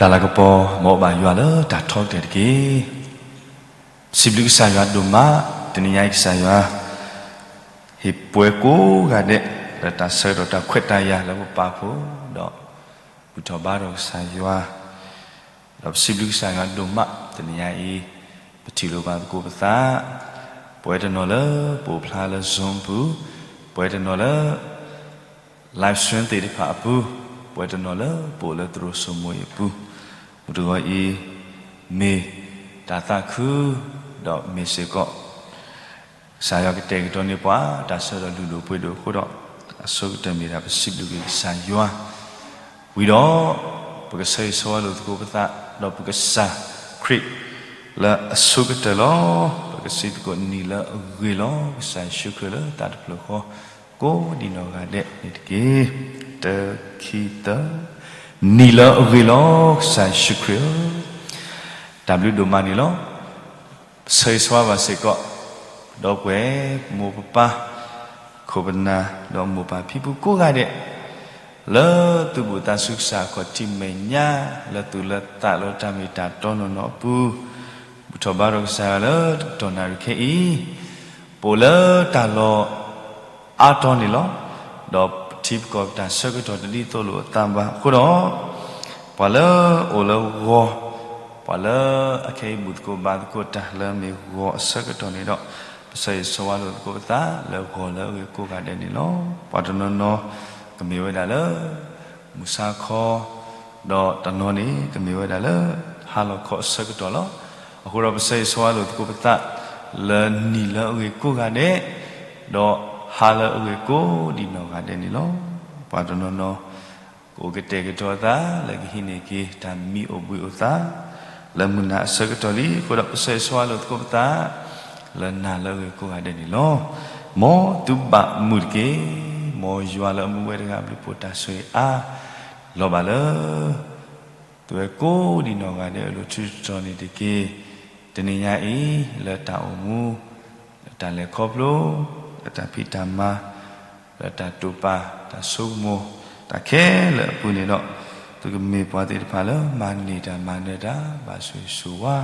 တၢ်လၤကပီၤ မ်အအိၣ်ဘၣ်ယွၤလၢတၢ်ထီကတၢၢ်တက့ၢ်. စံးဘျုးကစၢ်ယွၤဒိၣ်မး, တနံၤညါအံၤကစၢ်ယွၤ ဟ့ၣ်ပှဲၤကိးဂၤဒဲး လၢတၢ်ဆၢကတီၢ်တၢ်ခွဲးတၢ်ယာ်လၢပပာ်ဖှိၣ်, ဒီးဘူၣ်ထီၣ်ဘါထီၣ်ကစၢ်ယွၤ, ဒီးပစံးဘျုးကစၢ်ယွၤဒိၣ်မး တနံၤညါအံၤ ပထံၣ်လိာ်ဘၣ်သကိးပသး, ပဝဲတနီၤလၢပအိၣ်ဖျါလၢ Zoom အပူၤ, ပဝဲတနီၤလၢ live stream သ့ၣ်တဖၣ်အပူၤ, ပဝဲတနီၤလၢပအိၣ်လၢသရိာ်စိမိၤအံၤအပူၤ, မုၢ်တဂီၤအံၤ မ့ၢ်တၢ်သးခု, ဒီးမ့ၢ်စ့ၢ်ကီး ကစၢ်ယွၤကတဲာ်ကတီၤန့ၢ်ပှၤ တၢ်ဆၢကတီၢ်လုၢ်ဒိၣ်ပှ့ၤဒိၣ်အဃိဒီး အဆိကတၢၢ်မ့ၢ်ဒၣ်ပစံးဘျုးက့ၤကစၢ်ယွၤ, ဝံၤဒီး ပကဆၢဂ့ၤဆၢဝါလိာ်သကိးပသး ဒီးပကစၢ်ခရံာ်လၢအဆိကတၢၢ်လီၤ. ပကစံးသကိးနံၤလၢအဂ့ၤလီၤ ကစၢ်ယ့ၣ်ၡူးခရံာ်လၢတၢ်တဖျၢၣ်ဃီ ကိးဒံးနီၢ်ဂၤဒဲးန့ၣ်တက့ၢ်. တခံသၢ, နံၤလၢအဂ့ၤလီၤ ကစၢ်ယ့ၣ်ၡူးခရံာ်ဧၢ, တၢ်ဘျုးဒိၣ်မးန့ၣ်လီၤ. ပဆၢဂ့ၤဆၢဝါဘၣ်စ့ၢ်ကီး ဒီပုၢ်ဝဲၢ်မိၢ်ပပၢ် ခိၣ်ပနၢ် ဒီးမိၢ်ပၢ်ဖံဖုကိးဂၤဒဲး လၢသုဘူးသးဆူကစၢ်အခီၣ်ထံးမဲာ်ညါ လၢသူၣ်လၢသးလၢတၢ်မ့ၢ်တၢ်တီနီၢ်နီၢ်အပူၤ, ဘူၣ်ထီၣ်ဘါထီၣ်ကစၢ်ယွၤလၢတကတီၢ်နၣ်ရံၣ်ခဲအံၤ, ပအိၣ်လၢတၢ်လီၢ်အါတီၤန့ၣ်လီၤ. ဒီးပထံပကီၢ်ပတၢ်ဆၢကတီၢ်တဒ်သိးလိာ်အသးဘၣ်အဃိဒီး, ပှၤလၢအအိၣ်လၢဂီၤ, ပှၤလၢအခဲအံၤဘူၣ်သကိးဘါသကိးတၢ်လၢမ့ၢ်ဂီၤအဆၢကတီၢ်န့ၣ်ဒီး, ပဆၢဂ့ၤဆၢဝါလိာ်သကိးပသးလၢဂီၤလၢအဂ့ၤကိးဂၤဒဲးန့ၣ်လီၤ. ပှၤတနီၤနီၤ ကမ့ၢ်ဝဲဒၣ်လၢ မုၢ်ဆါခီ, ဒီးတနီၤန့ၣ် ကမ့ၢ်ဝဲဒၣ်လၢ ဟါလီၤခီအဆၢကတီၢ်လီၤ. အဃိဒီးပဆၢဂ့ၤဆၢဝါလိာ်သကိးပသး လၢနံၤလၢအဂ့ၤကိးဂၤဒဲး, ဒီးဟါလၢအဂ့ၤကိးဒံးနီၢ်ဂၤဒဲးန့ၣ်လီၤ. ပှၤတနီၤနီၤ ကအိၣ်ကတဲာ်ကတီၤအသးလၢကဟံးန့ၢ်က့ၤတၢ်မံအိၣ်ဘှံးအိၣ်သါ လၢမုၢ်နၤအဆၢကတီၢ်လံအဃိဒီး ပဆၢဂ့ၤဆၢဝါလိာ်သကိးပသး လၢနၤလၢအဂ့ၤကိးဂၤဒဲးန့ၣ်လီၤ. မ်သုဘၣ်မုာ်တက့ၢ်. မ်ယွၤလၢအမူဝဲတဂၤအဘျုးအဖှိၣ်တၢ်ဆိၣ်ဂ့ၤအါ လီၤဘၣ်လၢ သုဝဲကိးဒံးနီၢ်ဂၤဒဲးအလိၤ ထူးထူးတီၤတီၤန့ၣ်တက့ၢ်. တနံၤညါအံၤ လၢတၢ်အိၣ်မူ, လၢတၢ်လဲၤခီဖျိ, လၢတၢ်ဖံးတၢ်မၤ, လၢတၢ်တိာ်ပာ်, တၢ်ဆိကမိၣ်, တၢ်ခဲလၢာ်အပူၤန့ၣ်ဒီး, သုကမ့ၢ်ပှၤသ့ၣ်တဖၣ်လၢမၤန့ၢ်တၢ်မၤနၢၤတၢ် ဘၣ်ဆိၣ်ဂ့ၤဆိၣ်ဝါ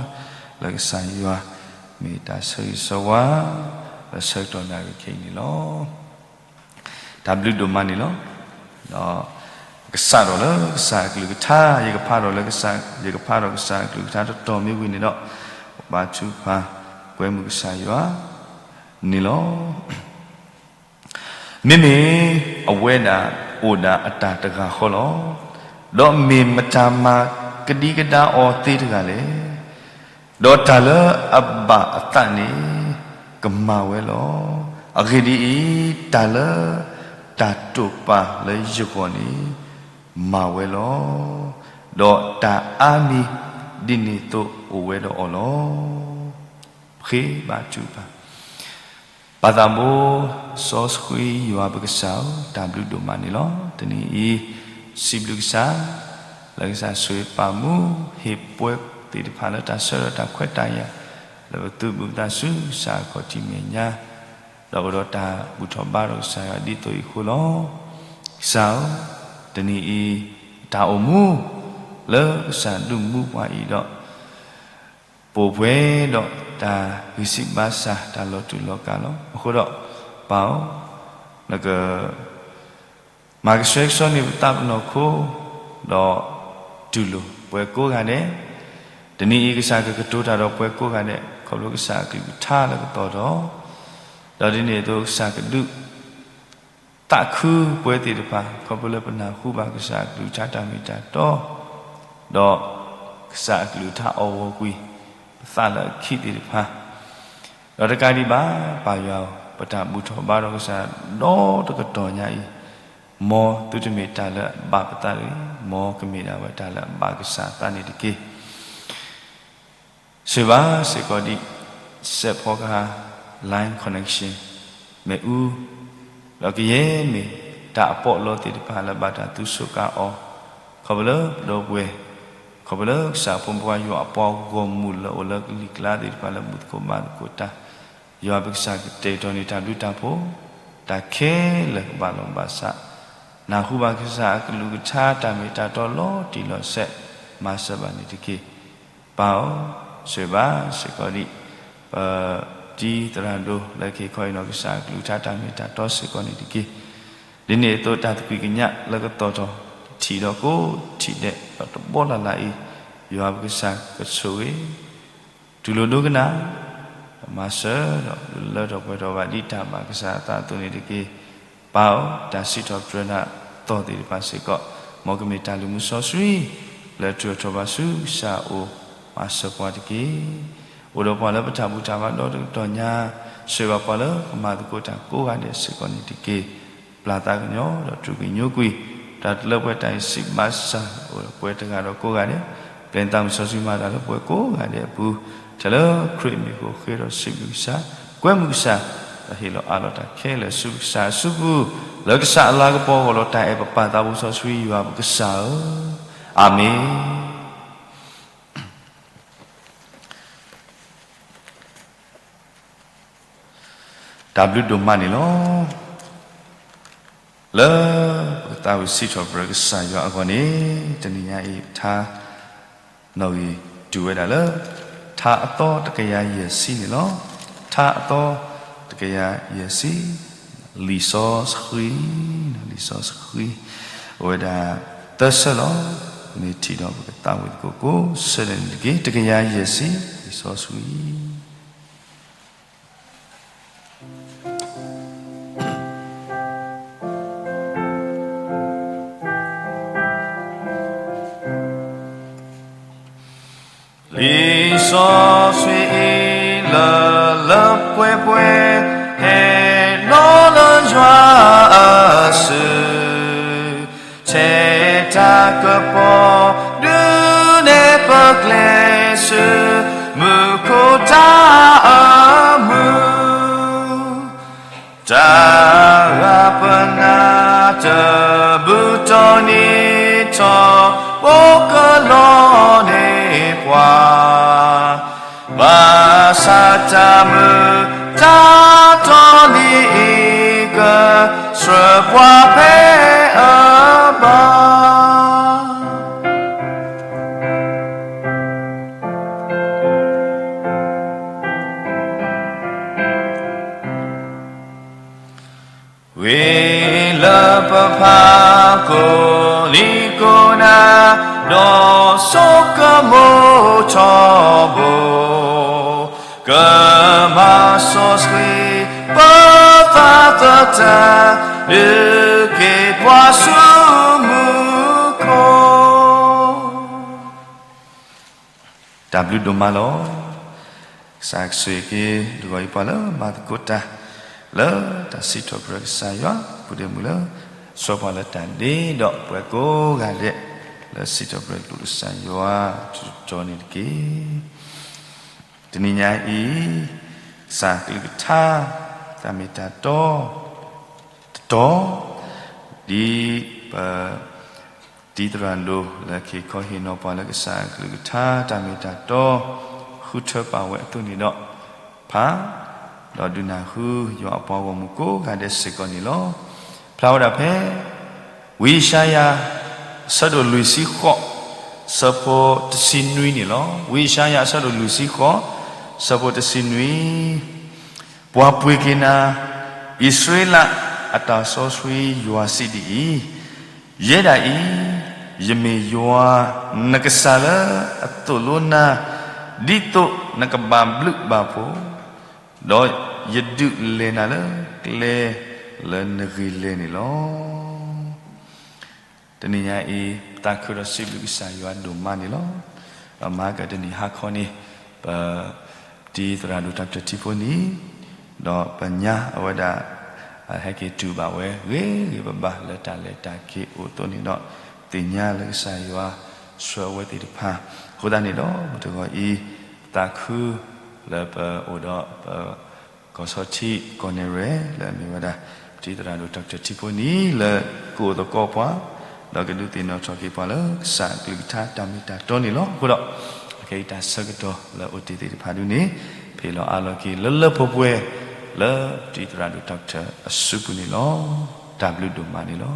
လၢကစၢ်ယွၤ, မ့ၢ်တၢ်ဆၢဂ့ၤဆၢဝါ လၢဆၢကတီၢ်နၣ်ရံၣ်ခဲအံၤန့ၣ်လီၤ. တၢ်ဘျုးဒိၣ်မးန့ၣ်လီၤ. ဒီး ကစးထီၣ်လၢကစၢ်အကလုၢ်ကထါ, ယကဖးထီၣ်လၢကစၢ်, ယကဖးထီၣ်ကစၢ်အကလုၢ်ကထါတတီၤမ့ၢ်ဝံၤန့ၣ်ဒီး, ပဘါထုကဖၣ်ကွဲမုာ်ကစၢ်ယွၤန့ၣ်လီၤ. မ့မ့ၢ်အဝဲဒၣ်အိၣ်ဒၣ်အတၢ်တဂၤဃီလီၤ. ဒီးမ့ၢ်မတၤမၤကဒံကဒါအီၤသ့တဂၤလဲၣ်. ဒီးတၢ်လၢအဘၣ်အသးန့ၣ် ကမၤဝဲလီၤ. အဂ့ၢ်ဒ်အံၤ, တၢ်လၢတၢ်တိာ်ပာ်လၢယဂီၢ်န့ၣ် မၤဝဲလီၤ. ဒီးတၢ်အါမံၤဒ်န့ၣ်သိးအိၣ်ဝဲဒီးအီၤလီၤ. ပဃ့ဘါထုကဖၣ်. ပၢ်သးဘိ စီဆှံယွၤပကစၢ်ဧၢ, တၢ်ဘျုးဒိၣ်မးန့ၣ်လီၤ. တနံၤအံၤ စံးဘျုးကစၢ် လၢကစၢ်ဆိၣ်ဂ့ၤပာ်မူ ဟ့ၣ်ပှဲၤသ့ၣ်တဖၣ်လၢတၢ်ဆၢကတီၢ်တၢ်ခွဲးတၢ်ယာ် လၢပသုးဘူးပသးဆူကစၢ်အခီၣ်ထံးမဲာ်ညါ, ဒီးအိၣ်ဒီးတၢ်ဘူၣ်ထီၣ်ဘါထီၣ်ကစၢ်ယွၤဒ်သိးအံၤအဃိလီၤ. ကစၢ်ဧၢ, တနံၤအံၤ တၢ်အိၣ်မူ လၢကစၢ်ဒုးမူပှၤအံၤဒီး ပအိၣ်ပှဲၤဒီးတၢ်ဂံၢ်စၢ်ဘါစၢ် တၢ်လီၤတူာ်လီၤကာ်လီၤ. အဃိဒီး ပၢ်ဧၢ, နက မၤကဆှဲကဆှီန့ၢ်ပသးပနီၢ်ခိ, ဒီးတူၢ်လိာ်ပှၤကိးဂၤဒဲး, တနံၤအံၤကစၢ်ကကတိၤတၢ်ဒီးပှၤကိးဂၤဒဲး ခီဖျိကစၢ်အကလုၢ်ကထါလၢကသီၣ်ထီၣ်, ဒီးဒ်န့ၣ်အသိးကစၢ်ကဒုး သးခုပှဲၤသ့ၣ်တဖၣ် ခီဖျိလၢပနၢ်ဟူဘၣ်ကစၢ်အကလုၢ်ကထါတၢ်မ့ၢ်တၢ်တီ, ဒီးကစၢ်အကလုၢ်ကထါအီၣ်ဂီၤကွံာ် ပသးလၢအခံသ့ၣ်တဖၣ်, ဒီးတကးဒံးဘၣ် ပၢ်ယွၤဧၢ, ပတၢ်ဘူၣ်ထီၣ်ဘါထီၣ်ကစၢ်ဒီတကတီၢ်ညါအံၤ, မ်သုတမ့ၢ်တၢ်လၢအဘၣ်ပသးတဂ့ၤ, မ်ကမ့ၢ်ဒၣ်ဝဲတၢ်လၢအဘၣ်ကစၢ်အသးန့ၣ်တက့ၢ်. ဆိၣ်ဂ့ၤဘၣ်စ့ၢ်ကီးဒ် စဲးဖီကဟၣ် line connection မ့ၣ်အူ, ဒီးကယဲၢ်မ့ၢ်တၢ်အပီးအလီသ့ၣ်တဖၣ်လၢဘၣ်တၢ်သူၣ်ဆိၣ်ကါအီၤ, ခီဖျိလၢပဒီပုၢ်ဝဲၢ်, ခီဖျိလၢကစၢ်ဖိမုၣ်ဖိယွၤအပှၤဂီၢ်မုၢ်လၢအိၣ်လၢကလံၤကျါသ့ၣ်တဖၣ်လၢဘူၣ်သကိးဘါသကိးတၢ်, ယွၤပကစၢ်ကတဲာ်ကတီၤန့ၢ်တၢ်ဘျုးတၢ်ဖှိၣ်, တၢ်ခဲလၢာ်ကဘၣ်လီၤဘၣ်စး, နၢ်ဟူဘၣ်ကစၢ်အကလုၢ်ကထါတၢ်မ့ၢ်တၢ်တီလီၤတံၢ်လီၤဆဲး မၤစၢၤဘၣ်န့ၣ်တက့ၢ်. ပၢ်ဧၢ, ဆိၣ်ဂ့ၤဘၣ်စ့ၢ်ကီးဒံး ပတံၤသရၣ်ဒိၣ်လၢကဟ့ၣ်ခီဟ့ၣ်နီၤကစၢ်အကလုၢ်ကထါတၢ်မ့ၢ်တၢ်တီစ့ၢ်ကီးန့ၣ်တက့ၢ်. ဒ်န့ၣ်အသိးတၢ်သကွံာ်ကညးလၢကသီၣ်ထီၣ် တထံၣ်ဒီးကိးထံၣ်ဒဲး ဒီးတဘီလၢ်လၢ်အံၤ ယွၤပကစၢ်ကဆိၣ်ဂ့ၤ တူၢ်လိာ်ဒိကနၣ် မၤစၢၤဒီး လၢထီၣ်ပှဲၤထီၣ်ဘၣ်ဒ်တၢ်ဘၣ်ကစၢ်အသးအသိးန့ၣ်တက့ၢ်. ပၢ်ဧၢ, တၢ်စံးထီၣ်ပတြၢၤနၤသီၣ်သ့ၣ်တဖၣ်စ့ၢ်ကီး မ်ကမ့ၢ်တၢ်လုၢ်မူစီဆှံ လၢထုးထီၣ်ဘၣ်ဆူကစၢ်အအိၣ် မၤစၢၤပှၤတက့ၢ်. အိၣ်ဒီးပှၤလၢပတၢ်ဘူၣ်တၢ်ဘါဒီတကတီၢ်ညါ, ဆိၣ်ဂ့ၤဘၣ်ပှၤလၢကမၤသကိးတၢ်ကိးဂၤဒဲးစ့ၢ်ကီးန့ၣ်တက့ၢ်. ပျၢ်သးကညီၤဒီးတြူာ်ကွံာ်ညိကွံာ် တၢ်တလၢပှဲၤတၢ်အံၤစံးဘၣ်ဆၣ် အိၣ်ဒီးပှၤတဂၤဒီးကိးဂၤဒဲး, ပျဲနသးမုၢ်စီဆှံမၤတၢ်လၢပှၤကိးဂၤဒဲးအပူၤ, ထဲလၢခရံာ်အမံၤအဃိဃ့ဒီးစံးဘျုးကစၢ်, ကွဲမုာ်ကစၢ်, ဒီးဟ့ၣ်လီၤအးလီၤတၢ်ခဲလၢာ်ဆူကစၢ်အစုပူၤ, လၢကစၢ်အလၤကပီၤအဂီၢ်လီၤ တၢ်အဲၣ်ပပၢ်သးဘိစီဆှံယွၤပကစၢ်ဧၢ, အၤမ့ၣ်. တၢ်ဘျုးဒိၣ်မးန့ၣ်လီၤ. လၢပကသးဝံၣ်စံးထီၣ်ပတြၢၤကစၢ်ယွၤအဂီၢ်န့ၣ်, တနံၤညါအံၤထါ နီၣ်ဂံၢ်တူၢ်ဝဲဒၣ်လၢ ထါအသီတကယၤယဲၢ်ဆံန့ၣ်လီၤ. ထါအသီတကယၤယဲၢ်ဆံ, လံာ်စီဆှံ, လံာ်စီဆှံ အိၣ်ဝဲဒၣ်သၢဆၢလီၤ. ပမ့ၢ်ထံၣ်ဒီးပကသးဝံၣ်သကိးကိးဆၢဒဲးန့ၣ်တက့ၢ်. တကယၤယဲၢ်ဆံ, လံာ်စီဆှံ လံာ်စီဆှံအံၤ လၢလၢပှဲၤပှဲၤ ဟဲလီၤလၢယွၤအစု ထဲတၢ်ကပီၤ ဒုးနဲၣ်ပကျဲဆူ မူခိၣ်တၢ်အမုာ် တၢ်ရၤပနၢ်တဘူၣ်တီနံၤထီၣ် အိၣ်ကလီန့ၢ်ပှၤ ဘၣ်ဆၣ်တၢ်မုာ်တၢ်တီလံအံၤ ကဆှၢပှၤဖဲအဘၣ် ဂ့ၤလၢပဖးကိးနံၤကိးနၤ ဒီးဆိကမိၣ်ထီဘိ ကမၤစီဆှံပသးသတး ဒုးက့ၤပှၤဆူမူခိၣ် တၢ်ဘျုးဒိၣ်မးလီၤ. ကစၢ်ကဆိၣ်ဂ့ၤက့ၤ တဂီၤအံၤပှၤလၢမၤသကိးတၢ် လၢတၢ်စံးထီၣ်ပတြၢၤကစၢ်ယွၤ ပူၤဒ့မုၣ်လၢ ဆှၢပှၤလၢတၢ်ဒ့ဒီးပှၤကိးဂၤဒဲး လၢစံးထီၣ်ပတြၢၤကစၢ်ယွၤ တတီၤန့ၣ်တက့ၢ်. တနံၤညါအံၤ ကစၢ်ကလုၢ်ကထါ တၢ်မ့ၢ်တၢ်တီ တတီၤ ဒ်ပ တံၤသရၣ်ဒိၣ်လၢကဟ့ၣ်ခီဟ့ၣ်နီၤပှၤလၢကစၢ်အကလုၢ်ကထါ တၢ်မ့ၢ်တၢ်တီ ဃုထၢပာ်ဝဲအသိးန့ၣ်ဒီး ဖး ဒီးဒုးနၢ်ဟူယွၤအပှၤဂီၢ်မုၢ်ကိးဂၤဒဲးစ့ၢ်ကီးန့ၣ်လီၤ. ဖျါဝဲဒၣ်ဖဲ ဝံယၡါယၤ အဆၢဒိၣ်လွံၢ်ဆံဃိး ဆၢဖိတဆံနွံန့ၣ်လီၤ. ဝံယၡါယၤ အဆၢဒိၣ်လွံၢ်ဆံဃိး ဆၢဖိတဆံနွံ ပှၤပှ့ၤက့ၤနၤ, အံၣ်စရ့လးအတၢ်စီဆှံယွၤစံးဒ်အံၤ, ယဲဒၣ်အံၤ ယမ့ၢ်ယွၤ နကစၢ်လၢအသိၣ်လိနၤ ဒ်သိးနကဘၣ်ဘျုးဘၣ်ဖှိၣ်, ဒီးယဒုးလဲၤနၤလၢကျဲလၢနဂ့ၤလဲၤန့ၣ်လီၤ. တနံၤညါအံၤ ပသးခုဒီးစံးဘျုးကစၢ်ယွၤဒိၣ်မးန့ၣ်လီၤ. ဒီးမၤကတနံၤဟါခီန့ၣ် ပ တံၤသရၣ်ဒိၣ်တၢ်ပတၢၢ်ထံဖိန့ၣ် ဒီးပညါအဝဲဒၣ် ဟဲက့ၤတူၢ်ဘၣ်ဝဲ ဂ့ၤဂ့ၤဘၣ်ဘၣ်လၢတၢ်လဲၤတၢ်က့ၤအိၣ်အသိးန့ၣ်ဒီး သ့ၣ်ညါလၢကစၢ်ယွၤဆှၢအဝဲသ့ၣ်တဖၣ် အဃိသတးန့ၣ်ဒီး မုၢ်တဂီၤအံၤ ပသးခုလၢပအိၣ်ဒီးပ ကီၢ်ဆီထံးကီၢ်နဲၣ်ရွဲၣ် လၢအမ့ၢ်ဝဲဒၣ် ပတံၤသရၣ်ဒိၣ်တၢ်ပတၢၢ်ထံဖိန့ၣ် လၢကအိၣ်သကိးပှၤ ဒီးကဒုးသ့ၣ်နီၣ်ထီၣ်က့ၤပှၤလၢကစၢ်အကလုၢ်ကထါတၢ်မ့ၢ်တၢ်တီန့ၣ်လီၤ. အဃိဒီး အခဲအံၤတၢ်ဆၢကတီၢ်လၢအအိၣ်တ့ၢ်သ့ၣ်တဖၣ်ဒုန့ၣ် ဖ့ၣ်လီၤအးလီၤက့ၤလၢလၢပှဲၤပှဲၤ လၢပတံၤသရၣ်ဒိၣ်တၢ်ပတၢၢ်အစုပူၤန့ၣ်လီၤ. တၢ်ဘျုးဒိၣ်မးန့ၣ်လီၤ.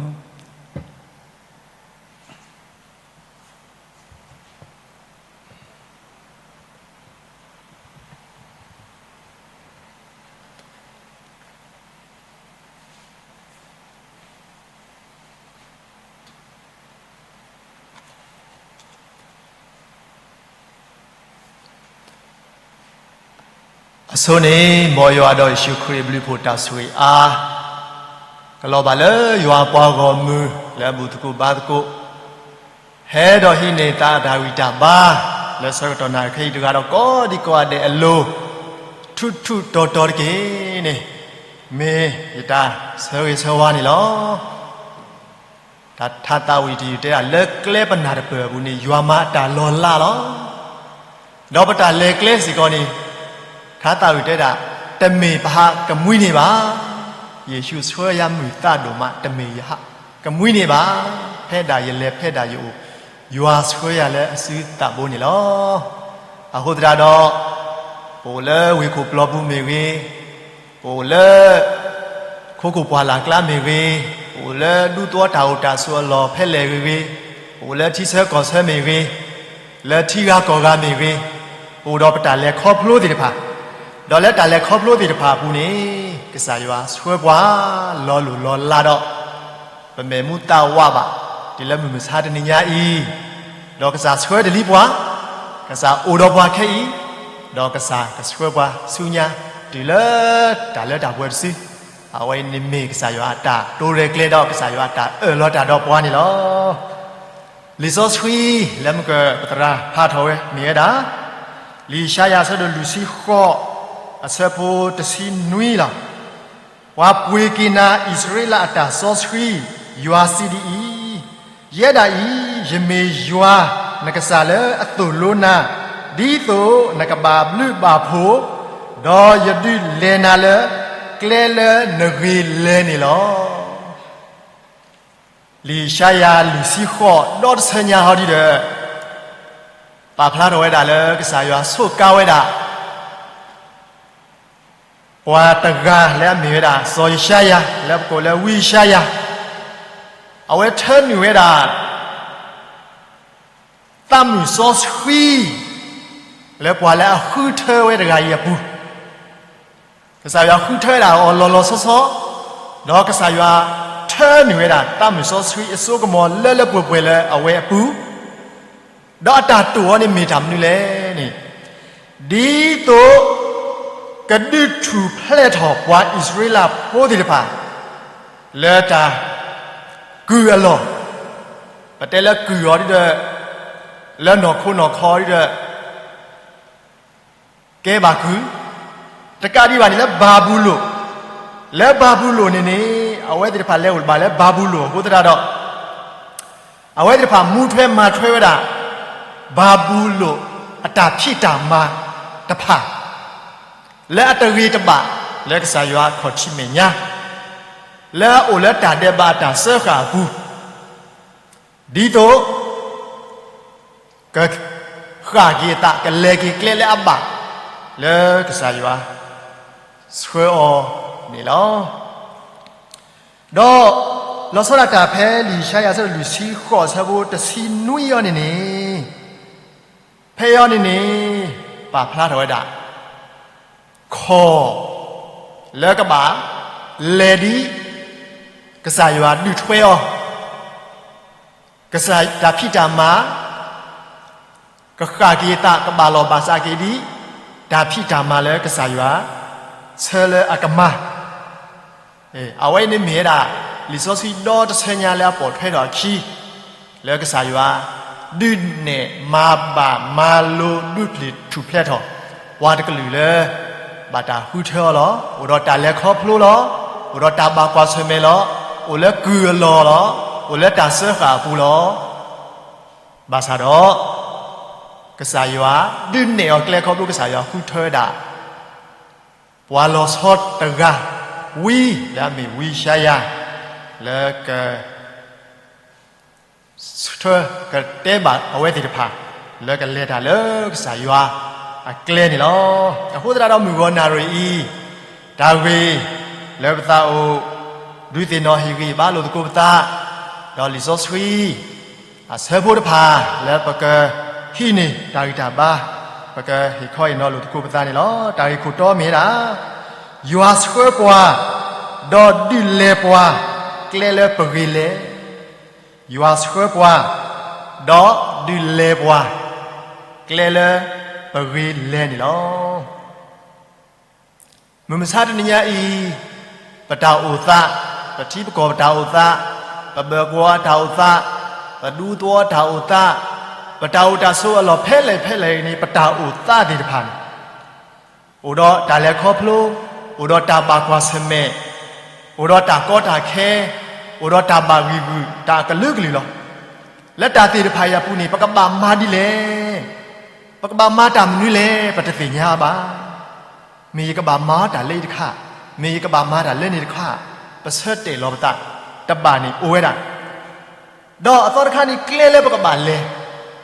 အဆိန့ၣ် မ်ယွၤဒီးယ့ၣ်ၡူးခရံာ်အဘျုးအဖှိၣ်တၢ်ဆိၣ်ဂ့ၤအါ ကလီၤဘၣ်လၢယွၤအပှၤဂီၢ်မုၢ်လၢအဘူးသကိးဘါသကိး, ဟဲဒီးဟံးန့ၢ်သးအတၢ်ဂံၢ်တၢ်ဘါ လၢဆၢကတီၢ်နၣ်ရံၣ်ခဲအံၤတဂၤဒီးကိးဒံကိးဂၤဒဲးအလိၤ, ထူးထူးတီၤတီၤတက့ၢ်န့ၣ်, မ့ၢ်ယတၢ်ဆၢဂ့ၤဆၢဝါန့ၣ်လီၤ. တၢ်ထါသးဝံၣ်တယုၢ်တဲဒၣ် လၢကျဲပနၢ်တပၢၢ်အပူၤန့ၣ် ယွၤမၤအတၢ်လီၤလးလီၤ. ဒီးပတၢ်လဲၤကျဲစ့ၢ်ကီးန့ၣ် ထါသးဝံၣ်တဲဒၣ် တမ့ၢ်ပဟးကမှံန့ၢ်ဘၣ်. ယ့ၣ်ၡူးဆှၢယၤမုာ်သးဒိၣ်မး တမ့ၢ်ယဟးကမှံန့ၢ်ဘၣ်. ဖဲဒၣ်ယလဲၤဖဲဒၣ်ယအိၣ် ယွၤဆှၢယၤလၢအစုသးဘိန့ၣ်လီၤ. အဃိသတးဒီး ပအိၣ်လၢဝ့ၢ်ခိၣ်ပျီပူၤမ့ၢ်ဂ့ၤ, ပအိၣ်လၢ ခိခိၣ်ပှၢ်လၢ်ကျါမ့ၢ်ဂ့ၤ, ပအိၣ်လၢဒူသဝီတၢ်အိၣ်တၢ်ဆိးအလီၢ်ဖဲလဲၣ်ဂ့ၤဂ့ၤ, ပအိၣ်လၢထံဆၢကီၢ်ဆၢမ့ၢ်ဂ့ၤ, လၢထံဂၤကီၢ်ဂၤမ့ၢ်ဂ့ၤ, ပအိၣ်ဒီးပတၢ်လဲၤခီဖျိသ့ၣ်တဖၣ်, ဒီးလၢတၢ်လဲၤခီဖျိသ့ၣ်တဖၣ်အပူၤန့ၣ် ကစၢ်ယွၤဆှၢပှၤလီၤလိၢ်လီၤလးဒီး ပမဲာ်မူသးဝးဘၣ် တုၤလၢမုၢ်မဆါတနံၤညါအံၤ, ဒီးကစၢ်ဆှၢတလံပှၤ, ကစၢ်အိၣ်ဒီးပှၤခဲအံၤ, ဒီးကစၢ်ကဆှၢပှၤဆူညါ တုၤလၢတၢ်လၢတၢ်ပှဲၤတစု, အဝဲအံၤန့ၣ်မ့ၢ်ကစၢ်ယွၤအတၢ်တိၤရဲၣ်ကျဲၤဒီးကစၢ်ယွၤအတၢ်အၢၣ်လီၤတၢ်ဒီးပှၤန့ၣ်လီၤ. လံာ်စီဆှံ လၢမုၢ်ကပသရၣ်ဖးထီၣ်ဝဲမ့ၢ်ဝဲဒၣ် လံာ်ယၡါယၤအဆၢဒိၣ်လွံၢ်ဆံဃိး အဆၢဖိတဆံနွံလီၤ. ပှၤပှ့ၤက့ၤနၤအံၣ်စရ့လးအတၢ်စီဆှံ, ယွၤစံးဒ်အံၤ, ယဲဒၣ်အံၤ ယမ့ၢ်ယွၤ နကစၢ်လၢအသိၣ်လိနၤ, ဒ်သိးနကဘၣ်ဘျုးဘၣ်ဖှိၣ်, ဒီးယဒုးလဲၤနၤလၢကျဲလၢနဂ့ၤလဲၤန့ၣ်လီၤ. လံာ်ယၡါယၤလွံၢ်ဆံဃိး ဒီတဆၢညါဟီဒ်ဒီး ပာ်ဖျါထီၣ်ဝဲဒၣ်လၢကစၢ်ယွၤဆိးကါဝဲဒၣ် ပှၤတဂၤလၢအမ့ၢ်ဝဲဒၣ် စီၤယၡါယၤ လၢပကိးလၢဝံယၡါယၤ, အဝဲထၢနုာ်ဝဲဒၣ် သးမုာ်စီဆှံ လၢပှၤလၢအဃုထၢဝဲတဂၤအံၤအပူၤ, ကစၢ်ယွၤဃုထၢဝဲဒၣ်အီၤလီၤလီၤဆီဆီ, ဒီးကစၢ်ယွၤထၢနုာ်ဝဲဒၣ် သးမုာ်စီဆှံအစိကမီၤလၢလၢပှဲၤပှဲၤလၢအဝဲအပူၤ, ဒီးအတၢ်တိာ်အီၤန့ၣ်မ့ၢ်တၢ်မနုၤလဲၣ်န့ၣ်, ဒ်သိး ကဒုးထူၣ်ဖျဲးထီၣ်ပှၤအံၣ်စရ့လးဖိသ့ၣ်တဖၣ် လၢတၢ်ကုၢ်အလီၢ်, ပတဲလၢကုၢ်အီၤဒ်ဒီး လၢနီၢ်ခိနီၢ်ခီဒ်ဒီး ကဲဘၣ်ကုၢ်, တကးဒံးဘၣ်န့ၣ်လၢဘၤဘူလိၣ်, လၢဘၤဘူလိၣ်န့ၣ်န့ၣ် အဝဲသ့ၣ်တဖၣ်လဲၤအိၣ်ဘၣ်လၢဘၤဘူလိၣ်အဃိသတးဒီး အဝဲသ့ၣ်တဖၣ်မူထွဲမၤထွဲဝဲဒၣ် ဘၤဘူလိၣ်အတၢ်ဖံးတၢ်မၤတဖၣ် လၢအတဂ့ၤတဘၣ်လၢကစၢ်ယွၤအခီၣ်ထံးမဲာ်ညါ, လၢအအိၣ်လၢတၢ်ဒဲးဘးအတၢ်စၢဃာ်အပူၤ, ဒ်သိး ကဃၣ်က့ၤအသး ကလဲၤက့ၤကျဲလၢအဘၣ် လၢကစၢ်ယွၤဆှၢအီၤန့ၣ်လီၤ. ဒီးလီၤဆီဒၣ်တၢ်ဖဲလံာ်ယၡါယၤအဆၢဒိၣ်လွံၢ်ဆံဃိးအဆၢဖိတဆံနွံအံၤန့ၣ်န့ၣ်, ဖဲအံၤန့ၣ်န့ၣ် ပာ်ဖျါထီၣ်ဝဲဒၣ် ခီၣ် လၢကဘၣ်လဲၤဒ် ကစၢ်ယွၤဒုးထွဲအီၤ, ကစၢ်တၢ်ဖံးတၢ်မၤ ကဃၣ်က့ၤအသး ကဘၣ်လီၢ်ဘၣ်စးက့ၤဒ် တၢ်ဖံးတၢ်မၤလၢကစၢ်ယွၤ ဆၢလၢအကမၤ အဝဲအံၤန့ၣ်မ့ၢ်ဝဲဒၣ် လံာ်စီဆှံဒီတဆၢညါလၢအပိာ်ထွဲထီၣ်အခံ, လၢကစၢ်ယွၤ ဒုးနဲၣ်မၤဘၣ်မၤလိဒုးဖျ့ၣ်ထူၣ်ဖျဲးထီၣ် ပှၤတကလုာ်လၢ ဘၣ်တၢ်ဃုထၢအီၤလီၤ. အိၣ်ဒီးတၢ်လဲၤခီဖျိလီၤ. အိၣ်ဒီးတၢ်ဘၣ်ကွၢ်ဆၢၣ်မဲာ်လီၤ. အိၣ်လၢကုၢ်အလီၢ်လီၤ. အိၣ်လၢတၢ်စၢဃာ်အပူၤလီၤ. ဘၣ်ဆၣ်ဒီး ကစၢ်ယွၤ ဒုးနဲၣ်အီၤကျဲခီဖျိကစၢ်ယွၤဃုထၢဝဲဒၣ် ပှၤလီၤဆီတဂၤ ဝံ လၢအမ့ၢ်ဝံယၡါယၤ လၢက ဆၢကတဲဘၣ်အဝဲသ့ၣ်တဖၣ် လၢကလဲၤတၢ်လၢကစၢ်ယွၤအကျဲန့ၣ်လီၤ. အဃိသတးဒီးမုၢ်ဂီၤနၣ်ရံၣ်အံၤ တၢ်ဂ့ၢ်လၢပသးအိၣ် ဒုးသ့ၣ်နီၣ်ဟ့ၣ်ဂံၢ်ဘါလိာ်သကိးပသး ဒီးလံာ်စီဆှံ အဆၢဖိတဖၣ် လၢပကဟံးန့ၢ်တၢ်ဂံၢ်တၢ်ဘါ ပကဟ့ၣ်ခီဟ့ၣ်နီၤလိာ်သကိးပသးန့ၣ်လီၤ. တၢ်ဂ့ၢ်ခိၣ်တီမ့ၢ်ဝဲဒၣ် ယွၤဆှၢပှၤ ဒီးဒုးလဲၤပှၤ ကျဲလၢပဂ့ၤလဲၤ, ယွၤဆှၢပှၤ ဒီးဒုးလဲၤပှၤ ကျဲလၢပဂ့ၤလဲၤန့ၣ်လီၤ. မုၢ်မဆါတနံၤညါအံၤ, ပတၢ်အိၣ်သး, ပထံပကီၢ်ပတၢ်အိၣ်သး, ပဘၢၣ်ကွီၢ်တၢ်အိၣ်သး, ပဒူသဝီတၢ်အိၣ်သး, ပတၢ်အိၣ်တၢ်ဆိးအလီၢ်ဖဲလဲၣ်ဖဲလဲၣ်န့ၣ် ပတၢ်အိၣ်သးသ့ၣ်တဖၣ်န့ၣ် အိၣ်ဒီးတၢ်လဲၤခီဖျိ, အိၣ်ဒီးတၢ်ဘၣ်ကွၢ်ဆၢၣ်မဲာ်, အိၣ်ဒီးတၢ်ကီတၢ်ခဲ, အိၣ်ဒီးတၢ်ဘၣ်ဂံၢ်ဂုာ်တၢ်အကလုာ်ကလုာ်လီၤ. လၢတၢ်သ့ၣ်တဖၣ်အံၤအပူၤန့ၣ် ပကဘၣ်မၤဒ်လဲၣ်, ပကဘၣ်မၤတၢ်မနုၤလဲၣ် ပတသ့ၣ်ညါဘၣ်. မ့ၢ်ယကဘၣ်မၤတၢ်လၢအံၤတခါ, မ့ၢ်ယကဘၣ်မၤတၢ်လၢန့ၣ်တခါ, ပဆၢတဲာ်လီၤပသးတဘၣ်န့ၣ်အိၣ်ဝဲဒၣ် ဒီးအသီတခါန့ၣ် ကျဲလၢပကဘၣ်လဲၤ,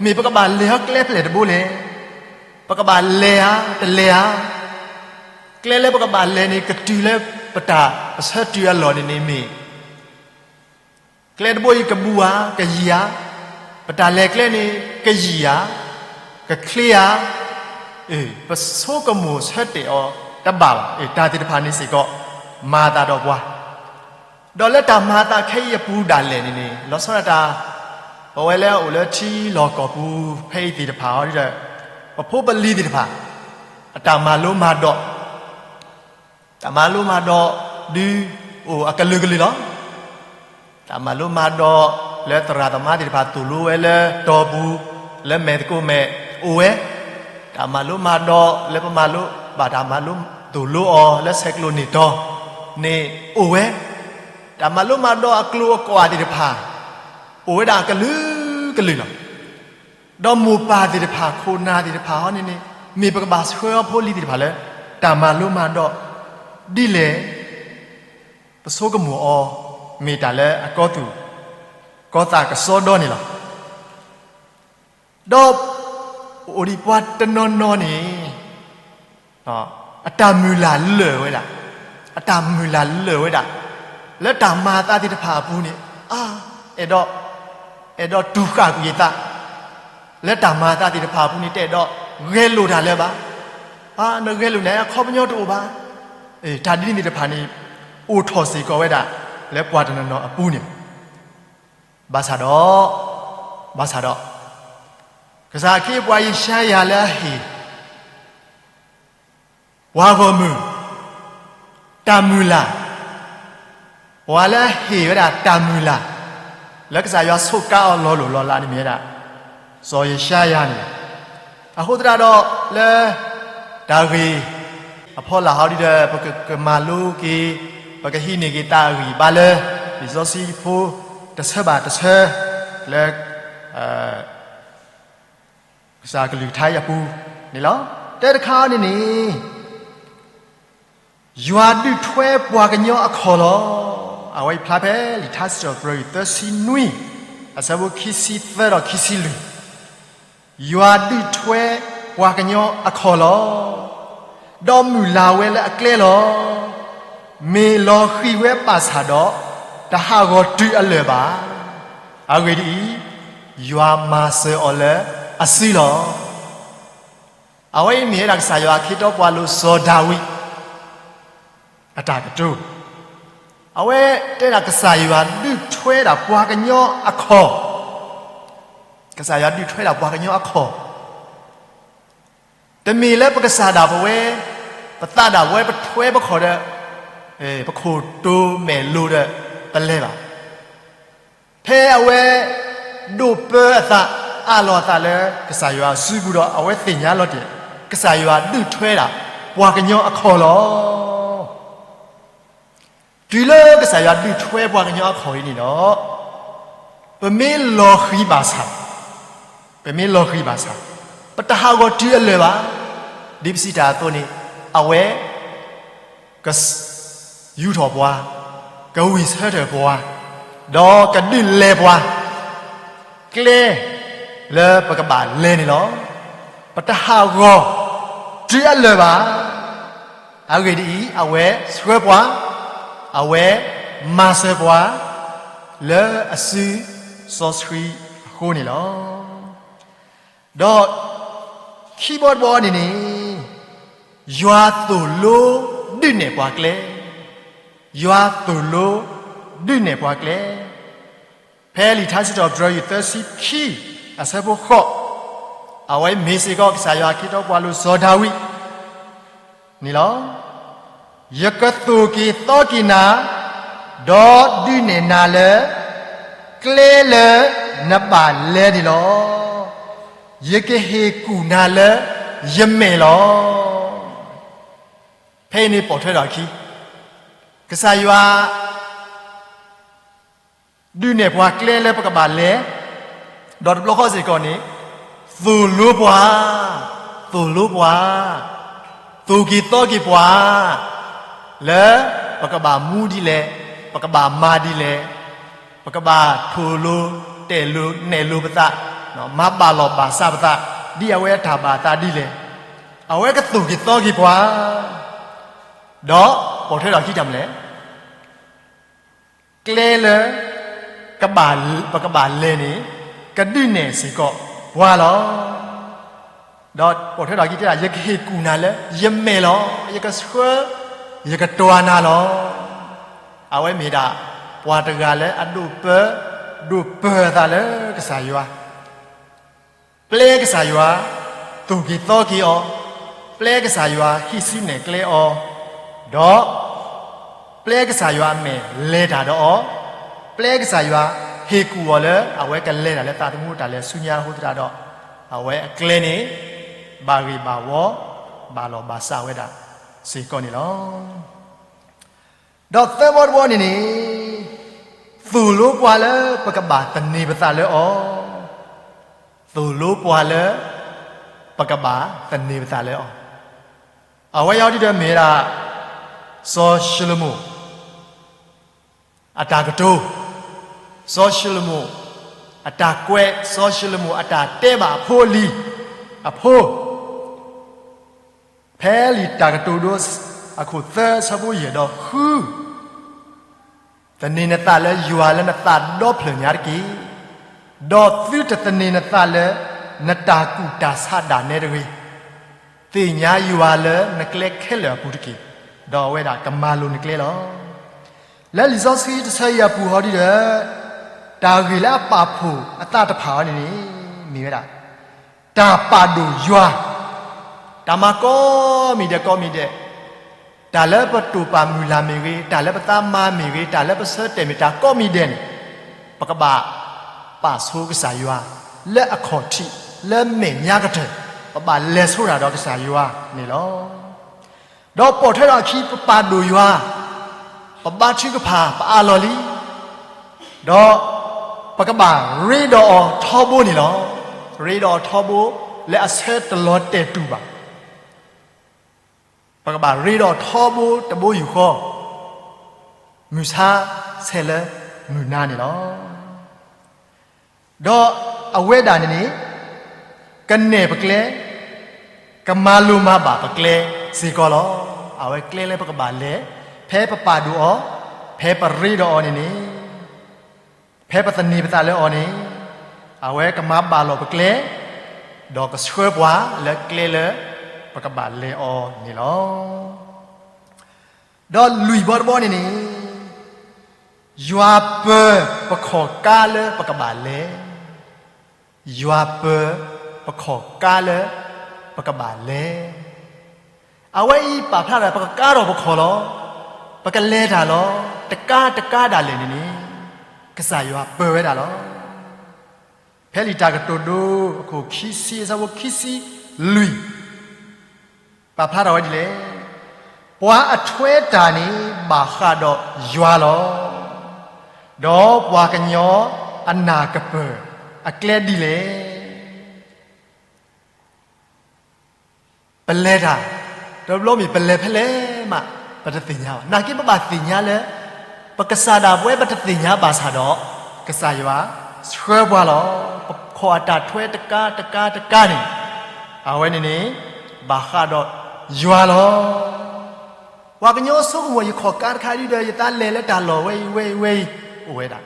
မ့ၢ်ပကဘၣ်လဲၤဟီကျဲဖျဲၣ်တဘိလဲၣ်, ပကဘၣ်လဲၤဧါ, တလဲၤဧါ. ကျဲလၢပကဘၣ်လဲၤန့ၣ် ကတုၤလၢပတၢ်ပဆၢတုၤအလီၢ်န့ၣ်န့ၣ်မ့ၢ်, ကျဲတဘိအံၤကဘူးဧါ, ကယံာ်ဧါ, ပတၢ်လဲၤကျဲန့ၣ် ကယံာ်ဧါ, ကချ့ဧါ, ပဆိကမိၣ်ဆၢတဲာ်အီၤတဘၣ်ဘၣ်. တၢ်သ့ၣ်တဖၣ်န့ၣ်စ့ၢ်ကီး မၤအသးဒီးပှၤ ဒီးလၢတၢ်မၤအသးခဲအံၤအပူၤဒၣ်လဲာ်န့ၣ်န့ၣ် လီၤဆီဒၣ်တၢ် ပဝဲလၢအအိၣ်လၢထံလီၢ်ကီၢ်ပူၤဖဲအံၤသ့ၣ်တဖၣ်အီၤဒီး ပဖိပလံၤသ့ၣ်တဖၣ် အတၢ်မၤလိမၤဒိး, တၢ်မၤလိမၤဒိးဒုးအိၣ်အကလုာ်ကလုာ်လီၤ. တၢ်မၤလိမၤဒိးလၢသရၣ်သမါသ့ၣ်တဖၣ်သိၣ်လိဝဲလၢတီၢ်ပူၤ လၢမဲာ်သကိးမဲာ်အိၣ်ဝဲ, တၢ်မၤလိမၤဒိးလၢပမၤလိဘၣ်တၢ်မၤလိသိၣ်လိအီၤလၢဆဲးကျိးန့ၢ်တီၤန့ၣ်အိၣ်ဝဲ, တၢ်မၤလိမၤဒိးအကျိၤအကွာ်သ့ၣ်တဖၣ် အိၣ်ဝဲဒၣ်အကလုာ်ကလုာ်လီၤ. ဒီးမိၢ်ပၢ်သ့ၣ်တဖၣ် ခိၣ်နၢ်သ့ၣ်တဖၣ်ဟီန့ၣ်န့ၣ် မ့ၢ်ပကဘၣ်ဆှၢအီၤဖိလံၤသ့ၣ်တဖၣ်လၢ တၢ်မၤလိမၤဒိးဒ်လဲၣ်, ပဆိကမိၣ်အီၤ မ့ၢ်တၢ်လၢအကီသူၣ်ကီသးကစီဒီန့ၣ်လီၤ. ဒီးအိၣ်ဒံးပှၤတနီၤနီၤန့ၣ် အတၢ်မုၢ်လၢ်လၢာ်ဝဲဒၣ်, အတၢ်မုၢ်လၢ်လၢာ်ဝဲဒၣ် လၢတၢ်မၤအသးသ့ၣ်တဖၣ်အပူၤန့ၣ် အါ, အဲၣ်ဒိး, အဲၣ်ဒိးတူၢ်ဃာ်ကွံာ်အသး လၢတၢ်မၤအသးသ့ၣ်တဖၣ်အပူၤန့ၣ် တအဲၣ်ဒိးဂဲၤလိာ်တၢ်လၢၤဘၣ်. အါ, နဂဲၤလိာ်န့ၣ် အခီပညီတအိၣ်ဘၣ်. တၢ်ဒ်န့ၣ်သ့ၣ်တဖၣ်န့ၣ် အိၣ်ထီၣ်စ့ၢ်ကီးဝဲဒၣ်လၢပှၤတနီၤနီၤအပူၤန့ၣ် ဘၣ်ဆၣ်ဒီး, ဘၣ်ဆၣ်ဒီး, ကစၢ်ခ့ပှၤယၡါယၤလၢအဟ့ၣ် ပှၤဂီၢ်မုၢ် တၢ်မုၢ်လၢ်, ပှၤလၢအဟ့ၣ်ဝဲဒၣ်တၢ်မုၢ်လၢ် လၢကစၢ်ယွၤစူးကါအီၤလီၤလိၢ်လီၤလးန့ၣ်မ့ၢ်ဝဲဒၣ် စီၤယၡါယၤန့ၣ်လီၤ. အဃိသတးဒီးလၢ တၢ်ဂ့ၢ်အဖီလာ်ဟီဒ်ဒီး ပကမၤလိက့ၤ, ပကဟံးန့ၢ်က့ၤသးအဂံၢ်အဘါလၢ လံာ်စီဆှံဖိတဆၢဘၣ်တဆၢ လၢ ကစၢ်ကလုၢ်ကထါအံၤအပူၤန့ၣ်လီၤ. တၢ်တခါန့ၣ်န့ၣ် ယွၤဒုးထွဲပှၤကညီအခီၣ်လီၤ. အဝဲအံၤဖျါဖဲလံာ်ထါစံးထီၣ်ပတြၢၤ သၢဆံနွံ အဆၢဖိခံဆံသၢဒီးခံဆံလွံၢ်, ယွၤဒုးထွဲပှၤကညီအခီၣ်လီၤ. ဒီးမုၢ်လၢ်ဝဲလၢအကျဲလီၤ. မ့ၢ်လီၤဃံၤဝဲဘၣ်ဆၣ်ဒီး တဟးဂီၤတုၤအလၢာ်ဘၣ်. အဂ့ၢ်ဒ်အံၤ, ယွၤမၤစၢၤအီၤလၢအစုလီၤ. အဝဲအံၤမ့ၢ်ဝဲဒၣ်ကစၢ်ယွၤအခ့တီပှၤလိၤစီၤဒၤဝံး အတၢ်ကတိၤ, အဝဲတဲဒၣ်ကစၢ်ယွၤဒုးထွဲဒၣ်ပှၤကညီအခီၣ်, ကစၢ်ယွၤဒုးထွဲဒၣ်ပှၤကညီအခီၣ်, တမ့ၢ်လၢပကစၢ်ဒၣ်ပဝဲ, ပသးဒၣ်ပဝဲပထွဲပခီၣ်ဒီး ပခိၣ်တိၤမဲာ်လိၤဒီးပလဲၤဘၣ်. ဖဲအဝဲဒိးပၢအသး အးလီၤအသးလၢကစၢ်ယွၤစုပူၤဒီး အဝဲသ့ၣ်ညါလီၤတံၢ် ကစၢ်ယွၤဒုးထွဲဒၣ်ပှၤကညီအခီၣ်လီၤ. တုၤလၢကစၢ်ယွၤဒုးထွဲပှၤကညီအခီၣ်အံၤန့ၣ်ဒီး ပမ့ၢ်လီၤဃံၤဘၣ်ဆၣ်, ပမ့ၢ်လီၤဃံၤဘၣ်ဆၣ်, ပတဟးဂီၤတုၤအလၢာ်ဘၣ်. ဒ်ပစံးတၢ်အသိးန့ၣ် အဝဲ က ယူၢ်ထီၣ်ပှၤ, ကဝံၢ်ဆၢထၢၣ်ပှၤ, ဒီးကဒုးလဲၤပှၤ ကျဲလၢပကဘၣ်လဲၤန့ၣ်လီၤ. ပတဟးဂီၤတုၤအလၢာ်ဘၣ်. အဂ့ၢ်ဒ်အံၤ, အဝဲဆှၢပှၤ, အဝဲမၤစၢၤပှၤ လၢအစုစီဆှံအဃိန့ၣ်လီၤ. ဒီးခံဘီတဘီန့ၣ်န့ၣ်, ယွၤသိၣ်လိဒုးနဲၣ်ပှၤကျဲ, ယွၤသိၣ်လိဒုးနဲၣ်ပှၤကျဲ, ဖဲလံာ်ထါစံးထီၣ်ပတြၢၤ ယူၢ်သၢဆံခံ အဆၢဖိဃိး, အဝဲမ့ၢ်စ့ၢ်ကီးကစၢ်ယွၤအခ့တီပှၤလိၤစီၤဒၤဝံးန့ၣ်လီၤ. ယကသိၣ်က့ၤသီက့ၤနၤ, ဒီးဒုးနဲၣ်နၤလၢ ကျဲလၢနဘၣ်လဲၤန့ၣ်လီၤ. ယကဟ့ၣ်ကူၣ်နၤလၢယမဲာ်လီၤ. ဖဲအံၤန့ၣ်ပိာ်ထွဲထီၣ်အခံ, ကစၢ်ယွၤ ဒုးနဲၣ်ပှၤကျဲလၢပကဘၣ်လဲၤ, ဒီးတဘျီဃီစ့ၢ်ကီးန့ၣ် သိၣ်လိပှၤ, သိၣ်လိပှၤ, သိၣ်က့ၤသီက့ၤပှၤ လၢပကဘၣ်မူဒ်လဲၣ်, ပကဘၣ်မၤဒ်လဲၣ်, ပကဘၣ်ထိၣ်လိၤတဲာ်လိၤနဲၣ်လိၤပသး, မၤဘၣ်လီၢ်ဘၣ်စးပသး ဒ်အဝဲအတၢ်ဘၣ်အသးဒ်လဲၣ်, အဝဲကသိၣ်က့ၤသီက့ၤပှၤ, ဒီးပိာ်ထွဲထီၣ်အခံတၢ်မနုၤလဲၣ်. ကျဲလၢ ပကဘၣ်လဲၤန့ၣ် ကဒုးနဲၣ်စ့ၢ်ကီးပှၤလီၤ. ဒီးပိာ်ထွဲထီၣ်အခံတဲဒၣ် ယကဟ့ၣ်ကူၣ်နၤလၢယမဲာ်လီၤ. ယကဆှၢ, ယကတွၤနၤလီၤ. အဝဲမ့ၢ်ဒၣ် ပှၤတဂၤလၢအဒိးပၢ, ဒိးပၢအသးလၢကစၢ်ယွၤ ပျဲကစၢ်ယွၤ သိၣ်က့ၤသီက့ၤအီၤ, ပျဲကစၢ်ယွၤဟံးစုနဲၣ်ကျဲအီၤ, ဒီး ပျဲကစၢ်ယွၤအမဲာ်လဲၤတၢ်ဒီးအီၤ, ပျဲကစၢ်ယွၤဟ့ၣ်ကူၣ်အီၤလၢအဝဲကလဲၤတၢ်လၢသးသမူတၢ်လဲၤဆူညါအဃိသတးဒီး, အဝဲအကျဲန့ၣ် ဘၣ်ဂ့ၢ်ဘၣ်ဝီ ဘၣ်လီၢ်ဘၣ်စးဝဲဒၣ်စ့ၢ်ကီးန့ၣ်လီၤ. ဒီးသၢဘီတဘီန့ၣ်န့ၣ်, သိၣ်လိပှၤလၢပကဘၣ်သန့ၤပသးလၢအီၤ, သိၣ်လိပှၤလၢ ပကဘၣ်သန့ၤပသးလၢအီၤ, အဝဲအံၤဒ်ဒီးမ့ၢ်ဝဲဒၣ် စီၤၡလိၤမိၣ် အတၢ်ကတိၤ, စီၤၡလိၤမိၣ် အတၢ်ကွဲး, စီၤၡလိၤမိၣ်အတၢ်တဲဘၣ်အဖိအလံၤ, အဖိ ဖဲလံာ်တၢ်ကတိၤဒိ အခိၣ်သၢဆၢဖိယဲၢ်ဒီးဃု, သန့ၤနသးလၢယွၤလၢနသးဒီဖျၢၣ်ညါတက့ၢ်. ဒီးသုတသန့ၤနသးလၢ နတၢ်ကူၣ်တၢ်ဆးဒၣ်နဲတဂ့ၤ. သ့ၣ်ညါယွၤလၢနကျဲခဲလၢာ်အပူၤတက့ၢ်, ဒီးအဝဲဒၣ်ကမၤလိၤနကျဲလီၤ. လၢလံာ်စီဆှံတဆၢအံၤအပူၤဟီဒ်ဒီး တၢ်ဂ့ၢ်လၢအပာ်ဖှိၣ်အသးတဖၣ်အံၤန့ၣ်န့ၣ် မ့ၢ်ဝဲဒၣ် တၢ်ပာ်ဒိၣ်ယွၤ, တၢ်မၤကိးမံၤဒဲးကိးမံၤဒဲး, တၢ်လၢပတိာ်ပာ်မုၢ်လၢ်မ့ၢ်ဂ့ၤ, တၢ်လၢပသးမၤမ့ၢ်ဂ့ၤ, တၢ်လၢပဆၢတဲာ်မ့ၢ်တၢ်ကိးမံၤဒဲးန့ၣ်, ပကဘၣ်ပာ်ဆိကစၢ်ယွၤ လၢအခီၣ်ထံး လၢမဲာ်ညါကတၢၢ်, ပဘၣ်လဲၤဆိတၢ်ဒီးကစၢ်ယွၤန့ၣ်လီၤ. ဒီးပိာ်ထွဲထီၣ်အခံ ပပာ်ဒိၣ်ယွၤ, ပဘါထုကဖၣ် ပအးလီၢ်လံ, ဒီးပကဘၣ်ရ့ဒီးအီၤထီဘိန့ၣ်လီၤ. ရ့ဒီးအီၤထီဘိ လၢအဆၢတလီၤတဲာ်တူာ်ဘၣ်. ပကဘၣ်ရ့ဒီးထီဘိတဘိယူၢ်ဃီ, မုၢ်ဆါဆဲးလၢမုၢ်နၤန့ၣ်လီၤ. ဒီးအဝဲဒၣ်န့ၣ်န့ၣ် ကနဲၣ်ပကျဲ, ကမၤလိၤမၤဘၣ်ပကျဲစ့ၢ်ကီးလီၤ. အဝဲကျဲလၢပကဘၣ်လဲၤ, ဖဲပပာ်ဒိၣ်အီၤ, ဖဲပရ့ဒီးအီၤန့ၣ်န့ၣ်, ဖဲပသန့ၤပသးလၢအီၤန့ၣ်, အဝဲကမၤဘၣ်လီၤပကျဲ, ဒီးကဆှၢပှၤလၢကျဲလၢပကဘၣ်လဲၤအီၤန့ၣ်လီၤ. ဒီးလွံၢ်ဘီတဘီန့ၣ်န့ၣ်, ယွၤပၢၤပခီၣ်ကါလၢပကဘၣ်လဲၤ, ယွၤပၢၤပခီၣ်ကါလၢပကဘၣ်လဲၤ. အဝဲအံၤပာ်ဖျါထီၣ် ပကကါထီၣ်ပခီၣ်လီၤ, ပကလဲၤတၢ်လီၤ, တကါတကါဒၣ်လဲာ်န့ၣ်န့ၣ်, ကစၢ်ယွၤပၢၤဝဲဒၣ်လီၤ. ဖဲလံာ်တၢ်ကတိၤဒိ အခိၣ်ခံဆံ အဆၢဖိခံဆံလွံၢ် ပာ်ဖျါထီၣ်ဝဲဒ်လဲၣ်, ပှၤအထွဲတၢ်န့ၣ်ဘၣ်ဃးဒီးယွၤလီၤ. ဒီးပှၤကညီအနၢ်ကပၢၢ်အကျဲဒ်လဲၣ်. ပလဲၤတၢ်, တဘျီမ့ၢ်ပလဲၤဖဲလဲၣ်မး ပတသ့ၣ်ညါဘၣ်. နာ်က့ပဘၣ်သ့ၣ်ညါလၢ ပကစၢ်ဒၣ်ပဝဲပတသ့ၣ်ညါဘၣ်ဆၣ်ဒီး ကစၢ်ယွၤဆှၢပှၤလီၤ. ပခီၣ်အတၢ်ထွဲတကါတကါတကါန့ၣ် အဝဲန့ၣ်န့ၣ် ဘၣ်ဃးဒီးယွၤလီၤ. ပှၤကညီဆိကမိၣ် ယခီၣ်ကါတခါဒ်ဒီး ယသးလဲၤလၢတၢ်လီၢ်ဝဲအံၤဝဲအံၤဝဲအံၤ အိၣ်ဝဲဒၣ်.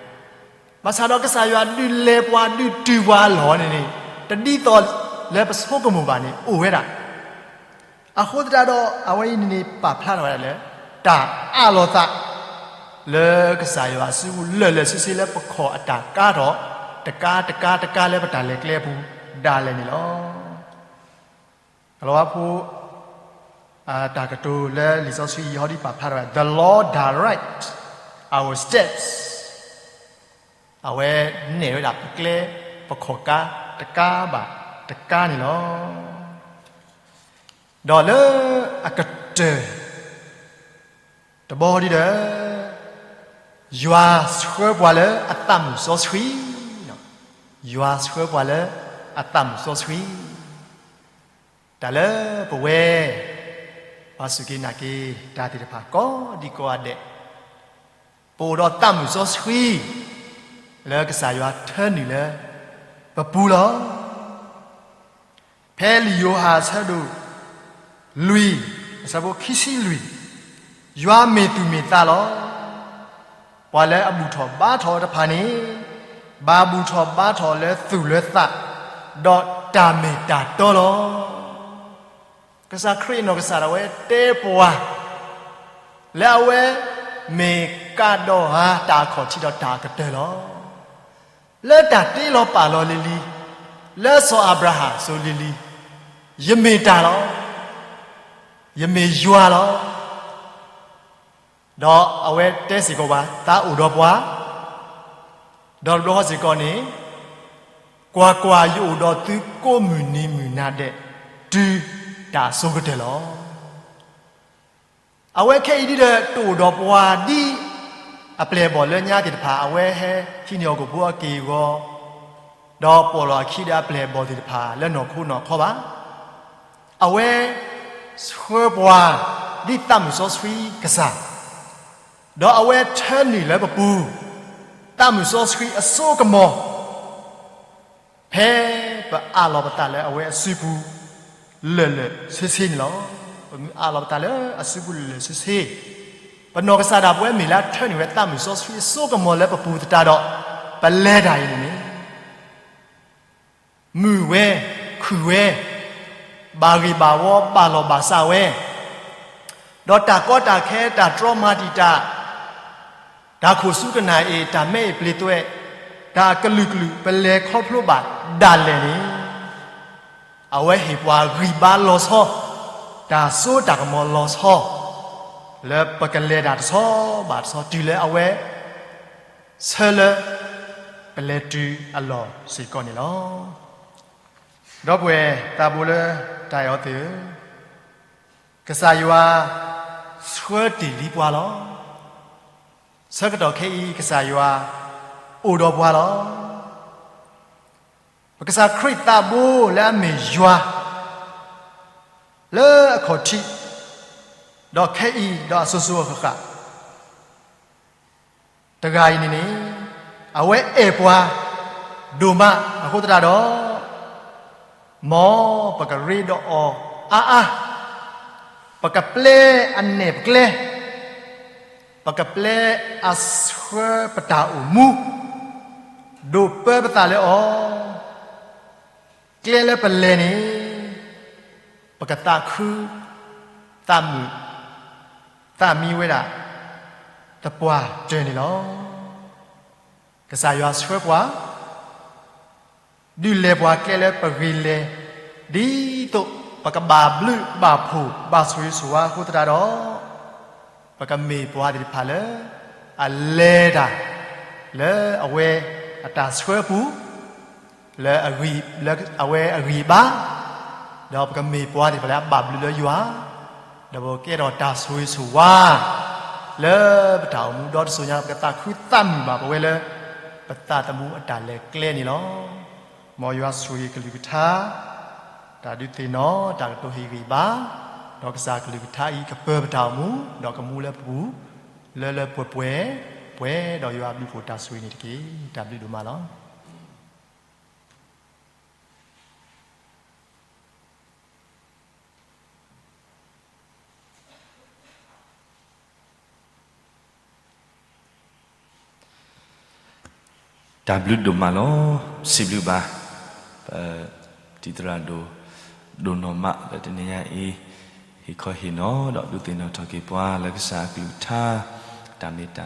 ဘၣ်ဆၣ်ဒီးကစၢ်ယွၤဒုးလဲၤပှၤဒုးတုၤပှၤအလီၢ်န့ၣ်န့ၣ် တဒ်သိးလၢပဆိကမိၣ်ဘၣ်န့ၣ် အိၣ်ဝဲဒၣ်. အဃိသတးဒီး အဝဲအံၤန့ၣ်န့ၣ် ပာ်ဖျါထီၣ်ဝဲဒၣ်လၢ တၢ်အးလီၤသး လၢကစၢ်ယွၤစုပူၤလၢာ်လၢာ်ဆ့ဆ့ လၢပခီၣ်အတၢ်ကါထီၣ် တကါတကါတကါလၢပတၢ်လဲၤကျဲအပူၤဒၣ်လဲာ်န့ၣ်လီၤ. အလီၤဝါဖိ တၢ်ကတိၤလၢလံာ်စီဆှံအံၤ ယဟီဒ်ပာ်ဖျါထီၣ်ဝဲ the Lord direct our steps. အဝဲနဲၣ်ဝဲဒၣ်ပကျဲ ပခီၣ်ကါတကါဘၣ်တကါန့ၣ်လီၤ. ဒီးလၢအကတၢၢ်တဘီဒ်ဒီး ယွၤဆှၢပှၤလၢအသးမုာ်စီဆှံ, ယွၤဆှၢပှၤလၢအသးမုာ်စီဆှံ, တၢ်လၢပဝဲ ပှၤစူၢ်က့ၤနာ်က့ၤတၢ်သ့ၣ်တဖၣ်ကိးဒံကိးဂၤဒဲး, ပအိၣ်ဒီးသးမုာ်စီဆှံ လၢကစၢ်ယွၤထၢနုာ်လၢပပူၤလီၤ. ဖဲလံာ်ယိၤဟၣ်အဆၢဒိၣ်လွံၢ် အဆၢဖိခံဆံလွံၢ်, ယွၤမ့ၢ်သူၣ်မ့ၢ်သးလီၤ. ပှၤလၢအဘူၣ်ထီၣ်ဘါထီၣ်အီၤတဖၣ်န့ၣ် ဘၣ်ဘူၣ်ထီၣ်ဘါထီၣ်လၢသူၣ်လၢသး ဒီးတၢ်မ့ၢ်တၢ်တီလီၤ. ကစၢ်ခရံာ်အနီၢ်ကစၢ်ဒၣ်ဝဲတဲပှၤ လၢအဝဲမ့ၢ်ကဒီးဧါ တၢ်အခီၣ်ထံးဒီးတၢ်အကတၢၢ်လီၤ. လၢတၢ်တ့လီၤပာ်လီၤလံၤလံၤ လၢစီၤအၤဘြၤဟၣ်အစိၤလံၤလံၤ, ယမ့ၢ်တၢ်လီၤ. ယမ့ၢ်ယွၤလီၤ. ဒီးအဝဲတဲစ့ၢ်ကီးပှၤ သးအိၣ်ဒီးပှၤ, ဒီးတဘျီဃီစ့ၢ်ကီးန့ၣ်, ကွၢ်ကွၢ်, ယအိၣ်ဒီးသုကိးမုၢ်နံၤမုၢ်နၤဒဲး တုၤတၢ်အစိကတၢၢ်လီၤ. အဝဲခဲအံၤဒ်ဒီးတအိၣ်ဒီးပှၤဒ်အပျဲၢ်အဘီၣ်လၢညါသ့ၣ်တဖၣ် အဝဲဟဲဟံးန့ၢ်ဟီၣ်ခိၣ်ဖိအက့ၢ်အဂီၤ, ဒီးပိာ်လီၤအခံဒီးအပျဲၢ်အဘီၣ်သ့ၣ်တဖၣ်လၢနီၢ်ခိနီၢ်ခီဘၣ်. အဝဲဆှၢပှၤဒ်သးမုာ်စီဆှံကစၢ်, ဒီးအဝဲထၢနုာ်လၢပပူၤ သးမုာ်စီဆှံအစိကမီၤ ဖဲပအးလီၤပသးလၢအဝဲအစုပူၤ လၢာ်လၢာ်ဆ့ဆ့န့ၣ်လီၤ. ပမ့ၢ်အးလီၤပသးလၢအစုပူၤလၢာ်လၢာ်ဆ့ဆ့, ပနီၢ်ကစၢ်ဒၣ်ပဝဲမ့ၢ်လၢအထၢနုာ်ဝဲသးမုာ်စီဆှံအစိကမီၤလၢပပူၤသတးဒီး, ပလဲၤတၢ်အံၤန့ၣ်န့ၣ် မုာ်ဝဲ, ခုၣ်ဝဲ, ဘၣ်ဂ့ၢ်ဘၣ်ဝီ, ဘၣ်လီၢ်ဘၣ်စးဝဲ, ဒီးတၢ်ကီတၢ်ခဲ, တၢ်တြီမၤတံာ်တာ်, တၢ်ခိၣ်ဆူကနၣ်အ့ၣ်, တၢ်မဲအ့ၣ်ပျ့ၤသွဲး, တၢ်အကလုာ်ကလုာ် ပလဲၤခီဖျိဘၣ်ဒၣ်လဲာ်န့ၣ်, အဝဲဟ့ၣ်ပှၤဂံၢ်ဘါလီၤဆီ, တၢ်စိတၢ်ကမီၤလီၤဆီ, လၢပကလဲၤတၢ်တဆီဘၣ်တဆီ တုၤလၢအဝဲ ဆၢလၢပလဲၤတုၤအလီၢ်စ့ၢ်ကီးန့ၣ်လီၤ. ဒီပုၢ်ဝဲၢ်သးဘိလၢတၢ်အဲၣ်အီၤသ့ၣ်ဧၢ, ကစၢ်ယွၤဆှၢတ့ၢ်လံပှၤလီၤ. ဆၢကတီၢ်ခဲအံၤ ကစၢ်ယွၤအိၣ်ဒီးပှၤလီၤ. ပကစၢ်ခရံာ်သးဘိလၢအမ့ၢ်ယွၤ လၢအခီၣ်ထံး, ဒီးခဲအံၤ, ဒီးအစိၤစိၤအဃၣ်ဃၣ် တဂၤအံၤန့ၣ်န့ၣ်, အဝဲအဲၣ်ပှၤဒိၣ်မးအဃိသတးဒီး, မ်ပကရ့ဒီးအီၤအါအါ, ပကပျဲအနဲၣ်ပကျဲ, ပကပျဲအဆှၢပတၢ်အိၣ်မူ, ဒိးပၢပသးလၢအီၤ, ကျဲလၢပလဲၤန့ၣ် ပကသးခု သးမုာ် သးမံဝဲဒၣ် သပှၢ်တၢၢ်န့ၣ်လီၤ. ကစၢ်ယွၤဆှၢပှၤ ဒုးလဲၤပှၤကျဲလၢပဂ့ၤလဲၤ, ဒ်သိးပကဘၣ်ဘျုးဘၣ်ဖှိၣ်ဘၣ်ဆိၣ်ဂ့ၤဆိၣ်ဝါအဃိသတးဒီး, ပကမ့ၢ်ပှၤသ့ၣ်တဖၣ်လၢ အလဲၤတၢ် လၢအဝဲအတၢ်ဆှၢအပူၤ လၢအဝဲအဂံၢ်အဘါ, ဒီးပကမ့ၢ်ပှၤသ့ၣ်တဖၣ်လၢအဘၣ်ဘျုးလၢယွၤ, ဒီးပကကဲထီၣ်တၢ်ဆိၣ်ဂ့ၤဆိၣ်ဝါ လၢပတၢ်အိၣ်မူဒီတစိၤညါ ပကသးခုသးမုာ်ဘၣ်ပဝဲလၢ ပသးသမူအတၢ်လဲၤကျဲန့ၣ်လီၤ. မ်ယွၤဆိၣ်ဂ့ၤကလုၢ်ကထါ တၢ်ဒုးသ့ၣ်နီၣ် တၢ်ကတိၤဟ့ၣ်ဂံၢ်ဘါ, ဒီးကစၢ်ကလုၢ်ကထါအံၤကပၢၤပတၢ်အိၣ်မူ ဒီးကမူလၢပပူၤ လၢလၢပှဲၤပှဲၤ ပှဲၤဒီးယွၤအဘျုးအဖှိၣ်တၢ်ဆိၣ်ဂ့ၤန့ၣ်တက့ၢ်. တၢ်ဘျုးဒိၣ်မးလီၤ. တၢ်ဘျုးဒိၣ်မးလီၤ. စံးဘျုးဘၣ် ပတံၤသရၣ်ဒိၣ် ဒိၣ်နီၢ်မးလၢတနံၤညါအံၤ ဟ့ၣ်ခီဟ့ၣ်နီၤ ဒီးဒုးသ့ၣ်နီၣ်ထီၣ်က့ၤပှၤလၢကစၢ်အကလုၢ်ကထါ တၢ်မ့ၢ်တၢ်တီ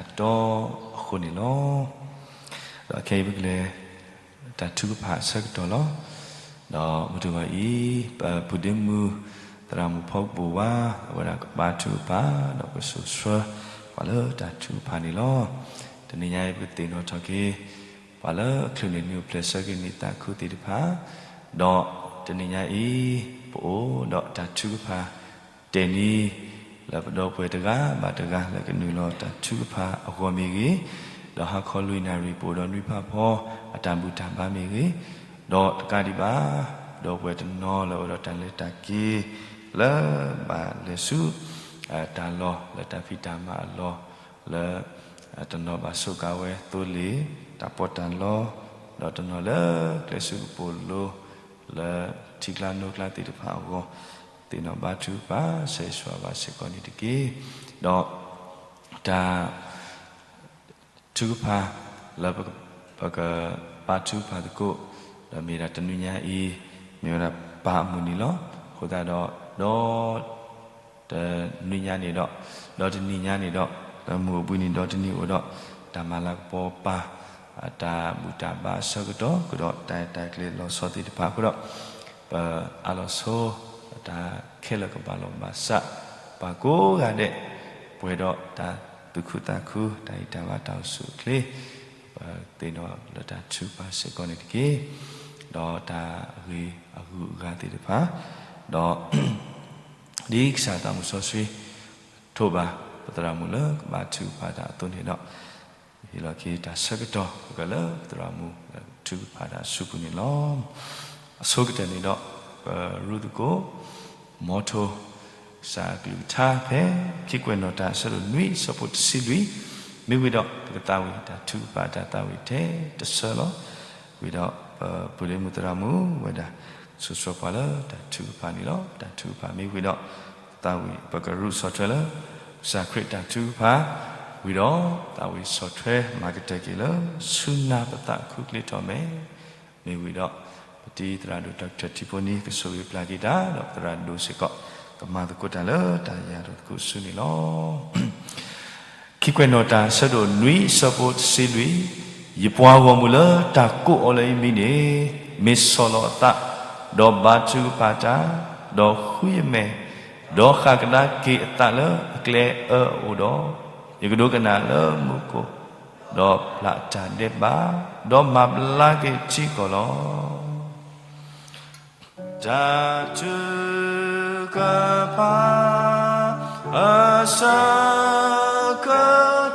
အဃိန့ၣ်လီၤ. ဒီးခဲအံၤပကလဲၤ တၢ်ထုကဖၣ်အဆၢကတီၢ်လီၤ. ဒီးမုၢ်တဂီၤအံၤ ပပုၢ်ဒ့မုၣ် သရၣ်မုၣ်ဖီကပိာ်ဝါ အဝဲဒၣ်ကဘါထုကဖၣ် ဒီးကစိာ်ဆှၢပှၤလၢတၢ်ထုကဖၣ်န့ၣ်လီၤ. တနံၤညါအံၤ ပကသ့ၣ်နီၣ်ထီၣ်က့ၤ ပှၤလၢအချုးန့ၢ်နံၣ်အိၣ်ဖျဲၣ်ဆၢက့ၤနံၣ်သးခုသ့ၣ်တဖၣ်, ဒီးတနံၤညါအံၤ ပအိၣ်ဒီးတၢ်ထုကဖၣ် တဲာ်နံၤ လၢပဒီပုၢ်ဝဲၢ်တဂၤဘၣ်တဂၤလၢကနုာ်လီၤတၢ်ထုကဖၣ်အဂီၢ်မ့ၢ်ဂ့ၤ, ဒီးဟါခီလွံၢ်နၣ်ရံၣ်ပအိၣ်ဒီးနွံဖးဖီအတၢ်ဘူၣ်တၢ်ဘါမ့ၢ်ဂ့ၤ, ဒီးတကးဒံးဘၣ် ပဒီပုၢ်ဝဲၢ်တနီၤလၢအအိၣ်ဒီးတၢ်လဲၤတၢ်က့ၤ လၢဘၣ်လဲၤဆူ တၢ်လီၢ်လၢတၢ်ဖံးတၢ်မၤအလီၢ် လၢ တနီၤဘၣ်ဆိးကါဝဲသိလ့ၣ် တၢ်ပီးတၢ်လီ, ဒီးတနီၤလၢကျဲဆူကပိာ်လိ လၢထံကျါနိကျါသ့ၣ်တဖၣ်အဂီၢ်, သ့ၣ်နီၣ်ဘါထုကဖၣ် ဆၢဂ့ၤဆၢဝါဘၣ်စ့ၢ်ကီးန့ၣ်တက့ၢ်. ဒီးတၢ် ထုကဖၣ်လၢပကဘါထုကဖၣ်သကိး, ဒီးမ့ၢ်ဒၣ်တနွံညါအံၤ မ့ၢ်ဝဲဒၣ်ပၢ်အမုၢ်နံၤလီၤ. အဃိသတးဒီး ဒီး တနွံညါန့ၣ်ဒီး ဒီးတနံၤညါန့ၣ်ဒီး လၢမုၢ်အိၣ်ဘှံးနံၤဒီးတနံၤအိၣ်ဒီး တၢ်မၤလၤကပီၤပၢ် အတၢ်ဘူၣ်တၢ်ဘါအဆၢကတီၢ် ကဒီးတၢ်အဲၣ်တၢ်ကျဲၤလီၤဆီသ့ၣ်တဖၣ်အဃိဒီး ပအးလီၤဆိ တၢ်ခဲလၢာ်ကဘၣ်လီၤဘၣ်စး ပှၤကိးဂၤဒဲး ပှဲၤဒီးတၢ်သူၣ်ခုသးခု တၢ်ဟ့ၣ်တၢ်ဘါတၢ်အိၣ်ဆူၣ်အိၣ်ချ့ ပသ့ၣ်နီၣ်လၢတၢ်ထုကဖၣ်စ့ၢ်ကီးန့ၣ်တက့ၢ်. ဒီးတၢ်ဂ့ၤအဂုၤအဂၤသ့ၣ်တဖၣ် ဒီး ဒ်ကစၢ်သးမုၢ်စီဆှံ ထိးဘၣ်ပသရၣ်မုၣ်လၢကဘါထုကဖၣ်တၢ်အသိးန့ၣ်ဒီး ဟ့ၣ်လီၤက့ၤတၢ်ဆၢကတီၢ် ပကလၢပသရၣ်မုၣ်လၢထုကဖၣ်တၢ်အစုပူၤန့ၣ်လီၤ. အဆိကတၢၢ်န့ၣ်ဒီး ပရူးသကိး မ်ထိ ကစၢ်အကလုၢ်ကထါဖဲ ခံကွဲးနီၣ်တၢ်အဆၢဒိၣ်နွံ အဆၢဖိတဆံလွံၢ်, မ့ၢ်ဝံၤဒီး ပကသးဝံၣ်တၢ်ထုကဖၣ်တၢ်သးဝံၣ်ထဲတဆၢလီၤ. ဝံၤဒီး ပပုၢ်လ့မုၣ်သရၣ်မုၣ်ဝဲဒၣ် ကစိာ်ဆှၢပှၤလၢတၢ်ထုကဖၣ်န့ၣ်လီၤ. တၢ်ထုကဖၣ်မ့ၢ်ဝံၤဒီး သးဝံၣ်ပကရူးဆီၣ်ထွဲလၢ ကစၢ်ခရံာ်တၢ်ထုကဖၣ်, ဝံၤဒီး သးဝံၣ်ဆီၣ်ထွဲမၤကတၢၢ်က့ၤလၢ ဆူနၤပသးခုချ့ထီၣ်မဲာ် မ့ၢ်ဝံၤဒီး ပတံၤသရၣ်ဒိၣ် Doctor ထံဖိနံၤ ကဆိၣ်ဂ့ၤပျၢ်က့ၤတၢ် ဒီးပသရၣ်ဒိၣ်စ့ၢ်ကီး ကမၤသကိးတၢ်လၢတၢ်ယၢ်ထီၣ်သကိးဆူန့ၣ်လီၤ. ခံကွဲးနီၣ်တၢ်အဆၢဒိၣ်နွံ အဆၢဖိတဆံလွံၢ်, ယပှၤဂီၢ်မုၢ်လၢတၢ်ကိးအီၤလၢယမံၤန့ၣ် မ့ၢ်ဆီၣ်လီၤအသး, ဒီးဘါထုကဖၣ်တၢ်, ဒီးဃုယမဲာ်, ဒီးဃၣ်ကဒါက့ၤအသးလၢအကျဲအၢအအိၣ်ဒီး, ယကဒိကနၣ်လၢမူခိၣ် ဒီးပျၢ်အတၢ်ဒဲးဘး, ဒီးမၤဘျါက့ၤထံကီၢ်လီၤ. တၢ်ထုကဖၣ် အဆၢက